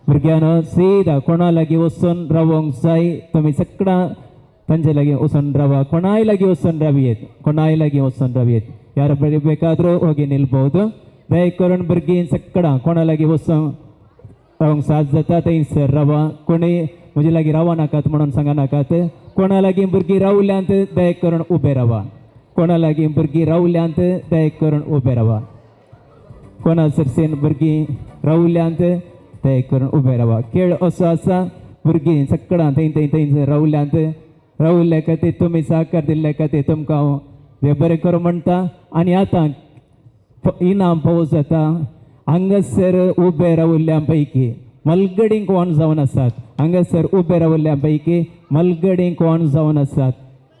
भुरग्यांनो सीधा कोणा लागीं वचून रावोंक जाय तुमी सगळां तांचे लागीं वचून रावा. कोणाय लागीं वचून रावयेत, कोणाय लागीं वचून रावयेत. ಯಾರು ಬೇಕಾದರೂ ಹೋಗಿ ನಿಲ್ಬೋದು. ದಯಕरून भुरगीं सगळां कोणा लागीं वचून रावंक साथ जाता थंयसर रावा. कोणी म्हजे लागीं रावा नाकात म्हणून सांगा नाकात. कोणा लागीं भुरगीं रावल्यांत दया करून उबे रावा. कोणा लागीं भुरगीं रावल्यांत दया करून उबे रावा. कोणा सरसेन भुरगीं रावल्यांत दया करून उबे रावा. खेळ असो आसा भुरगीं सगळां थंय थंय थंय रावल्यांत रावल्ले खातीर तुमी सहकार दिल्ले खातीर तुमकां हांव देव बरें करूं म्हणटा. आनी आतां इनाम पावस जाता. हांगासर उबे रावल्ल्या पैकी मलगडी कोण जावन आसात? हांगासर उबे रावल्ल्या पैकी मलगडी कोण जावन आसात?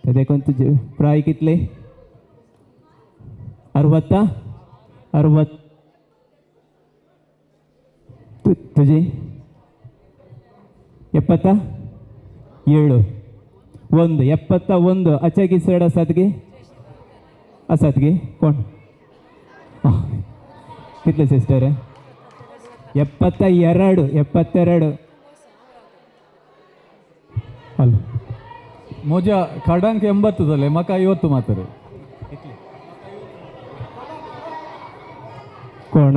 ते देखून तुजे प्राय कितले? 60 60. तुजी 77 1 71. अचाकी चड आसात गे? आसात गे? कोण कितले सिस्टर? 72 72. हॅलो म्हज्या कार्डांक 80 जाले, म्हाका 50 मात्र. कोण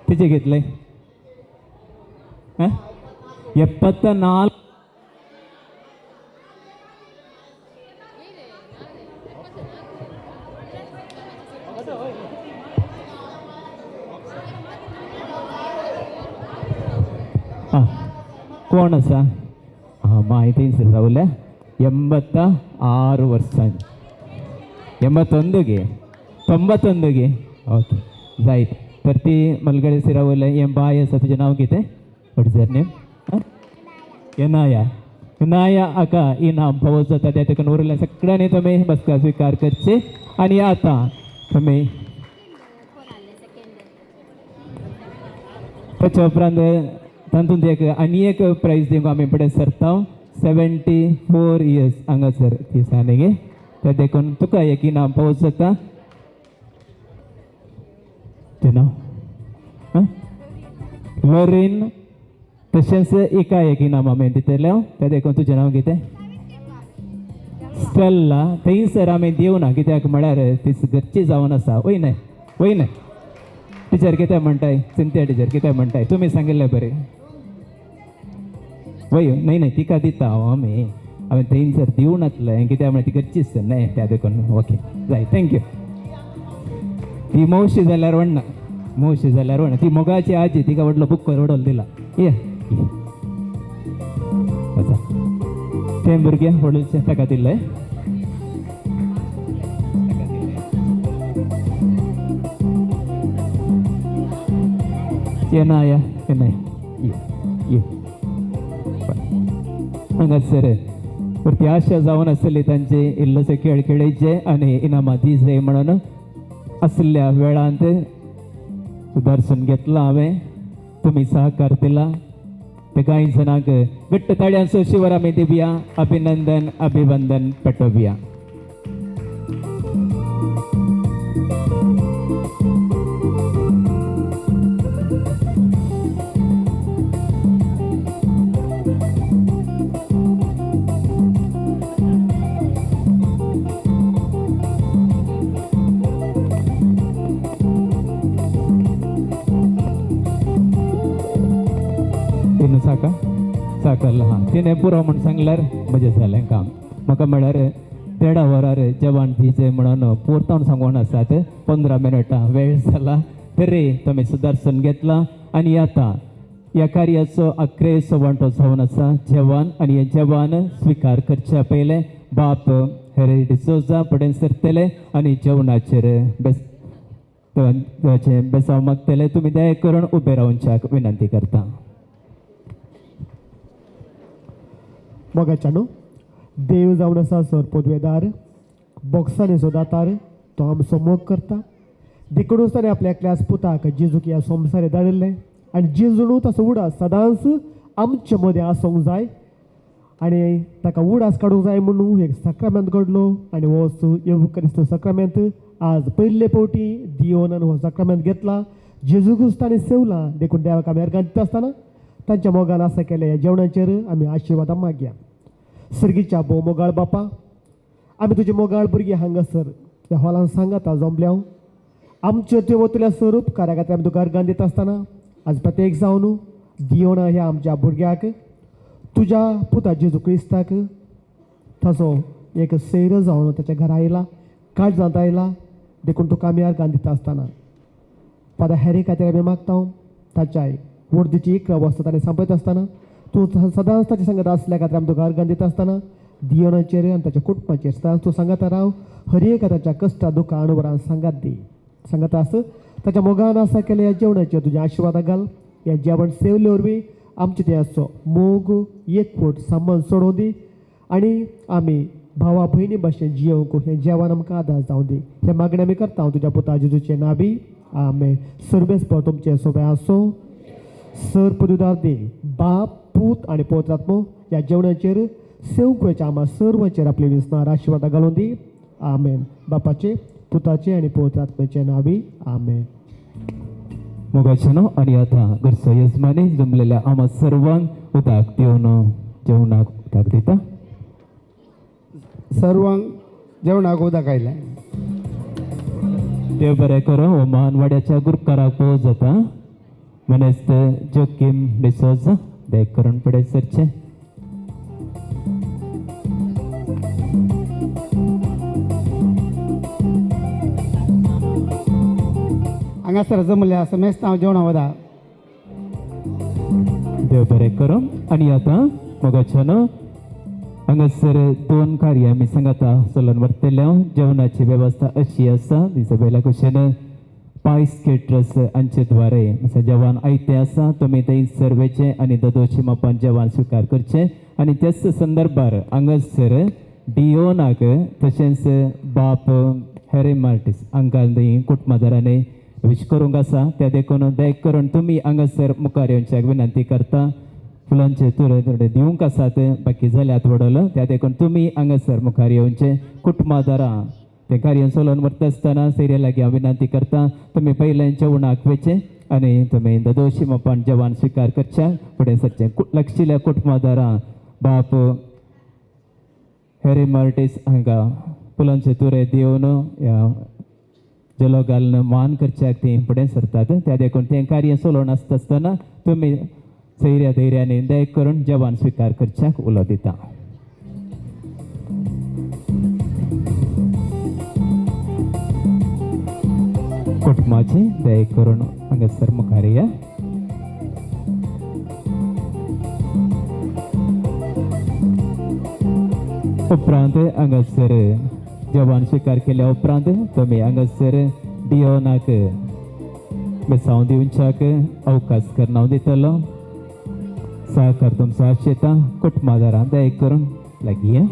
तिचे घेतले? 74. कोण आसा? हां माहिती रावल्या. 86 वर्सां. 81 गे? 91 गे? ओके जायत. तर ती मलगडे रावल्या. हें बाय आसा, तुजें नांव कितें? What is your name? Enaya. Enaya हाका इनाम फावो जाता. त्या देखून उरल्या सगळ्यांनी तुमी बसका स्विकार करची. आनी आतां तुमी ताच्या उपरांत तातूंत एक आनी एक प्रायज दिवंक आमी फुडें सरता. 74 इयर्स हांगासर दिसांनी गे. ते देखून तुका एक इनाम पावस जाता. तुजें नांव? लोरीन. तशेंच एका एक इनाम आमी दितले. ते देखून तुजें नांव कितें? स्टेल्ला थंयसर आमी दिवना कित्याक म्हळ्यार ती घरची जावन आसा. वय न्हय वय न्हय टिचर कितें म्हणटाय? सिंथिया टिचर कितें म्हणटाय? तुमी सांगिल्लें बरें. वय न्हय न्हय तिका दिता हांव. आमी हांवें थंयसर दिवनातलें कित्याक म्हळ्यार ती घरचीच न्हय त्या देखून. ओके जाय thank you. ती मावशी जाल्यार व्हडना, मावशी जाल्यार व्हडना. ती मोगाची आजी, तिका व्हडलो बुक व्हडलो दिला. ये आसा तें भुरगें व्हडलें ताका दिल्लें. येना या येना ये हांगासर परती आशा जावन आसली तांची इल्लोसो खेळ खेळयचे आनी इनामां दी जाय म्हणून आसल्या वेळांत सुदारसून घेतला हांवें. तुमी सहकार दिला ते कांय जाणांक घट्ट ताळयांचो शिवर आमी दिवया. अभिनंदन अभिवंदन पेटोवया. साका साकल हां तिणें पुरो म्हूण सांगल्यार म्हजें जालें काम. म्हाका म्हळ्यार देडा वरार जेवण दिचें म्हणून पोरतावन सांगून आसात. 15 मिनटां वेळ जाला तरी तुमी सुदारसून घेतला. आनी आतां ह्या कार्याचो अक्रेचो वांटो जावन आसा जेवण. आनी हें जेवण स्विकार करच्या पयलें बाप हेरे डिसोजा फुडें सरतले आनी जेवणाचेर बेसांव मागतले. तुमी दया करून उबे रावच्याक विनंती करता. मोगाच्यानो देव जावन आसा सर पदवेदार बॉक्सांनी सोदातार तो आमचो मोग करता. देखूनच ताणें आपल्या एकल्याच पुताक जेजूक ह्या संवसारांत धाडिल्लें आनी जेजून ताचो उडास सदांच आमचे मदें आसूंक जाय आनी ताका उडास काडूंक जाय म्हणून एक साक्रामेंत घडलो आनी हो येवक्रिस्त साक्रामेंत आज पयले फावटी दियोनान हो साक्रामेंत घेतला. जेजू क्रिस्त ताणें सेवला देखून देवाक आमी अर्गां दिता आसतना तांच्या मोगान आसा केल्या ह्या जेवणाचेर आमी आशिर्वादां मागया. सर्गीच्या भोव मोगाळ बापा, आमी तुजे मोगाळ भुरगीं हांगासर ह्या हॉलान सांगाता जमल्या. आमच्यो त्यो वतल्या स्वरूप कार्या खातीर आमी तुका अर्गां दिता आसतना आज प्रत्येक जावन दियोना ह्या आमच्या भुरग्याक तुज्या पुता जेजू क्रिस्ताक ताचो एक सैर जावन ताच्या घरा आयला, काळजांत आयला देखून तुका आमी अर्गां दिता आसतना फादर हॅरी खातीर आमी मागता. ताच्या वर्दीची 11 वर्सां ताणें सांपयता आसतना तूं सदांच ताच्या सांगत आसल्या खातीर आमी तुका अर्गां दिता आसतना दियोनाचेर आनी ताच्या कुटुंबाचेर सदांच तूं सांगता राव. हर एक ताच्या कश्टा दुख्खा अणभवान सांगात दी सांगता आस. ताच्या मोगान आसा केल्या ह्या जेवणाचेर तुज्या आशिर्वादा घाल. ह्या जेवण सेवले वरवीं आमचे ते आसचो मोग एकवट संबंद सोडोवं दी आनी आमी भावा भयणी भाशेन जियोवंक हें जेवण आमकां आदार जावं दी. हें मागणें आमी करता तुज्या पुता जेजूचें नाबी. आमेन. सर्वेस्पर तुमचें सोबें आसूं. सर पदुदार दी बाप पूत आनी पवित्र आत्मो ह्या जेवणाचेर सेवकाच्या आमा सर्वांचेर आपली विसनार आशिर्वादां घालून दी. आमेन. बापाचे पुताचे आनी पवित्र आत्म्याचे नावी. आमेन. मोगाच्यानो आनी आतां घरचो यजमानी जमलेल्या आमा सर्वांक उदक दिवन जेवणाक उदक दिता. सर्वांक जेवणाक उदक आयलें. देव बरें करूं. हो महान वाड्याच्या गुरकाराक पोव जाता मनेस्त जोकीम डिसोजा दया करून फुडें सरचें. हांगासर जमल्या समेस्त हांव जेवणा वता. देव बरें करूं. आनी आतां मोगाच्यानो हांगासर 2 कार्यां आमी सांगाता चलून व्हरतले. जेवणाची वेवस्था अशी आसा दिसा पयल्या कुशेन पायस केटरस हांचे द्वारे जेवण आयतें आसा. तुमी थंय सर्वेचें आनी ददोशी मापान जेवण स्विकार करचें. आनी त्याच संदर्भार हांगासर डियोनाक तशेंच बाप हॅरी मार्टीस हांकां कुटुंबादारांनी विश करूंक आसा. त्या देखून दया करून तुमी हांगासर मुखार येवच्याक विनंती करता. फुलांचे तुरे थोडे दिवंक आसात बाकी जाल्यात वडोल. त्या देखून तुमी हांगासर मुखार येवचें. कुटुंबादारां तें कार्य चलोवन व्हरता आसतना सिरियल लागीं हांव विनंती करता तुमी पयलें जेवणाक वयचें आनी तुमी ददोशी मापान जेवण स्विकार करचें. फुडें सरचें लक्षिल्या कुटुंबादारां बाप हॅरी मार्टीस हांकां फुलांचे तुरे दिवन ह्या जलो घालून मान करच्याक ती फुडें सरतात. त्या देखून तें कार्य चलोवन आसता आसतना तुमी सैर्या धैर्याने दया करून जेवण स्विकार करच्याक उलो दिता. कुटुंबाची दया करून हांगासर मुखार या. उपरांत हांगासर जेवण स्विकार केल्या उपरांत तुमी हांगासर डियोनाक बेसांव दिवच्याक अवकाश करना दितलो. सहकार तुमचो आशेता कुटुंबादारां दया करून लागीं या.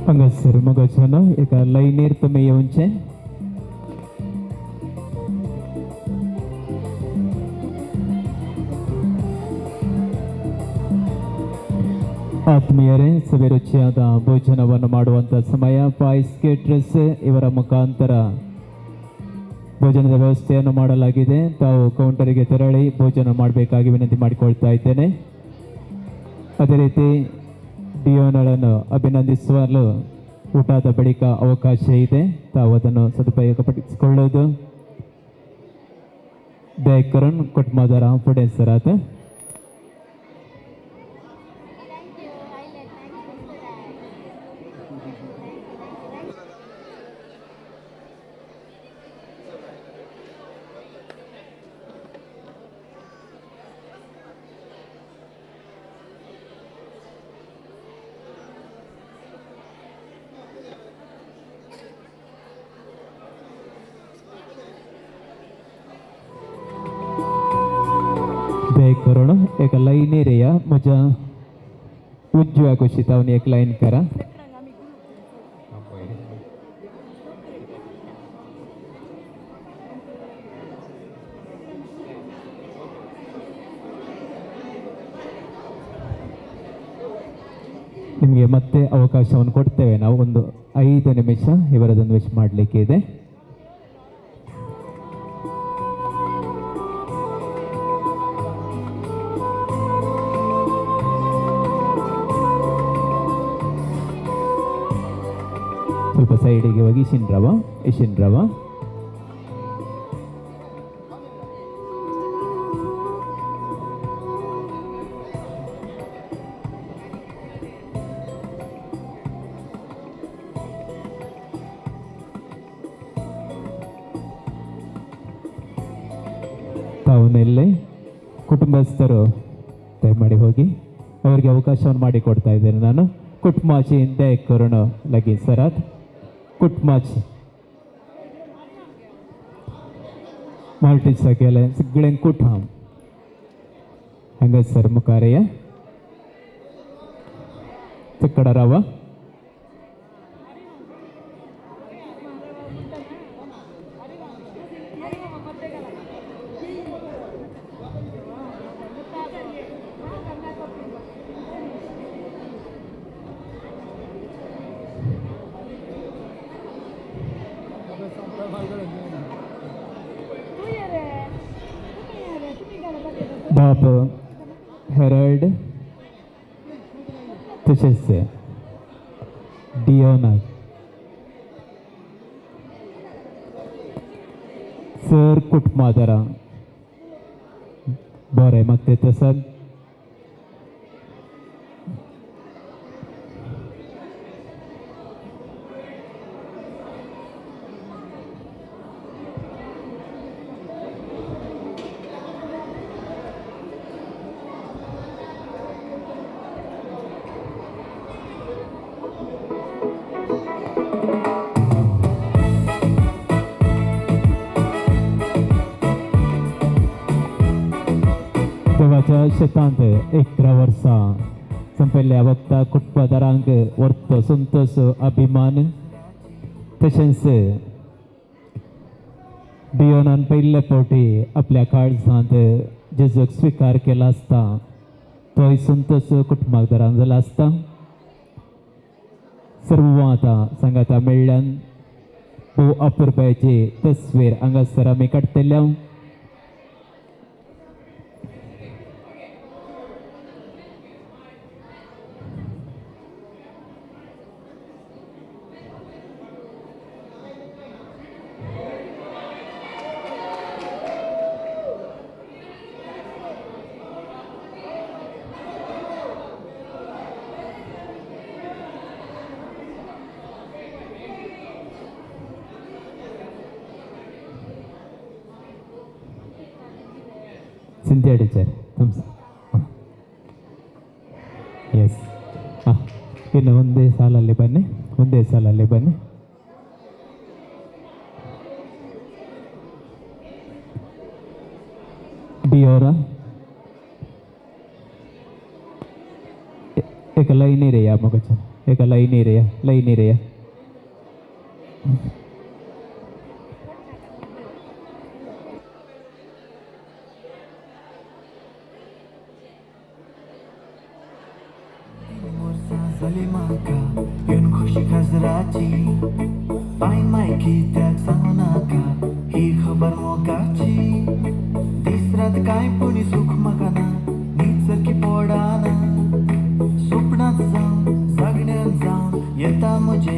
हांगासर मगजनो एका लायनीर तुमी येवचें. ಆತ್ಮೀಯರೇ, ಸವಿರುಚಿಯಾದ ಭೋಜನವನ್ನು ಮಾಡುವಂಥ ಸಮಯ. ಪಾಯ್ಸ್ ಕೇಟ್ರಸ್ ಇವರ ಮುಖಾಂತರ ಭೋಜನದ ವ್ಯವಸ್ಥೆಯನ್ನು ಮಾಡಲಾಗಿದೆ. ತಾವು ಕೌಂಟರಿಗೆ ತೆರಳಿ ಭೋಜನ ಮಾಡಬೇಕಾಗಿ ವಿನಂತಿ ಮಾಡಿಕೊಳ್ತಾ ಇದ್ದೇನೆ. ಅದೇ ರೀತಿ ಡಿಯೋನಳನ್ನು ಅಭಿನಂದಿಸಲು ಊಟದ ಬಳಿಕ ಅವಕಾಶ ಇದೆ, ತಾವು ಅದನ್ನು ಸದುಪಯೋಗಪಡಿಸಿಕೊಳ್ಳುವುದು. ದಯಕರನ್ ಕುಟುಂಬದರ ಫುಡೆ ಸರಾತ. करून एक लायनीर या म्हज्या उजव्या कुशीत एक लायन करा. ನಿಮಗೆ ಮತ್ತೆ ಅವಕಾಶವನ್ನು ಕೊಡ್ತೇವೆ ನಾವು. ಒಂದು 5 ನಿಮಿಷ ಇವರದೊಂದು ವಿಶ್ ಮಾಡಲಿಕ್ಕೆ ಇದೆ. ಸ್ವಲ್ಪ ಸೈಡಿಗೆ ಹೋಗಿ ಇಶಿನ್ ರವ ತಾವು ಕುಟುಂಬಸ್ಥರು ದಯಮಾಡಿ ಹೋಗಿ ಅವರಿಗೆ ಅವಕಾಶವನ್ನು ಮಾಡಿಕೊಡ್ತಾ ಇದ್ದೇನೆ ನಾನು. ಕುಟ್ಮಾಚಿ ದಯ ಕರುಣ ಲಗಿ ಸರಾತ್ ಕುಟ್ಮಾಚಿ माल्टीसा केलें सगळें कुठाम हांगासर मुखार या चक्कड रावा. बाप हेरल्ड तशेंच डियोना सर कुटुंबादारां बरें म्हाका तें तसं शेतांत 11 वर्सां संपयल्ल्या वखदा कुटुंबादारांक वर्तो संतोष अभिमान तशेंच डियोनान पयले फावटी आपल्या काळजांत जेजूक स्विकार केला आसता तोय संतोष कुटुंबादारान जाला आसता. सर्व आतां सांगाता मेळ्ळ्यान भोव अपुरबायेची तस्वीर हांगासर आमी काडटले. Cynthia teacher, thumbs up. Yes. ಇನ್ನು ಒಂದೇ ಸಾಲಲ್ಲಿ ಬನ್ನಿ, ಒಂದೇ ಸಾಲಲ್ಲಿ ಬನ್ನಿ. ಡಿಯೋರಾ ಏಕ ಲೈನ್ ಇರೆಯಾ ಮಗಚ, ಏಕ ಲೈನ್ ಇರೆಯಾ, ಲೈನ್ ಇರೆಯಾ. Mujhe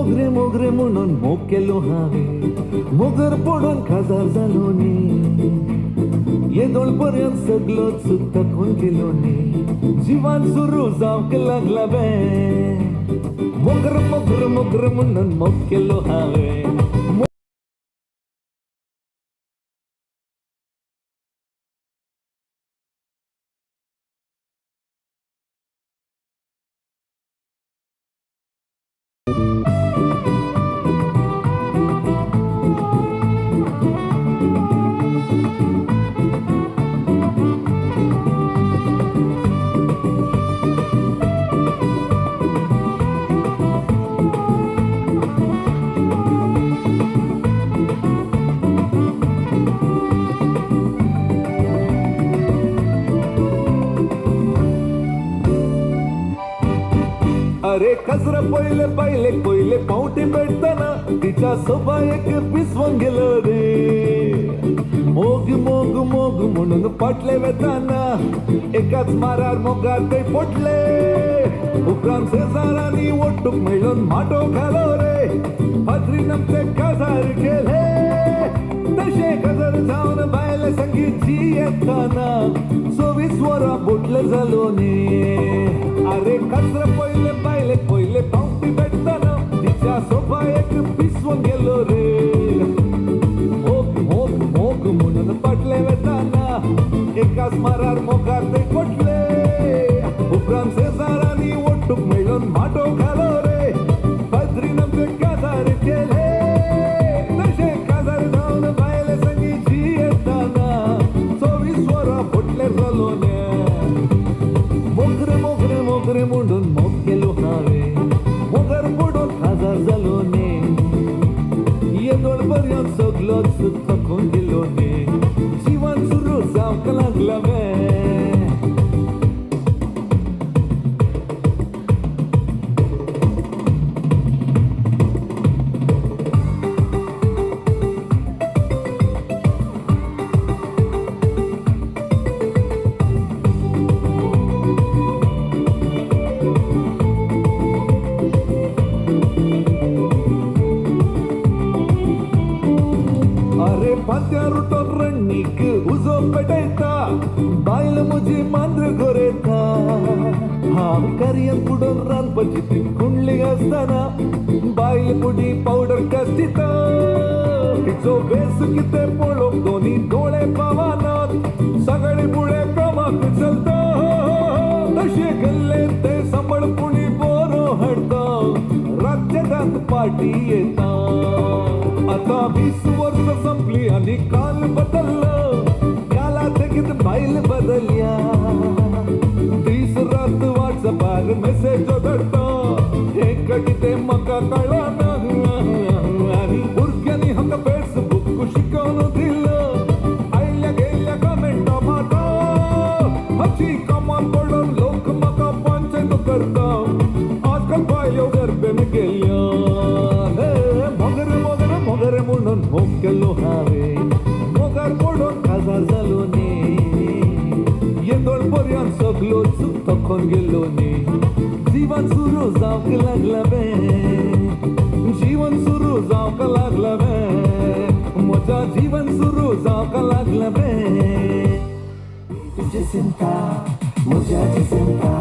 मोगरे मोगरे म्हणून मोग केलो हांवें, मोगर पडून काजार जालो न्ही. येदोळ पर्यंत सगलोच थकून गेलो न्ही, जिवान सुरू जावंक लागला बे. मोगर मोगर मोगर म्हणून मोग केलो हांवें. अरे कजरा पयले पयले पयले पावटी भेटताना तिच्या सोबायक पिसवून गेलो रे. मोग मोग मोग म्हणून फाटले वेताना एकाच मारार मोगार ते पोटले. उपरांत शेजारांनी ओटूक मेळून माटो घालो रे, पाद्रीन आमचे काजार केले. तशें काजार जावन बायले संगीत जी येताना 24 वरां बोटले जालो न्ही. अरे कचरा पयले बायले पयले पावटी भेटताना तिच्या सोबायक पिसवून गेलो रे. मोग मोग मोग म्हणून फाटले वेताना एकाच मारार मोगार ते कोटले. उपरांत शेजारांनी ओटूक मेळून माटो घालो रे, पाद्रीन आमचे काजार केले. तशें काजार जावन बायले संगी जी येताना 24 वरां बोटले जालो न्ही. मोगरे मोगरे मोगरे म्हणून मोग केलो हांवें, मोगर पडून काजार जालो न्ही. येदोळ पर्यंत सगलोच थकून गेलो न्ही, जिवन सुरू जावंक लागला बे. अरे फांत्यार उठोन रणनीक उजो पेटयता, बायल म्हजी मांद्र गोरयता. हांव कार्यान पुडोन रांदपाची ती कुंडली आसतना बायल पुडी पावडर कास्टिता. तिचो भेस कितें पळोवंक दोनी दोळे पावनात, सगळे फुडें कामाक चलता. तशें गल्ले ते सांबाळ पुणी बरो हाडटा, रातचे रात पार्टी येता. आता 20 वर्स संपली आनी काल बदललो, काला तेगीत बायल बदलया. दीस रात व्हॉट्सअपार मेसेज धाडटा, हें कितें म्हाका कळना. आनी भुरग्यांनी हांकां फेसबूक शिकोवन दिलो, आयल्या गेल्ल्या कमेंटा मारता. हाची कामां पडून लोक म्हाका पंचायत करता, आजकाल बायलो गरबेन गेल्यो. मोगरे मोगरे मोगरे म्हणून मोग केलो हांवें, मोगार पडून काजार जालो न्ही. येदोळ पर्यंत सगलोच थकून गेलो न्ही, जिवन सुरू जावंक लागला बे. जीवन सुरू जावंक लागला बे, म्हज्या जीवन सुरू जावंक लागला बे. तुझे चिंता म्हज्याची चिंता,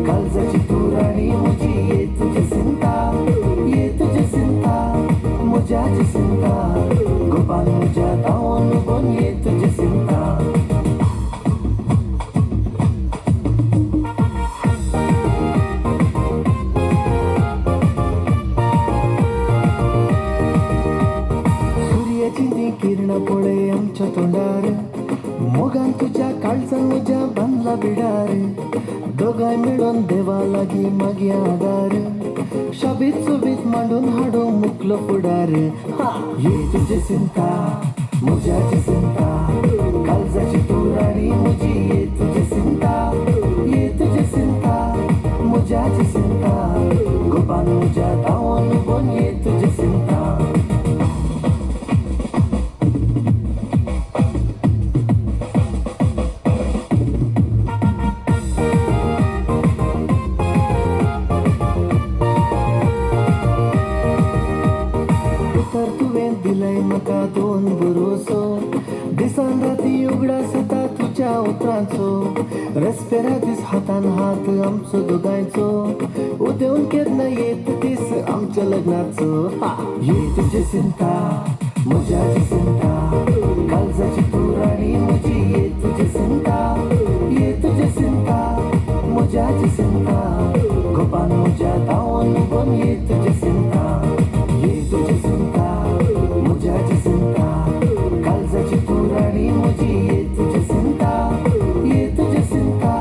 काळजाची तूं राणी म्हजी. ये तुझे चिंता, ये तुझे चिंता, म्हज्याची चिंता, गोपाल म्हज्या धांवन उबोन ये तुझे चिंता. सुर्याची ती किरणां पळय आमच्या तोंडार, मोगान तुज्या काळजान म्हज्या बांदला बिडार. दोगांय मेळोन देवा लागीं मागया आदार, शाबीत सोबीत मांडून हाडूं मुकलो फुडार. ये तुझे चिंता म्हज्याची चिंता, काळजाची तूं राणी म्हजी. ये तुझे चिंता, ये तुझे चिंता, म्हज्याची चिंता, गोपान म्हज्या धांवन उबोन ये तुझे चिंता. मुखार तुवें दिलाय म्हाका दोन भरोसो दिसान राती उगडास येता तुज्या उतरांचो रेस्पेरा दीस हातान हात आमचो दोगांयचो उदेवन केन्ना येत दीस आमच्या लग्नाचो ये तुजे सिंता म्हज्या चिंता काळजाची तूं राणी म्हजी ये तुजे सिंता ये तुजे सिंता म्हज्या चिंता गोपान म्हज्या धांवन उबोन ये तुजे सिंता ये तुजे सिंता म्हज्या चिंता काळजाची तूं राणी म्हजी ये तुजे सिंता ये तुजे सिंता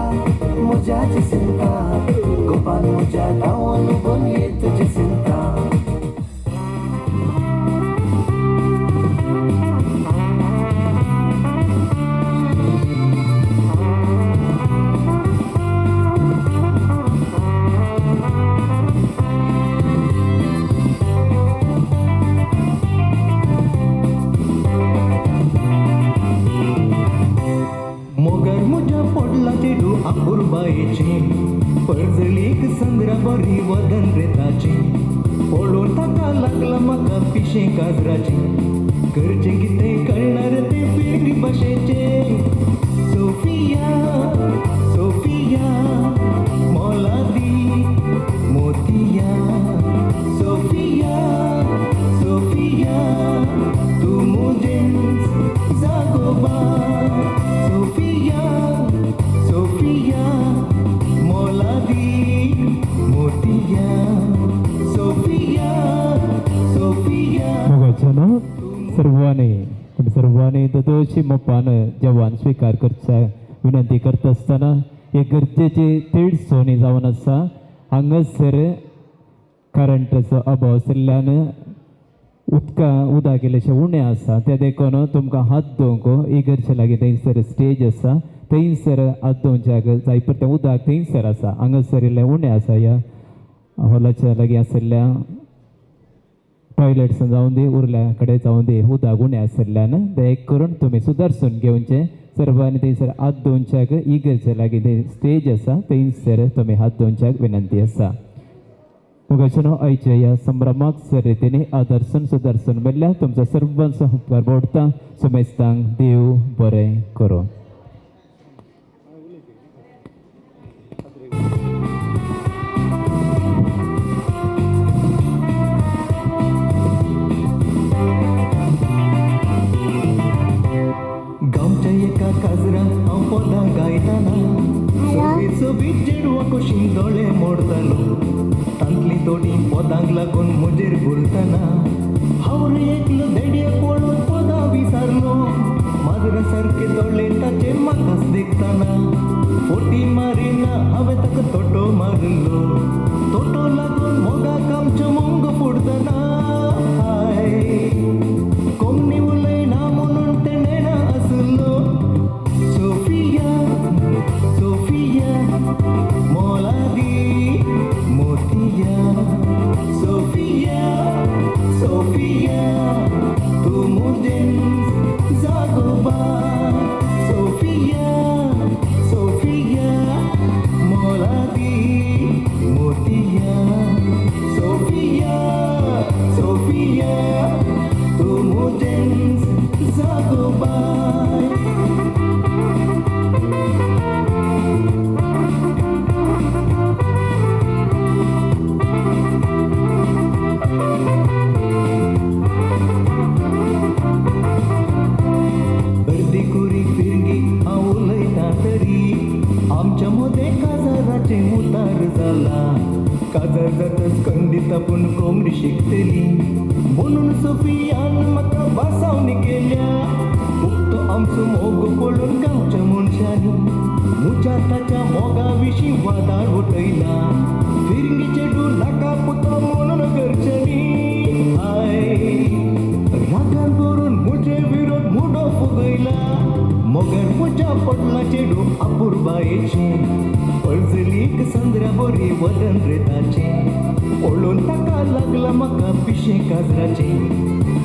म्हज्या चिंता गोपान म्हज्या धांवन उबोन ये तुजे सिंता. मोगार म्हज्या पडला चेडूं आपुरबायेचें परजळीक संद्रा बरी वदन रे ताचें पळोवन ताका लागला म्हाका पिशें काजराचें करचें कितें कळणार तें फिरंगी भाशेचें. सोफिया सोफिया मोलादी मोतिया सोफिया सोफिया तूं म्हजेंच जागोबा सोफिया सोफिया मोलादी मोतिया सोफिया सोफिया. मोगाच्यानो सर्वांनी सर्वांनी ददोशी मोपान जेवण स्विकार करचा विनंती करता आसतना हे गरजेची तिडसोणी जावन आसा. हांगासर करंटाचो अभाव आशिल्ल्यान उदका उदक इल्लेशें उणें आसा तें देखून तुमकां हात धुवंक इगर्जे लागीं थंयसर स्टेज आसा थंयसर हात धुवच्याक जाय परतें उदक थंयसर आसा. हांगासर इल्लें उणें आसा ह्या हॉलाच्या लागीं आशिल्ल्या टॉयलेट्स जावन दी उरल्या कडेन जावन दी उदक उणें आशिल्ल्यान दया करून तुमी सुदारसून घेवचें. सर्वांनी थंयसर हात धुवच्याक इगर्जे लागीं थंय स्टेज आसा थंयसर तुमी हात धुवच्याक विनंती आसा. मुगाच्यानो आयच्या ह्या संभ्रमाक सर रितीन आदर्शन सुदर्शन मेळ्ळ्या तुमचो सर्वांचो उपकार बोडटा. सुमेस्तांक देव बरें करूं. गांवच्या एका काजरान हांव पदां गायताना सोबीत सोबीत चेडवां कशीं दोळे मोडतालो तांतलीं थोडीं पदांक लागून म्हजेर भुलतना हांव रे एकलो देडये पळोवन पदां विसरलो माजरा सारके दोळे ताचे म्हाकाच देखतना फोटी मारिना हांवें ताका तोटो मारिल्लो तोटो लागून मोगाक आमच्यो मोंग फुडतना हाय कोमनी उलयना म्हणून तें नेणा आसलो. सोफिया सोफिया मोलादी मोतिया सोफिया सोफिया तूं म्हजेंच जागोबा सोफिया सोफिया मोलादी मोतिया सोफिया सोफिया तूं म्हजेंच जागोबा. अर्दी कुरी फिरंगी हांव उलयता तरी आमच्या मदें काजाराचें उतार जाला काजार जातच खंडीत आपूण कोंकणी शिकतली म्हणून सोफियान म्हाका बासावणी केल्या उक्तो आमचो मोग पळोवन गांवच्या मनशांनी म्हज्या ताच्या मोगा विशीं वादाळ उठयला फिरंगी चेडूं नाका पुता म्हणून घरच्यांनी हाय रागान भरून म्हजे विरोध मुडो फुगयला मोगार म्हज्या पडला चेडूं आपुरबायेचें परजलीक संद्रा बरी वदन रे ताचें पळोवन ताका लागला म्हाका पिशें काजराचें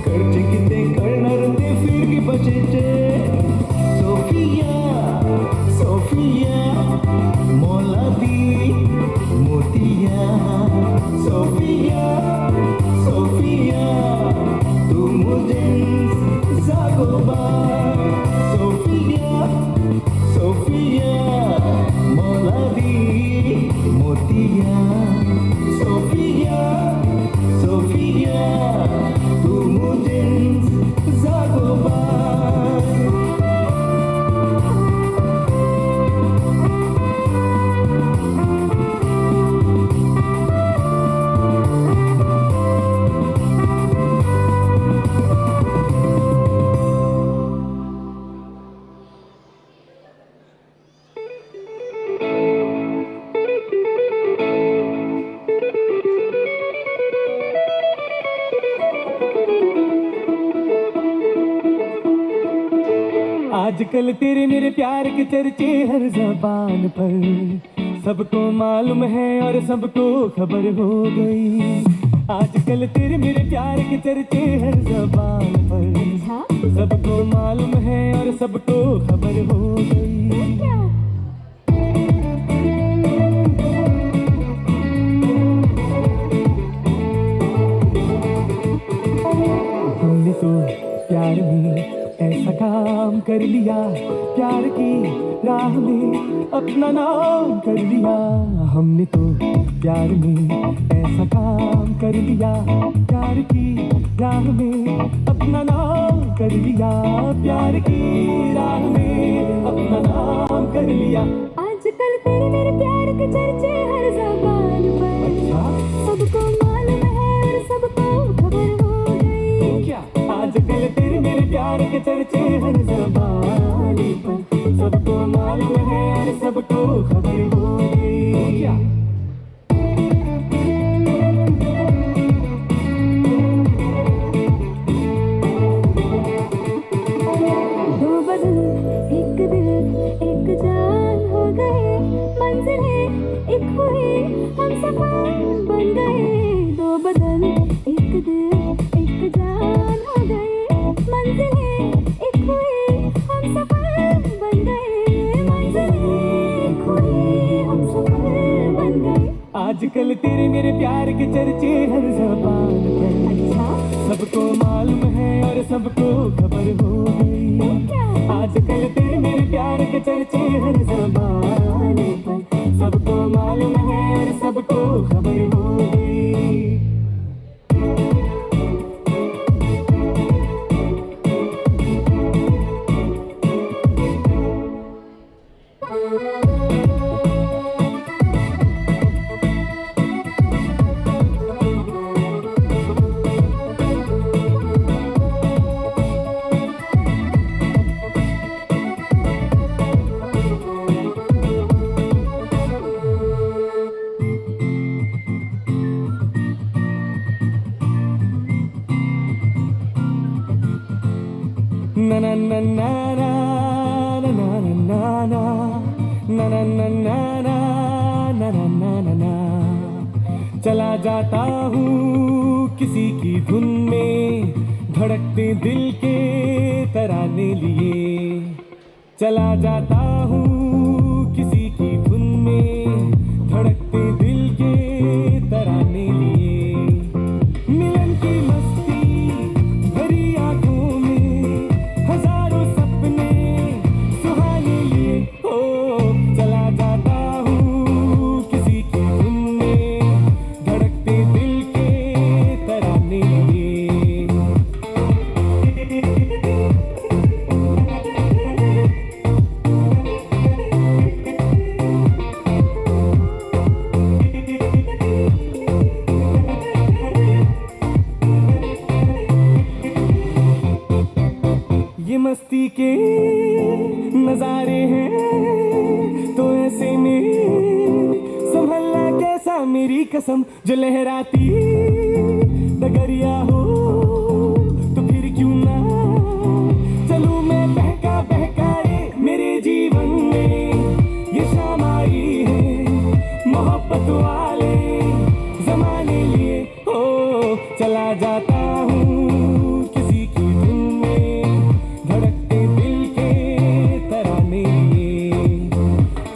करचें कितें कळणार तें फिरंगी भाशेचें. सोफिया सोफिया मोलादी मोतिया सोफिया सोफिया आजकल तेरे मेरे प्यार के चर्चे हर जबान पर, सबको मालूम है और सबको खबर हो गई। आजकल तेरे मेरे प्यार के चर्चे हर जबान पर, सबको मालूम है और सबको खबर हो गई। हमने तो प्यार में ऐसा काम कर लिया, प्यार की राह में अपना नाम कर लिया। हमने तो प्यार में ऐसा काम कर लिया, प्यार की राह में अपना नाम कर लिया, प्यार की राह में अपना नाम कर लिया। आजकल तेरे मेरे प्यार के चर्चे हर ज़बान पर, सबको मालूम है और सबको खबर हो गई। क्या आजकल तेरे मेरे प्यार के चर्चे हर ज़बान पर, सबको मालूम है और सबको खबर हो गई। क्या दो बदन एक दिल एक जान हो गए, मंजिलें एक हुए हम सफर बन गए। दो बदन एक दिल एक जान हो गए, मंजिलें एक हुए हम सफर बन गए, मंजिलें एक हुए हम सफर बन गए। आजकल तेरे मेरे प्यार के चर्चे हर ज़बान पर, सबको मालूम है और सबको खबर हो गई। आजकल तेरे मेरे प्यार के चर्चे हर ज़बान पर, सबको मालूम है और सबको खबर हो गई। Na na na na na na na na na na na na na na na na na na। चला जाता हूँ किसी की धुन में, धड़कते दिल के तराने लिए। चला जाता हूँ किसी की धुन में, धड़कते दिल के तराने लिए। मिलन की मस्ती भरी आंखों में, हजारों सपने सुहाने लिए। ओ चला जाता हूँ किसी की धुन में, धड़कते दिल के तराने लिए। ये मस्ती के नजारे हैं तो ऐसे में संभलना कैसा मेरी कसम, जो लहराती डगरिया हो तो फिर क्यों ना चलूं मैं बहका बहका रे। मेरे जीवन में ये शाम आई है मोहब्बत वाले जमाने लिए। ओ चला जाता हूँ किसी की धुन में, धड़कते दिल के तराने लिए।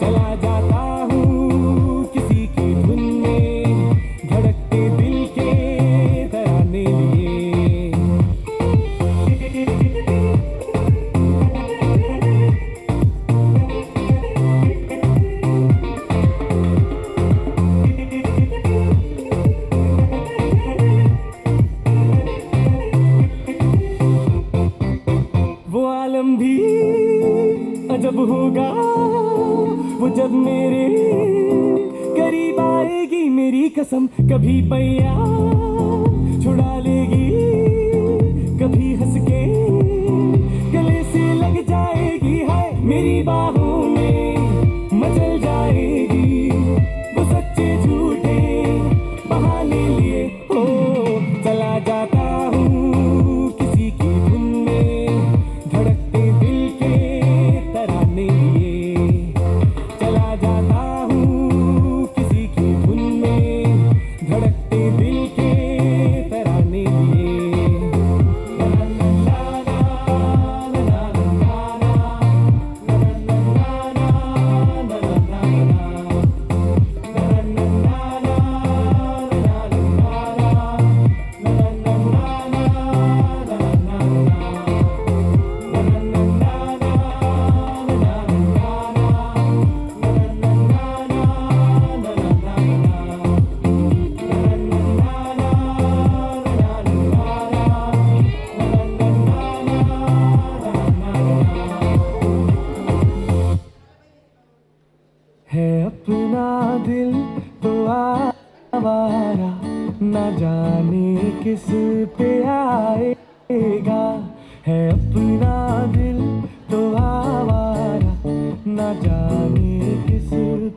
चला जाता हूँ किसी की धुन में, धड़कते दिल के तराने लिए। वो आलम भी अजब होगा वो जब मेरे करीब आएगी, मेरी कसम कभी पैया छुड़ा लेगी, कभी हंस के गले से लग जाएगी। हाय मेरी बाहों में मचल जाएगी वो सच्चे झूठे बहाने लिए। ओ चला जाता हूँ किसी की धुन में, धड़कते दिल के किस पे आएगा, है अपना दिल तो आवारा, ना जाने किस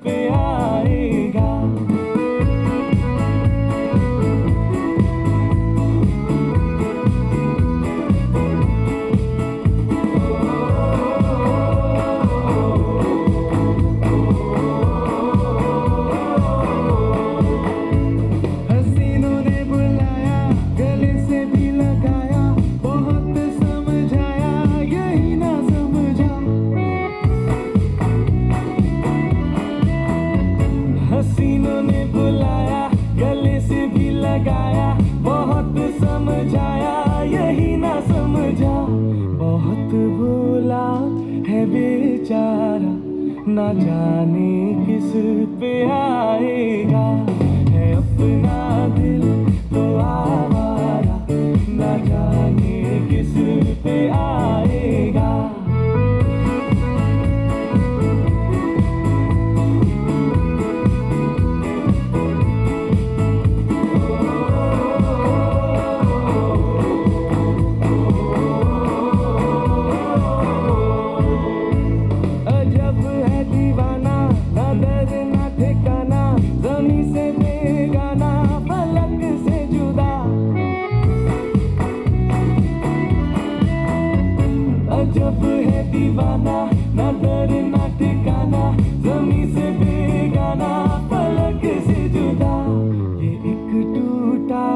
पे आएगा। हसीनों ने बुलाया, गले से भी लगाया, बहुत समझाया यही ना समझा। हसीनों ने बुलाया, गले से भी लगाया, बहुत समझाया यही ना समझा। बहुत भोला है बेचारा, ना जाने किस पे आएगा, है अपना दिल तो आवारा, ना जाने किस पे आएगा। अजब है दीवाना, ना दर ना ठिकाना, जमी से बेगाना, फलक से जुदा। अजब है दीवाना, ना दर ना ठिकाना, जमी से बेगाना, फलक से जुदा। ये एक टूटा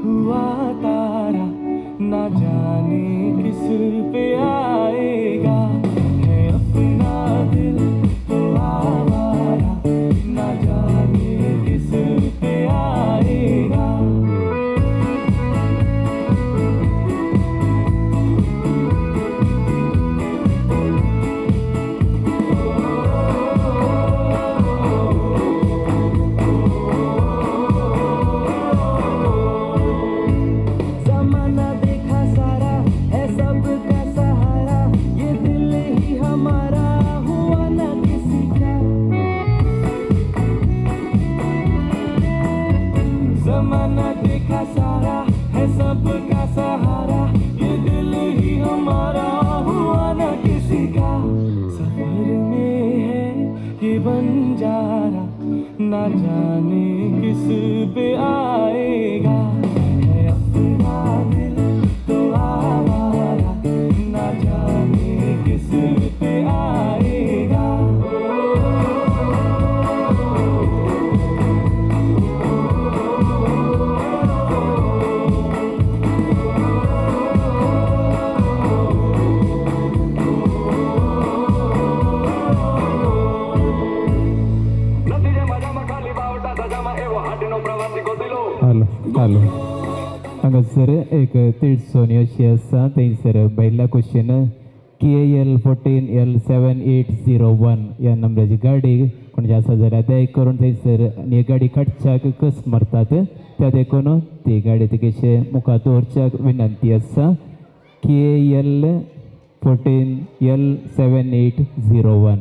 हुआ तारा, ना जाने किस पे आएगा, है अपना दिल तो आवारा, ना जाने किस पे आएगा। जमाना देखा सारा, है सबका सहारा, ये दिल ही हमारा हुआ ना किसी का। जमाना देखा सारा, है सबका सहारा, ये दिल ही हमारा हुआ ना किसी का। सफर में है ये बंजारा, ना जाने किस पे आएगा, है अपना दिल तो आवारा, ना जाने किस पे आएगा। हॅलो हॅलो, हांगासर एक तिळसोनी अशी आसा, थंयसर भायल्या कुशीन KL 14 L 7801 ह्या नंबराची गाडी कोणाची आसा जाल्यार दया करून थंयसर आनी गाडी काडच्याक कस मारतात, त्या देखून ती गाडी तिकेशे मुखार दवरच्याक विनंती आसा. KL 14 L 7801.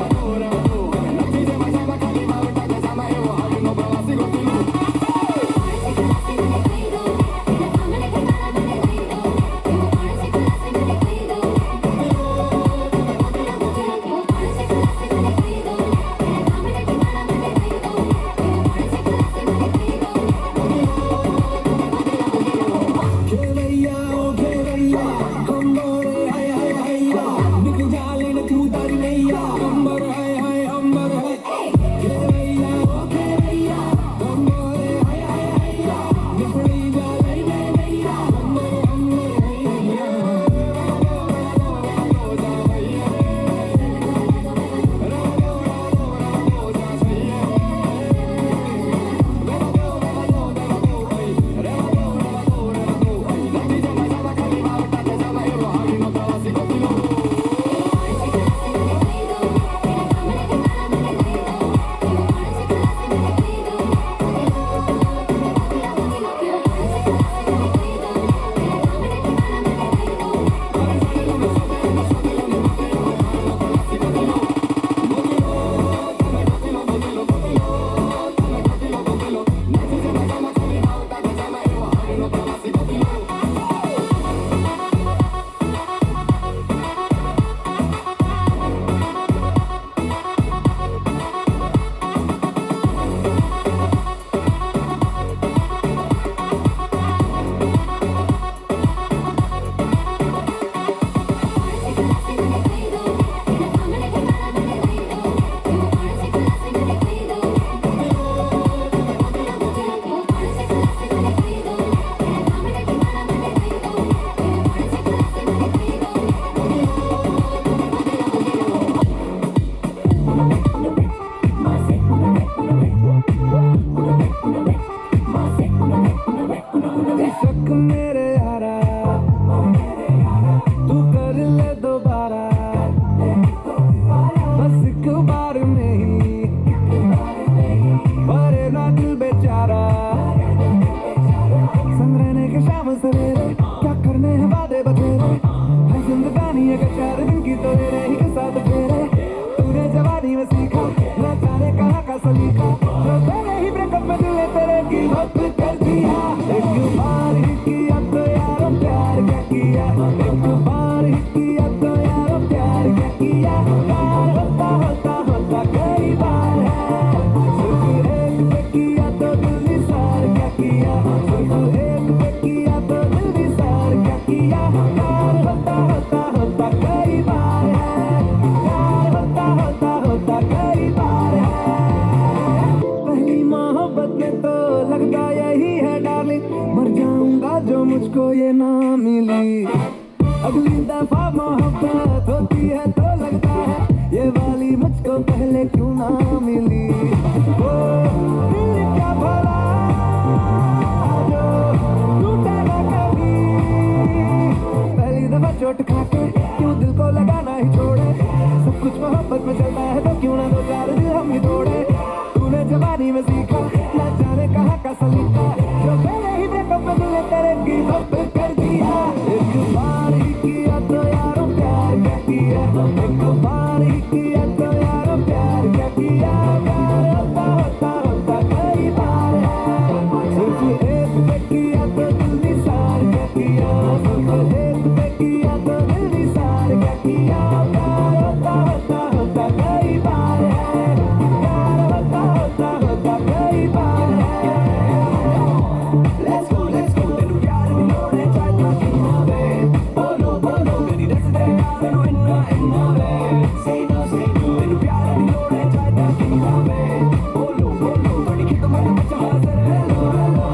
Ahora वादे बथेरे है जिंदगानी अगर चार दिन की तो तेरे ही के साथ फेरे। तूने जवानी में सीखा न जाने कहाँ का सलीका, जो तेरे ही ब्रेकअप में दिल ने तेरे की वक्त कर दिया। एक बार ही किया तो यारो प्यार क्या किया, एक बार ही किया तो यारो प्यार क्या किया। प्यार होता होता होता कई बार है, सिर्फ एक पे किया तो दिल निसार क्या किया, सिर्फ एक पे किया तो दिल निसार क्या किया। प्यार होता होता होता कई बार है, प्यार होता होता होता कई बार है। पहली मोहब्बत में तो लगता यही है डार्लिंग, मर जाऊंगा जो मुझको ये ना मिली। अगली दफा मोहब्बत होती है तो लगता है ये वाली मुझको पहले क्यों ना मिली। ओ दिल क्या भला जो टूटा ना कभी, पहली दफा चोट खा के क्यों दिल को लगाना ही छोड़े। सब कुछ मोहब्बत में चलता है तो क्यों ना दो चार दिल हम ही तोड़े। तूने जवानी में सीखा ना जाने कहाँ का सलीका, जो पहले ही ब्रेकअप में दिल ने तेरे की वक्त कर दिया। एक बार ही किया तो यारो प्यार क्या किया, एक बार ही किया तो यारो प्यार क्या किया। प्यार होता होता होता कई बार है, सिर्फ एक पे किया तो दिल निसार क्या किया, सिर्फ एक पे किया तो दिल निसार क्या किया। प्यार होता होता होता कई बार है, प्यार होता होता होता कई bar Hai. Let's go, let's go, तेनू प्यार दी लोड़ है चाहे तू किन्ना वे। बोलो बोलो मेरी दस दे तेनू इन्ना इन्ना वे। Say no, say no, तेनू प्यार दी लोड़ है चाहे तू किन्ना वे। बोलो बोलो बड़ी खिदमत विच हाज़िर हेलो हेलो।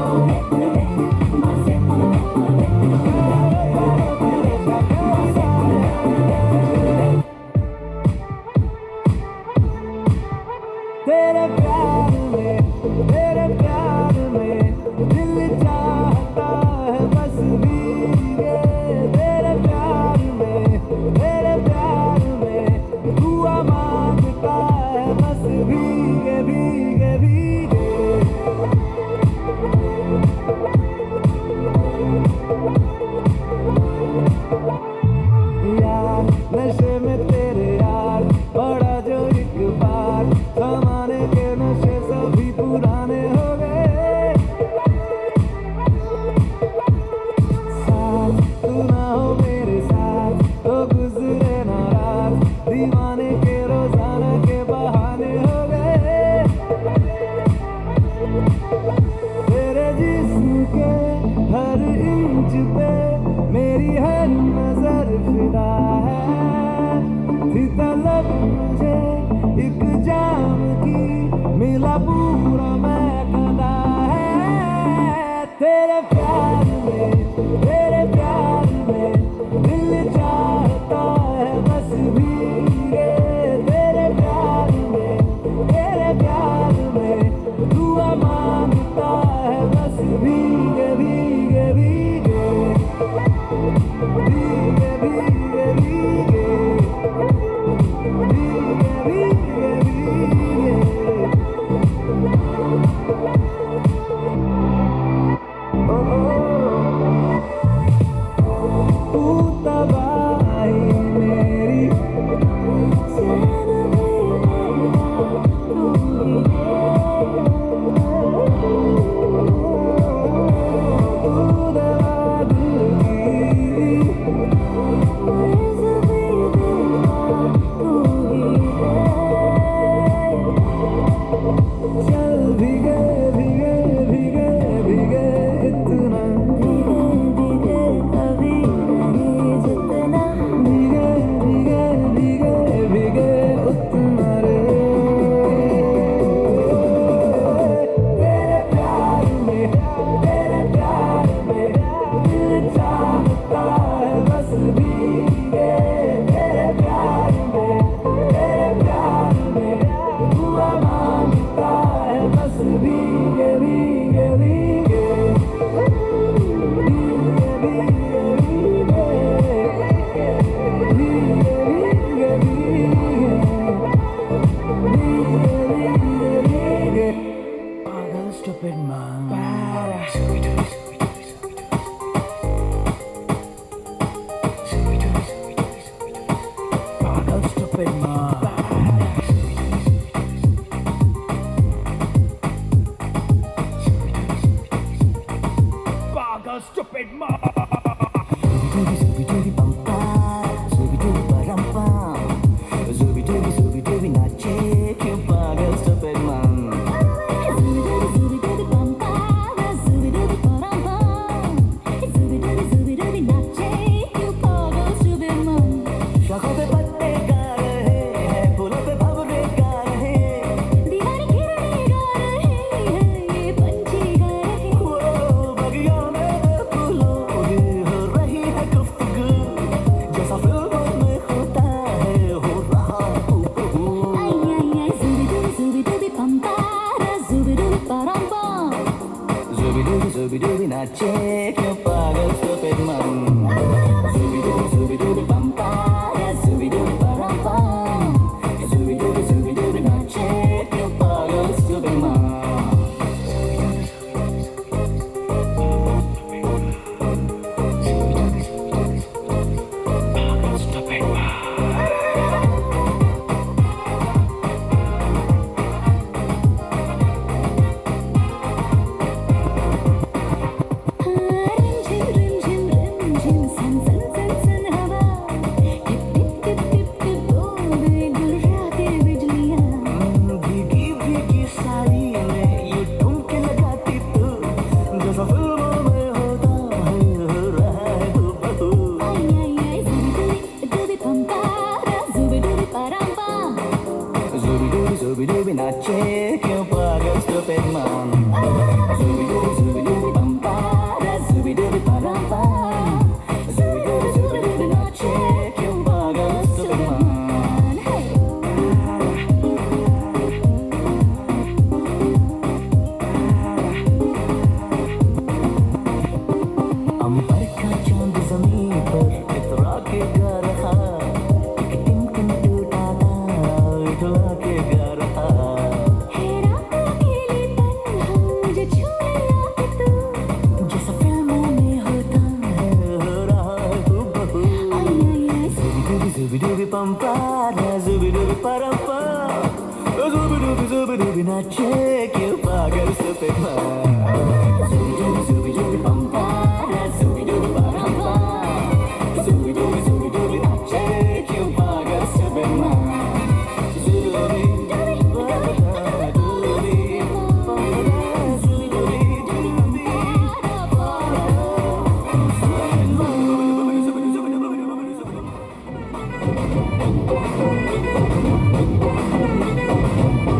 तेरे प्यार में दिल चाहता है बस भीगे। तेरे प्यार में दुआ मांगता है बस भीगे भीगे भीगे। यार नशे में तेरे यार बड़ा जो एक बार, जमाने के नशे सभी पुराने हो गए। साथ तू ना हो मेरे साथ तो गुजरे ना रात, दीवाने के रोजाना के बहाने हो गए। तेरे जिस्म के हर इंच पे मेरी हर नजर फिदा है, थी तलब मुझे एक जाम की, मिला पूरा मैं कदा है। तेरे प्यार में दिल चाहता है बस भीगे। तेरे प्यार में दुआ मांगता है बस भीगे भीगे भीगे भीगे भीगे भीगे भीगे भीगे भीगे। stupid man. Pagal stupid man. Zubi bam pa, zubi dubi baram pam, zubi dubi nache kyun pagal stupid man. Zubi dubi bam pa, zubi dubi baram pam, zubi dubi nache kyun pagal stupid man. शाखों पे पत्ते गा रहे हैं, फूलों pay भंवरे गा रहे हैं, दीवार घिरने गा रहे हैं, ये पंछी गा रहे हैं। वो बगिया में फूलों की हो रही है गुफ्तगू, जैसा फिल्मों में होता है हो रहा हूँ। आई आई आई जुबी दुबी पम पारा जुबी दुबी परम पम। जुबी डुबी नाचे क्यों पागल stupid man. जुबी डुबी पम पारा जुबी डुबी परम पम, जुबी डुबी नाचे क्यों पागल stupid man. रिमझिम रिमझिम रिमझिम सन सन सन सन हवा, tip tip tip tip tip बूंदे गुर्राते बिजलियाँ। भीगी भीगी साड़ी में ये ठुमके लगाती तू, जैसा फिल्मों में होता है हो रहा है हूबहू। आई आई आई जुबी दुबी दुबी पम पारा जुबी दुबी परम पम। जुबी डुबी नाचे क्यों पागल stupid man. जुबी डुबी पम पारा जुबी डुबी परम पम, जुबी डुबी नाचे क्यों पागल stupid man. अंबर का चांद जमीन पर इतरा के गा रहा, एक टिमटिम टूटा तारा इठला के गा रहा। है रात अकेली तन्हा मुझे छूने आके तू, जैसा फिल्मों में होता है हो रहा है हूबहू। आई आई आई जुबी डुबी डुबी पम पारा जुबी डुबी परम पम, जुबी डुबी नाचे क्यों पागल stupid man. जुबी डुबी पम पारा जुबी डुबी परम पम, जुबी डुबी नाचे क्यों पागल stupid man. जुबी डुबी जुबी डुबी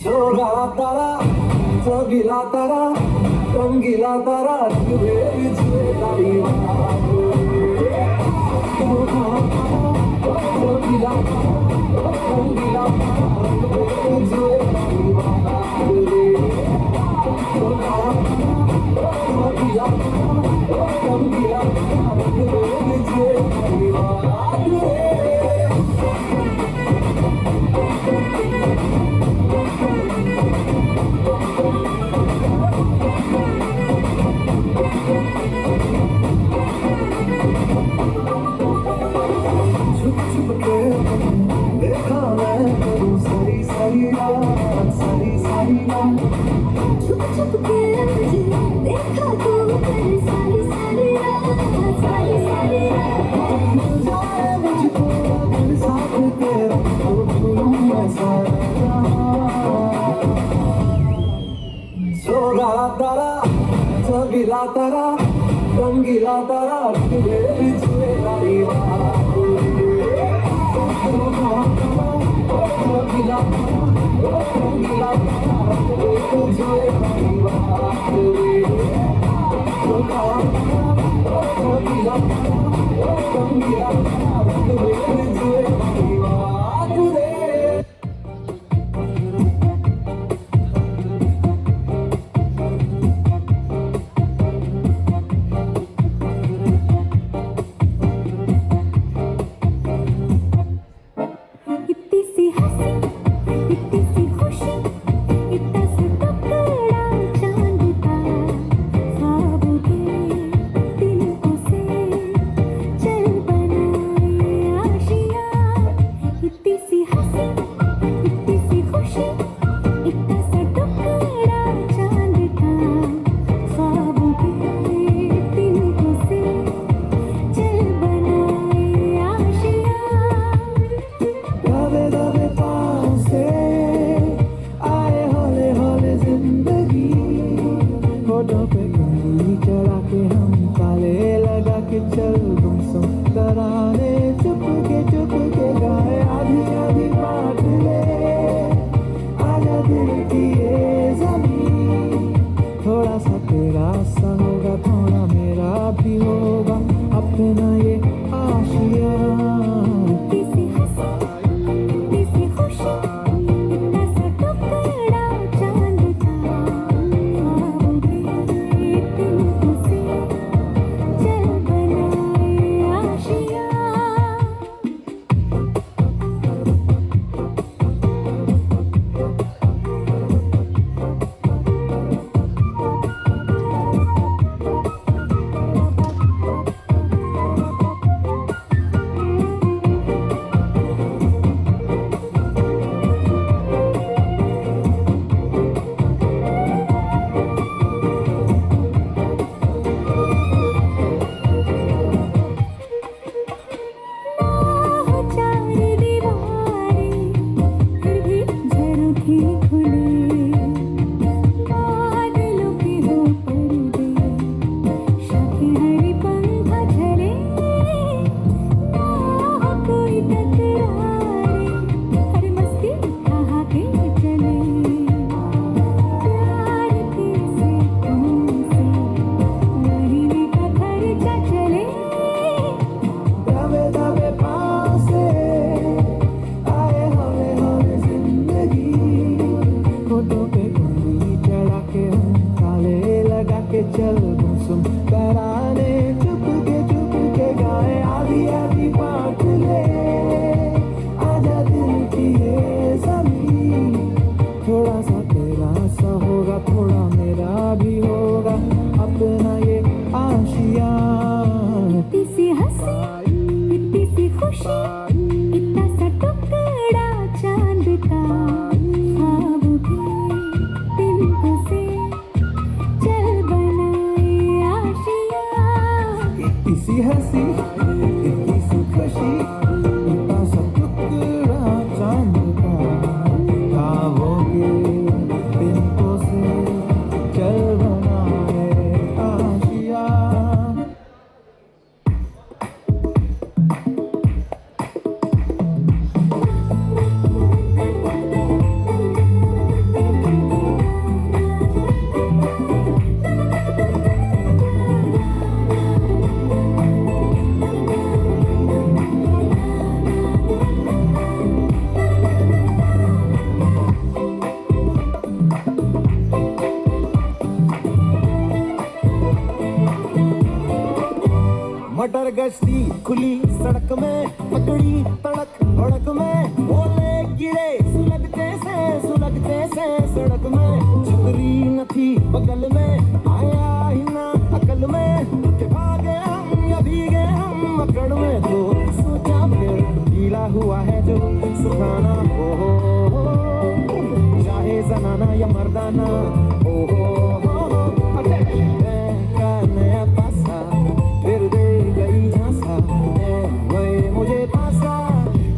सोगा तारा चगिला तारा रंगीला तारा तुझे तारी चगिला रंगीला तुझे रंगीला तुझे। छुप छुप के देखा मैं करूँ सारी सारी रात, सारी सारी रात। छुप छुप के मुझे देखा तू कर सारी सारी रात, सारी सारी रात। मिल जाए मुझको अगर साथ तेरा तो भूलूं मैं सारा। सोगा तारा चगिला तारा रंगीला तारा तुझे बिछुए तारी रंगीला रंगीला तुझे। इतनी सी हंसी, इतनी सी खुशी, इतना सा टुकड़ा चांद का, ख्वाबों के तिनकों से चल बनाए आशिया। इतनी सी हंसी, इतनी सी खुशी, इतना सा टुकड़ा चांद का, ख्वाबों के तिनकों से चल बनाए आशिया। दबे दबे पाँव से आए हौले हौले जिंदगी, होठों पे उंगली चढ़ा के हम ताले लगा के चल गुमसुम तराने, चुप के गाए आधी आधी बांट ले, आजा दिल की ये ज़मीं, थोड़ा सा तेरा सा होगा थोड़ा मेरा भी होगा, अपना ये आशिया। इतनी सी हंसी, इतनी सी खुशी, इतना सा टुकड़ा चांद का, ख्वाबों के तिनकों से चल बनाए आशिया। हो चार दीवारें फिर भी झरोखे खुले, बादलों के हो पर्दे, शाखें हरी पंखा झले, ना हो कोई तकरारे, हर मस्ती ठहाके चले, प्यार के सिक्कों से महीने का खर्चा चले। दबे दबे पाँव से आए हौले हौले जिंदगी, होठों पे उंगली चढ़ा के हम ताले लगा के चल गुमसुम तराने, चुप के गाए आधी आधी बांट ले, आजा दिल की ये ज़मीं, थोड़ा सा तेरा सा होगा थोड़ा मेरा भी होगा, अपना ये आशिया। इतनी सी हंसी, इतनी सी खुशी, इतना सा टुकड़ा चांद का, ख्वाबों के तिनकों से चल बनाए आशिया। इतनी सी हंसी, इतनी सी खुशी, इतना सा टुकड़ा चांद का, ख्वाबों के तिनकों से चल बनाए आशिया। मटर गश्ती खुली सड़क में, पकड़ी तड़क भड़क में, ओले गिरे सुलगते से सड़क में, छतरी न थी बगल में, आया ही ना अकल में, के भागे हम या भीगे हम अकड़ में, तो सोचा फिर गीला हुआ है जो सुखाना, हो हो, चाहे जनाना या मर्दाना, हो हो हो हो, का नया पासा फिर दे गई झांसा, वे मुझे पासा,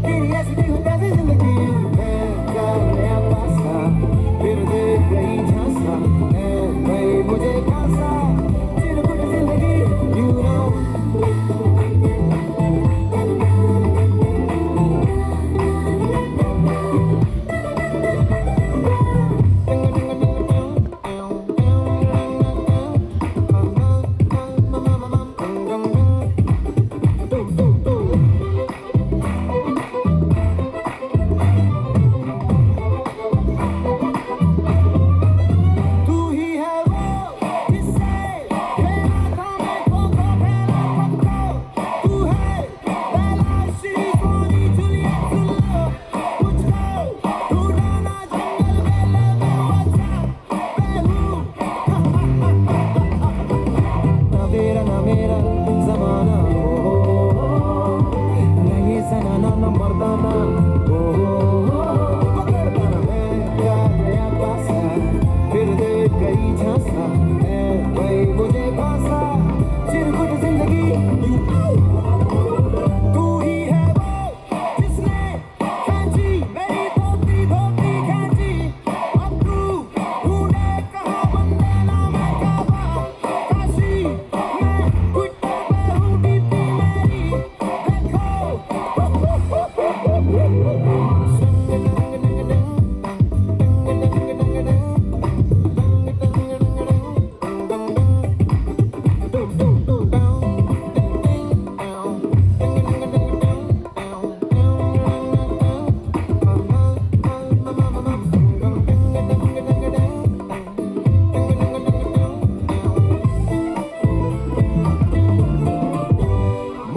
तेरी ऐसी हूँ कैसी जिंदगी, मैं का नया पासा फिर दे गई झांसा, वे मुझे पासा, चिरकुट जिंदगी, you know.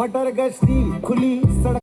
मटर गश्ती खुली सड़क।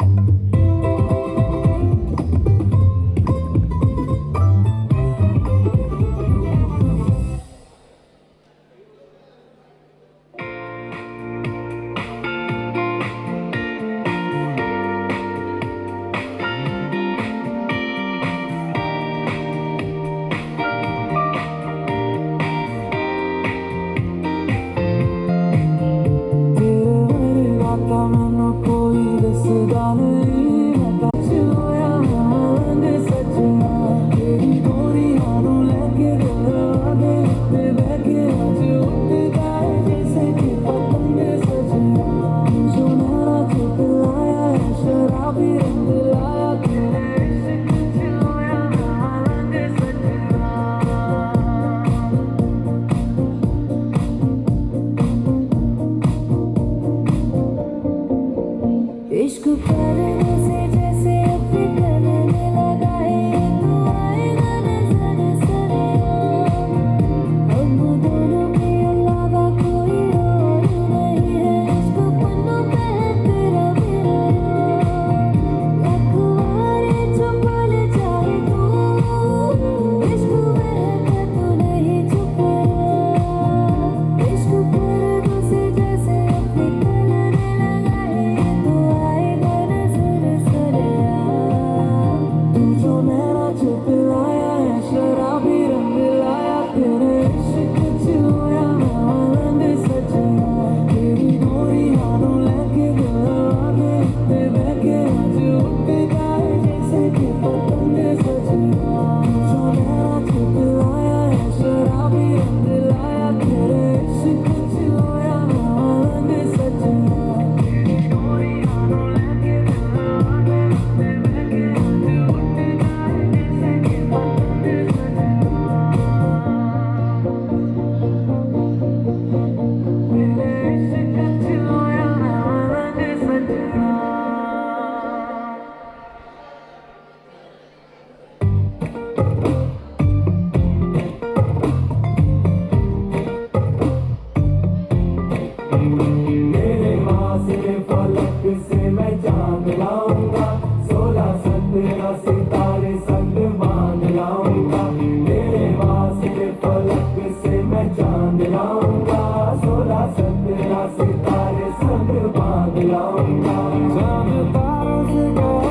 इश्क करने से जैसे अपने करने लगा है तू आएगा नजर सरेआम, हम दोनों के अलावा कोई और नहीं है, इश्क पन्नों पे है तेरा मेरा नाम, लाख वारे छुपा ले चाहे तू, इश्क बहका तो नहीं छुपा, इश्क पर्दों से जैसे अपने करने लगा है तू आएगा नजर सरेआम, तू जो नैना चुप लाया है शराबी रंग लाया, तेरे इश्क च होया मैं मलंग सजना, तेरी डोरियां नूं लैके दिलवा दे उत्ते बह के अज उड़दा है जैसे कि पतंग सजना, तू जो नैना चुप लाया है शराबी रंग लाया, तेरे इश्क च होया मैं मलंग सजना, तेरी डोरियां नूं लैके दिलवा दे उत्ते बह के अज उड़दा है जैसे कि पतंग सजना, तेरे इश्क च होया मैं मलंग सजना। तेरे वास्ते फलक से मैं चांद लाऊंगा, 16-17 सितारे संग बांध लाऊंगा, तेरे वास्ते फलक से मैं चांद लाऊंगा, 16-17 सितारे संग बांध लाऊंगा। चांद तारों से कहो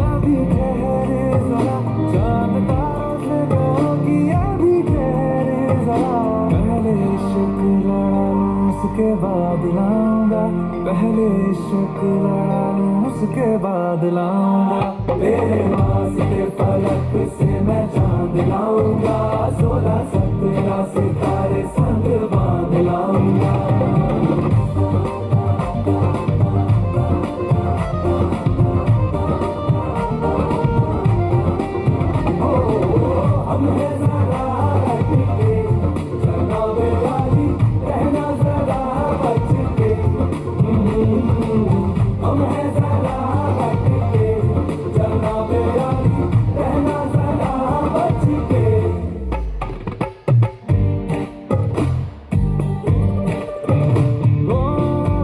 अभी ठहरे जरा, चांद तारों से कहो कि अभी ठहरे जरा, पहले इश्क लड़ा लूं उसके बाद लाऊंगा, पहले इश्क लड़ा लूं उसके बाद लाऊंगा, तेरे वास्ते फलक से मैं चांद लाऊंगा, 16-17 सितारे संग बांध लाऊंगा। हम हैं जरा हटके, जनाबे वाली रहना जरा बच के, हम हैं जरा हटके, जनाबे वाली रहना जरा बच के। ओ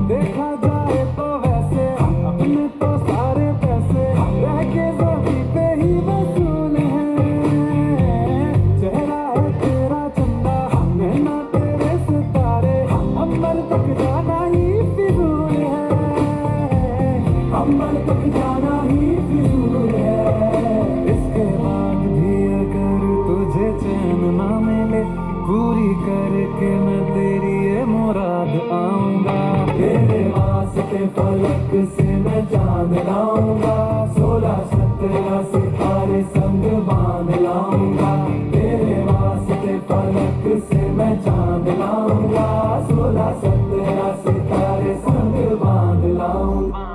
देखा जाए तो वैसे अपने तो सारे पैसे रह के ज़मीं पे ही वसूल हैं, चेहरा है तेरा चंदा नैना तेरे सितारे, अंबर तक जाना ही फिजूल है, अंबर तक जाना ही फिजूल है। इसके बाद भी अगर तुझे चैन ना मिले, पूरी करके मैं तेरी ये मुराद आऊंगा, तेरे वास्ते फलक से मैं चांद लाऊंगा, 16-17 सितारे संग बांध लाऊंगा, तेरे वास्ते फलक से मैं चांद लाऊंगा, 16-17 सितारे संग बांध लाऊंगा।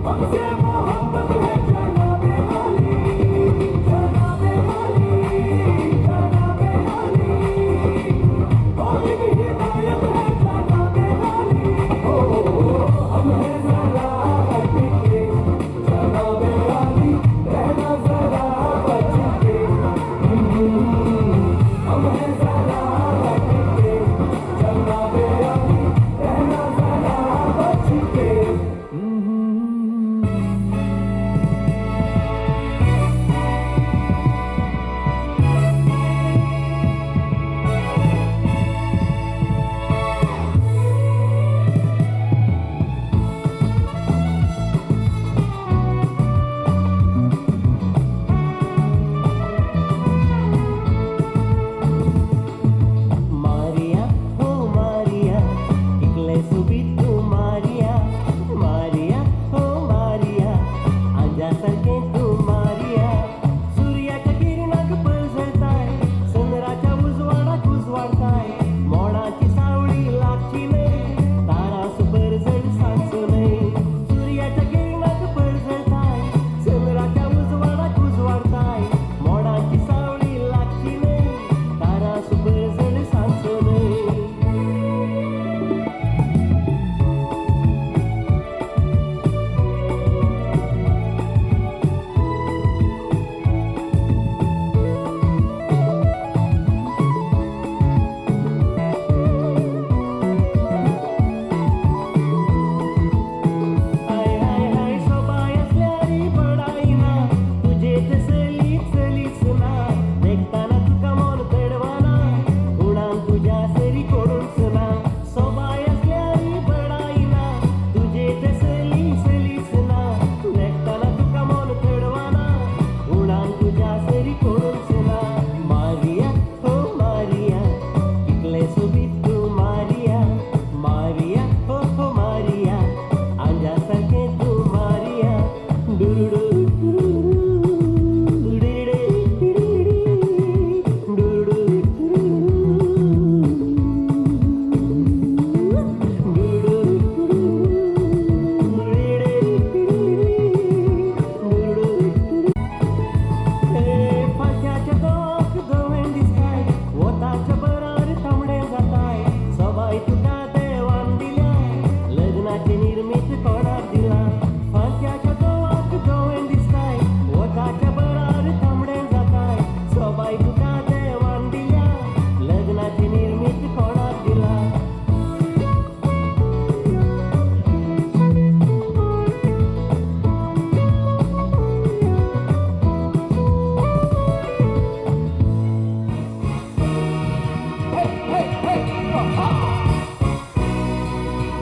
हमसे मोहब्बत है जनाबे वाली, जनाबे वाली, जनाबे वाली।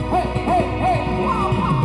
Hey, hey, hey, wow, wow.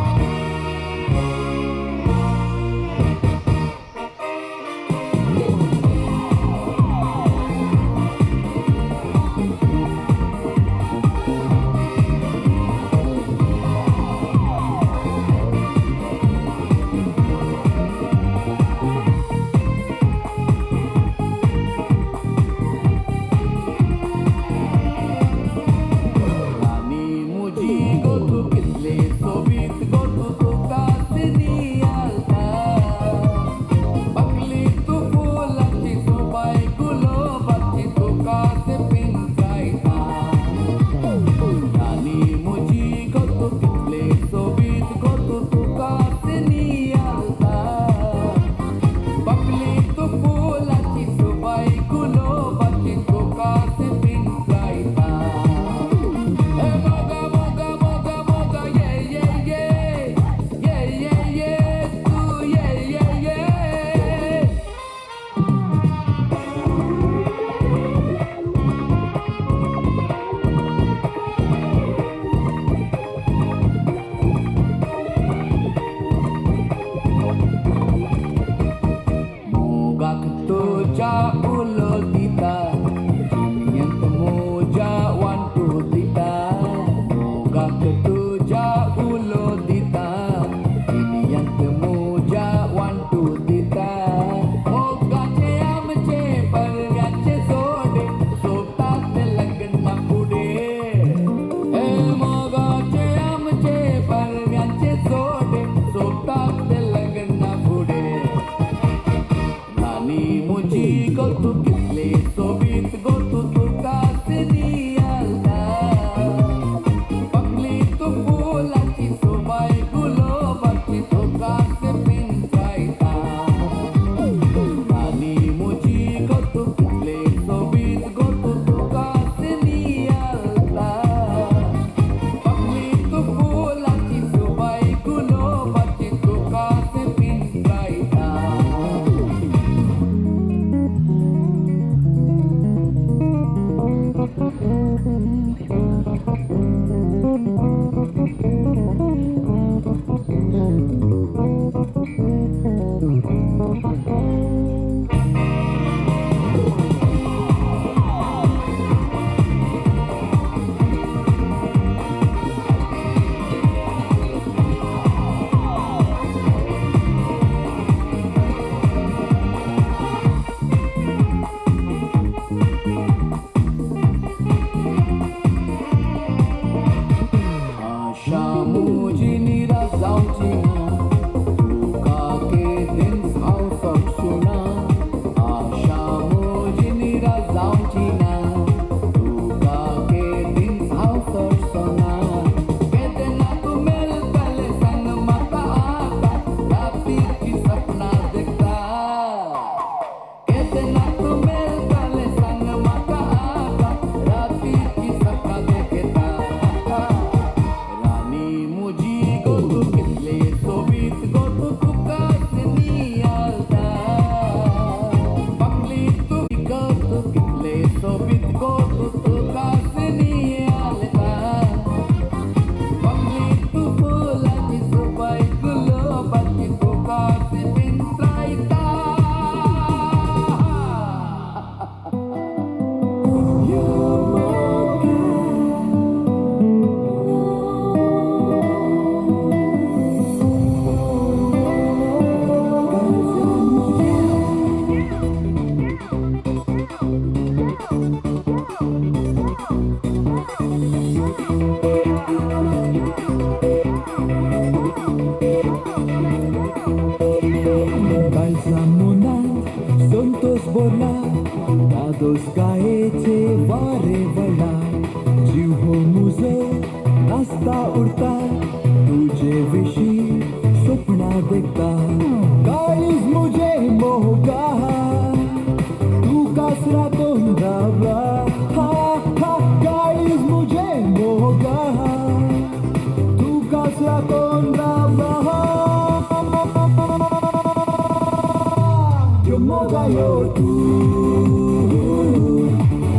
Yo tu,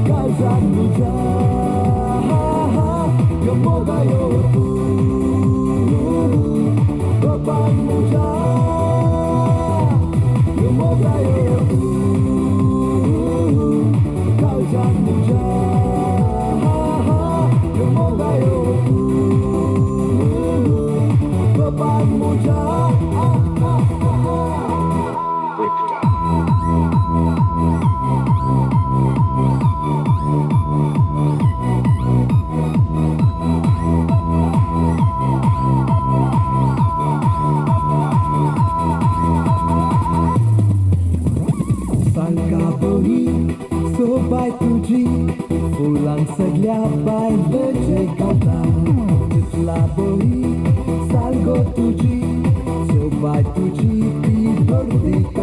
casa muja. मोगायो तूं गोपाल मुजा मोगायो तूं काळजान मुजा मोगायो तूं गोपाल मुजा. सालका बरी सोबाय तुजी फुलांक सगल्या बायलेचे घालता तितला बरी सालगो तुजी सोबाय तुजी ती धरती.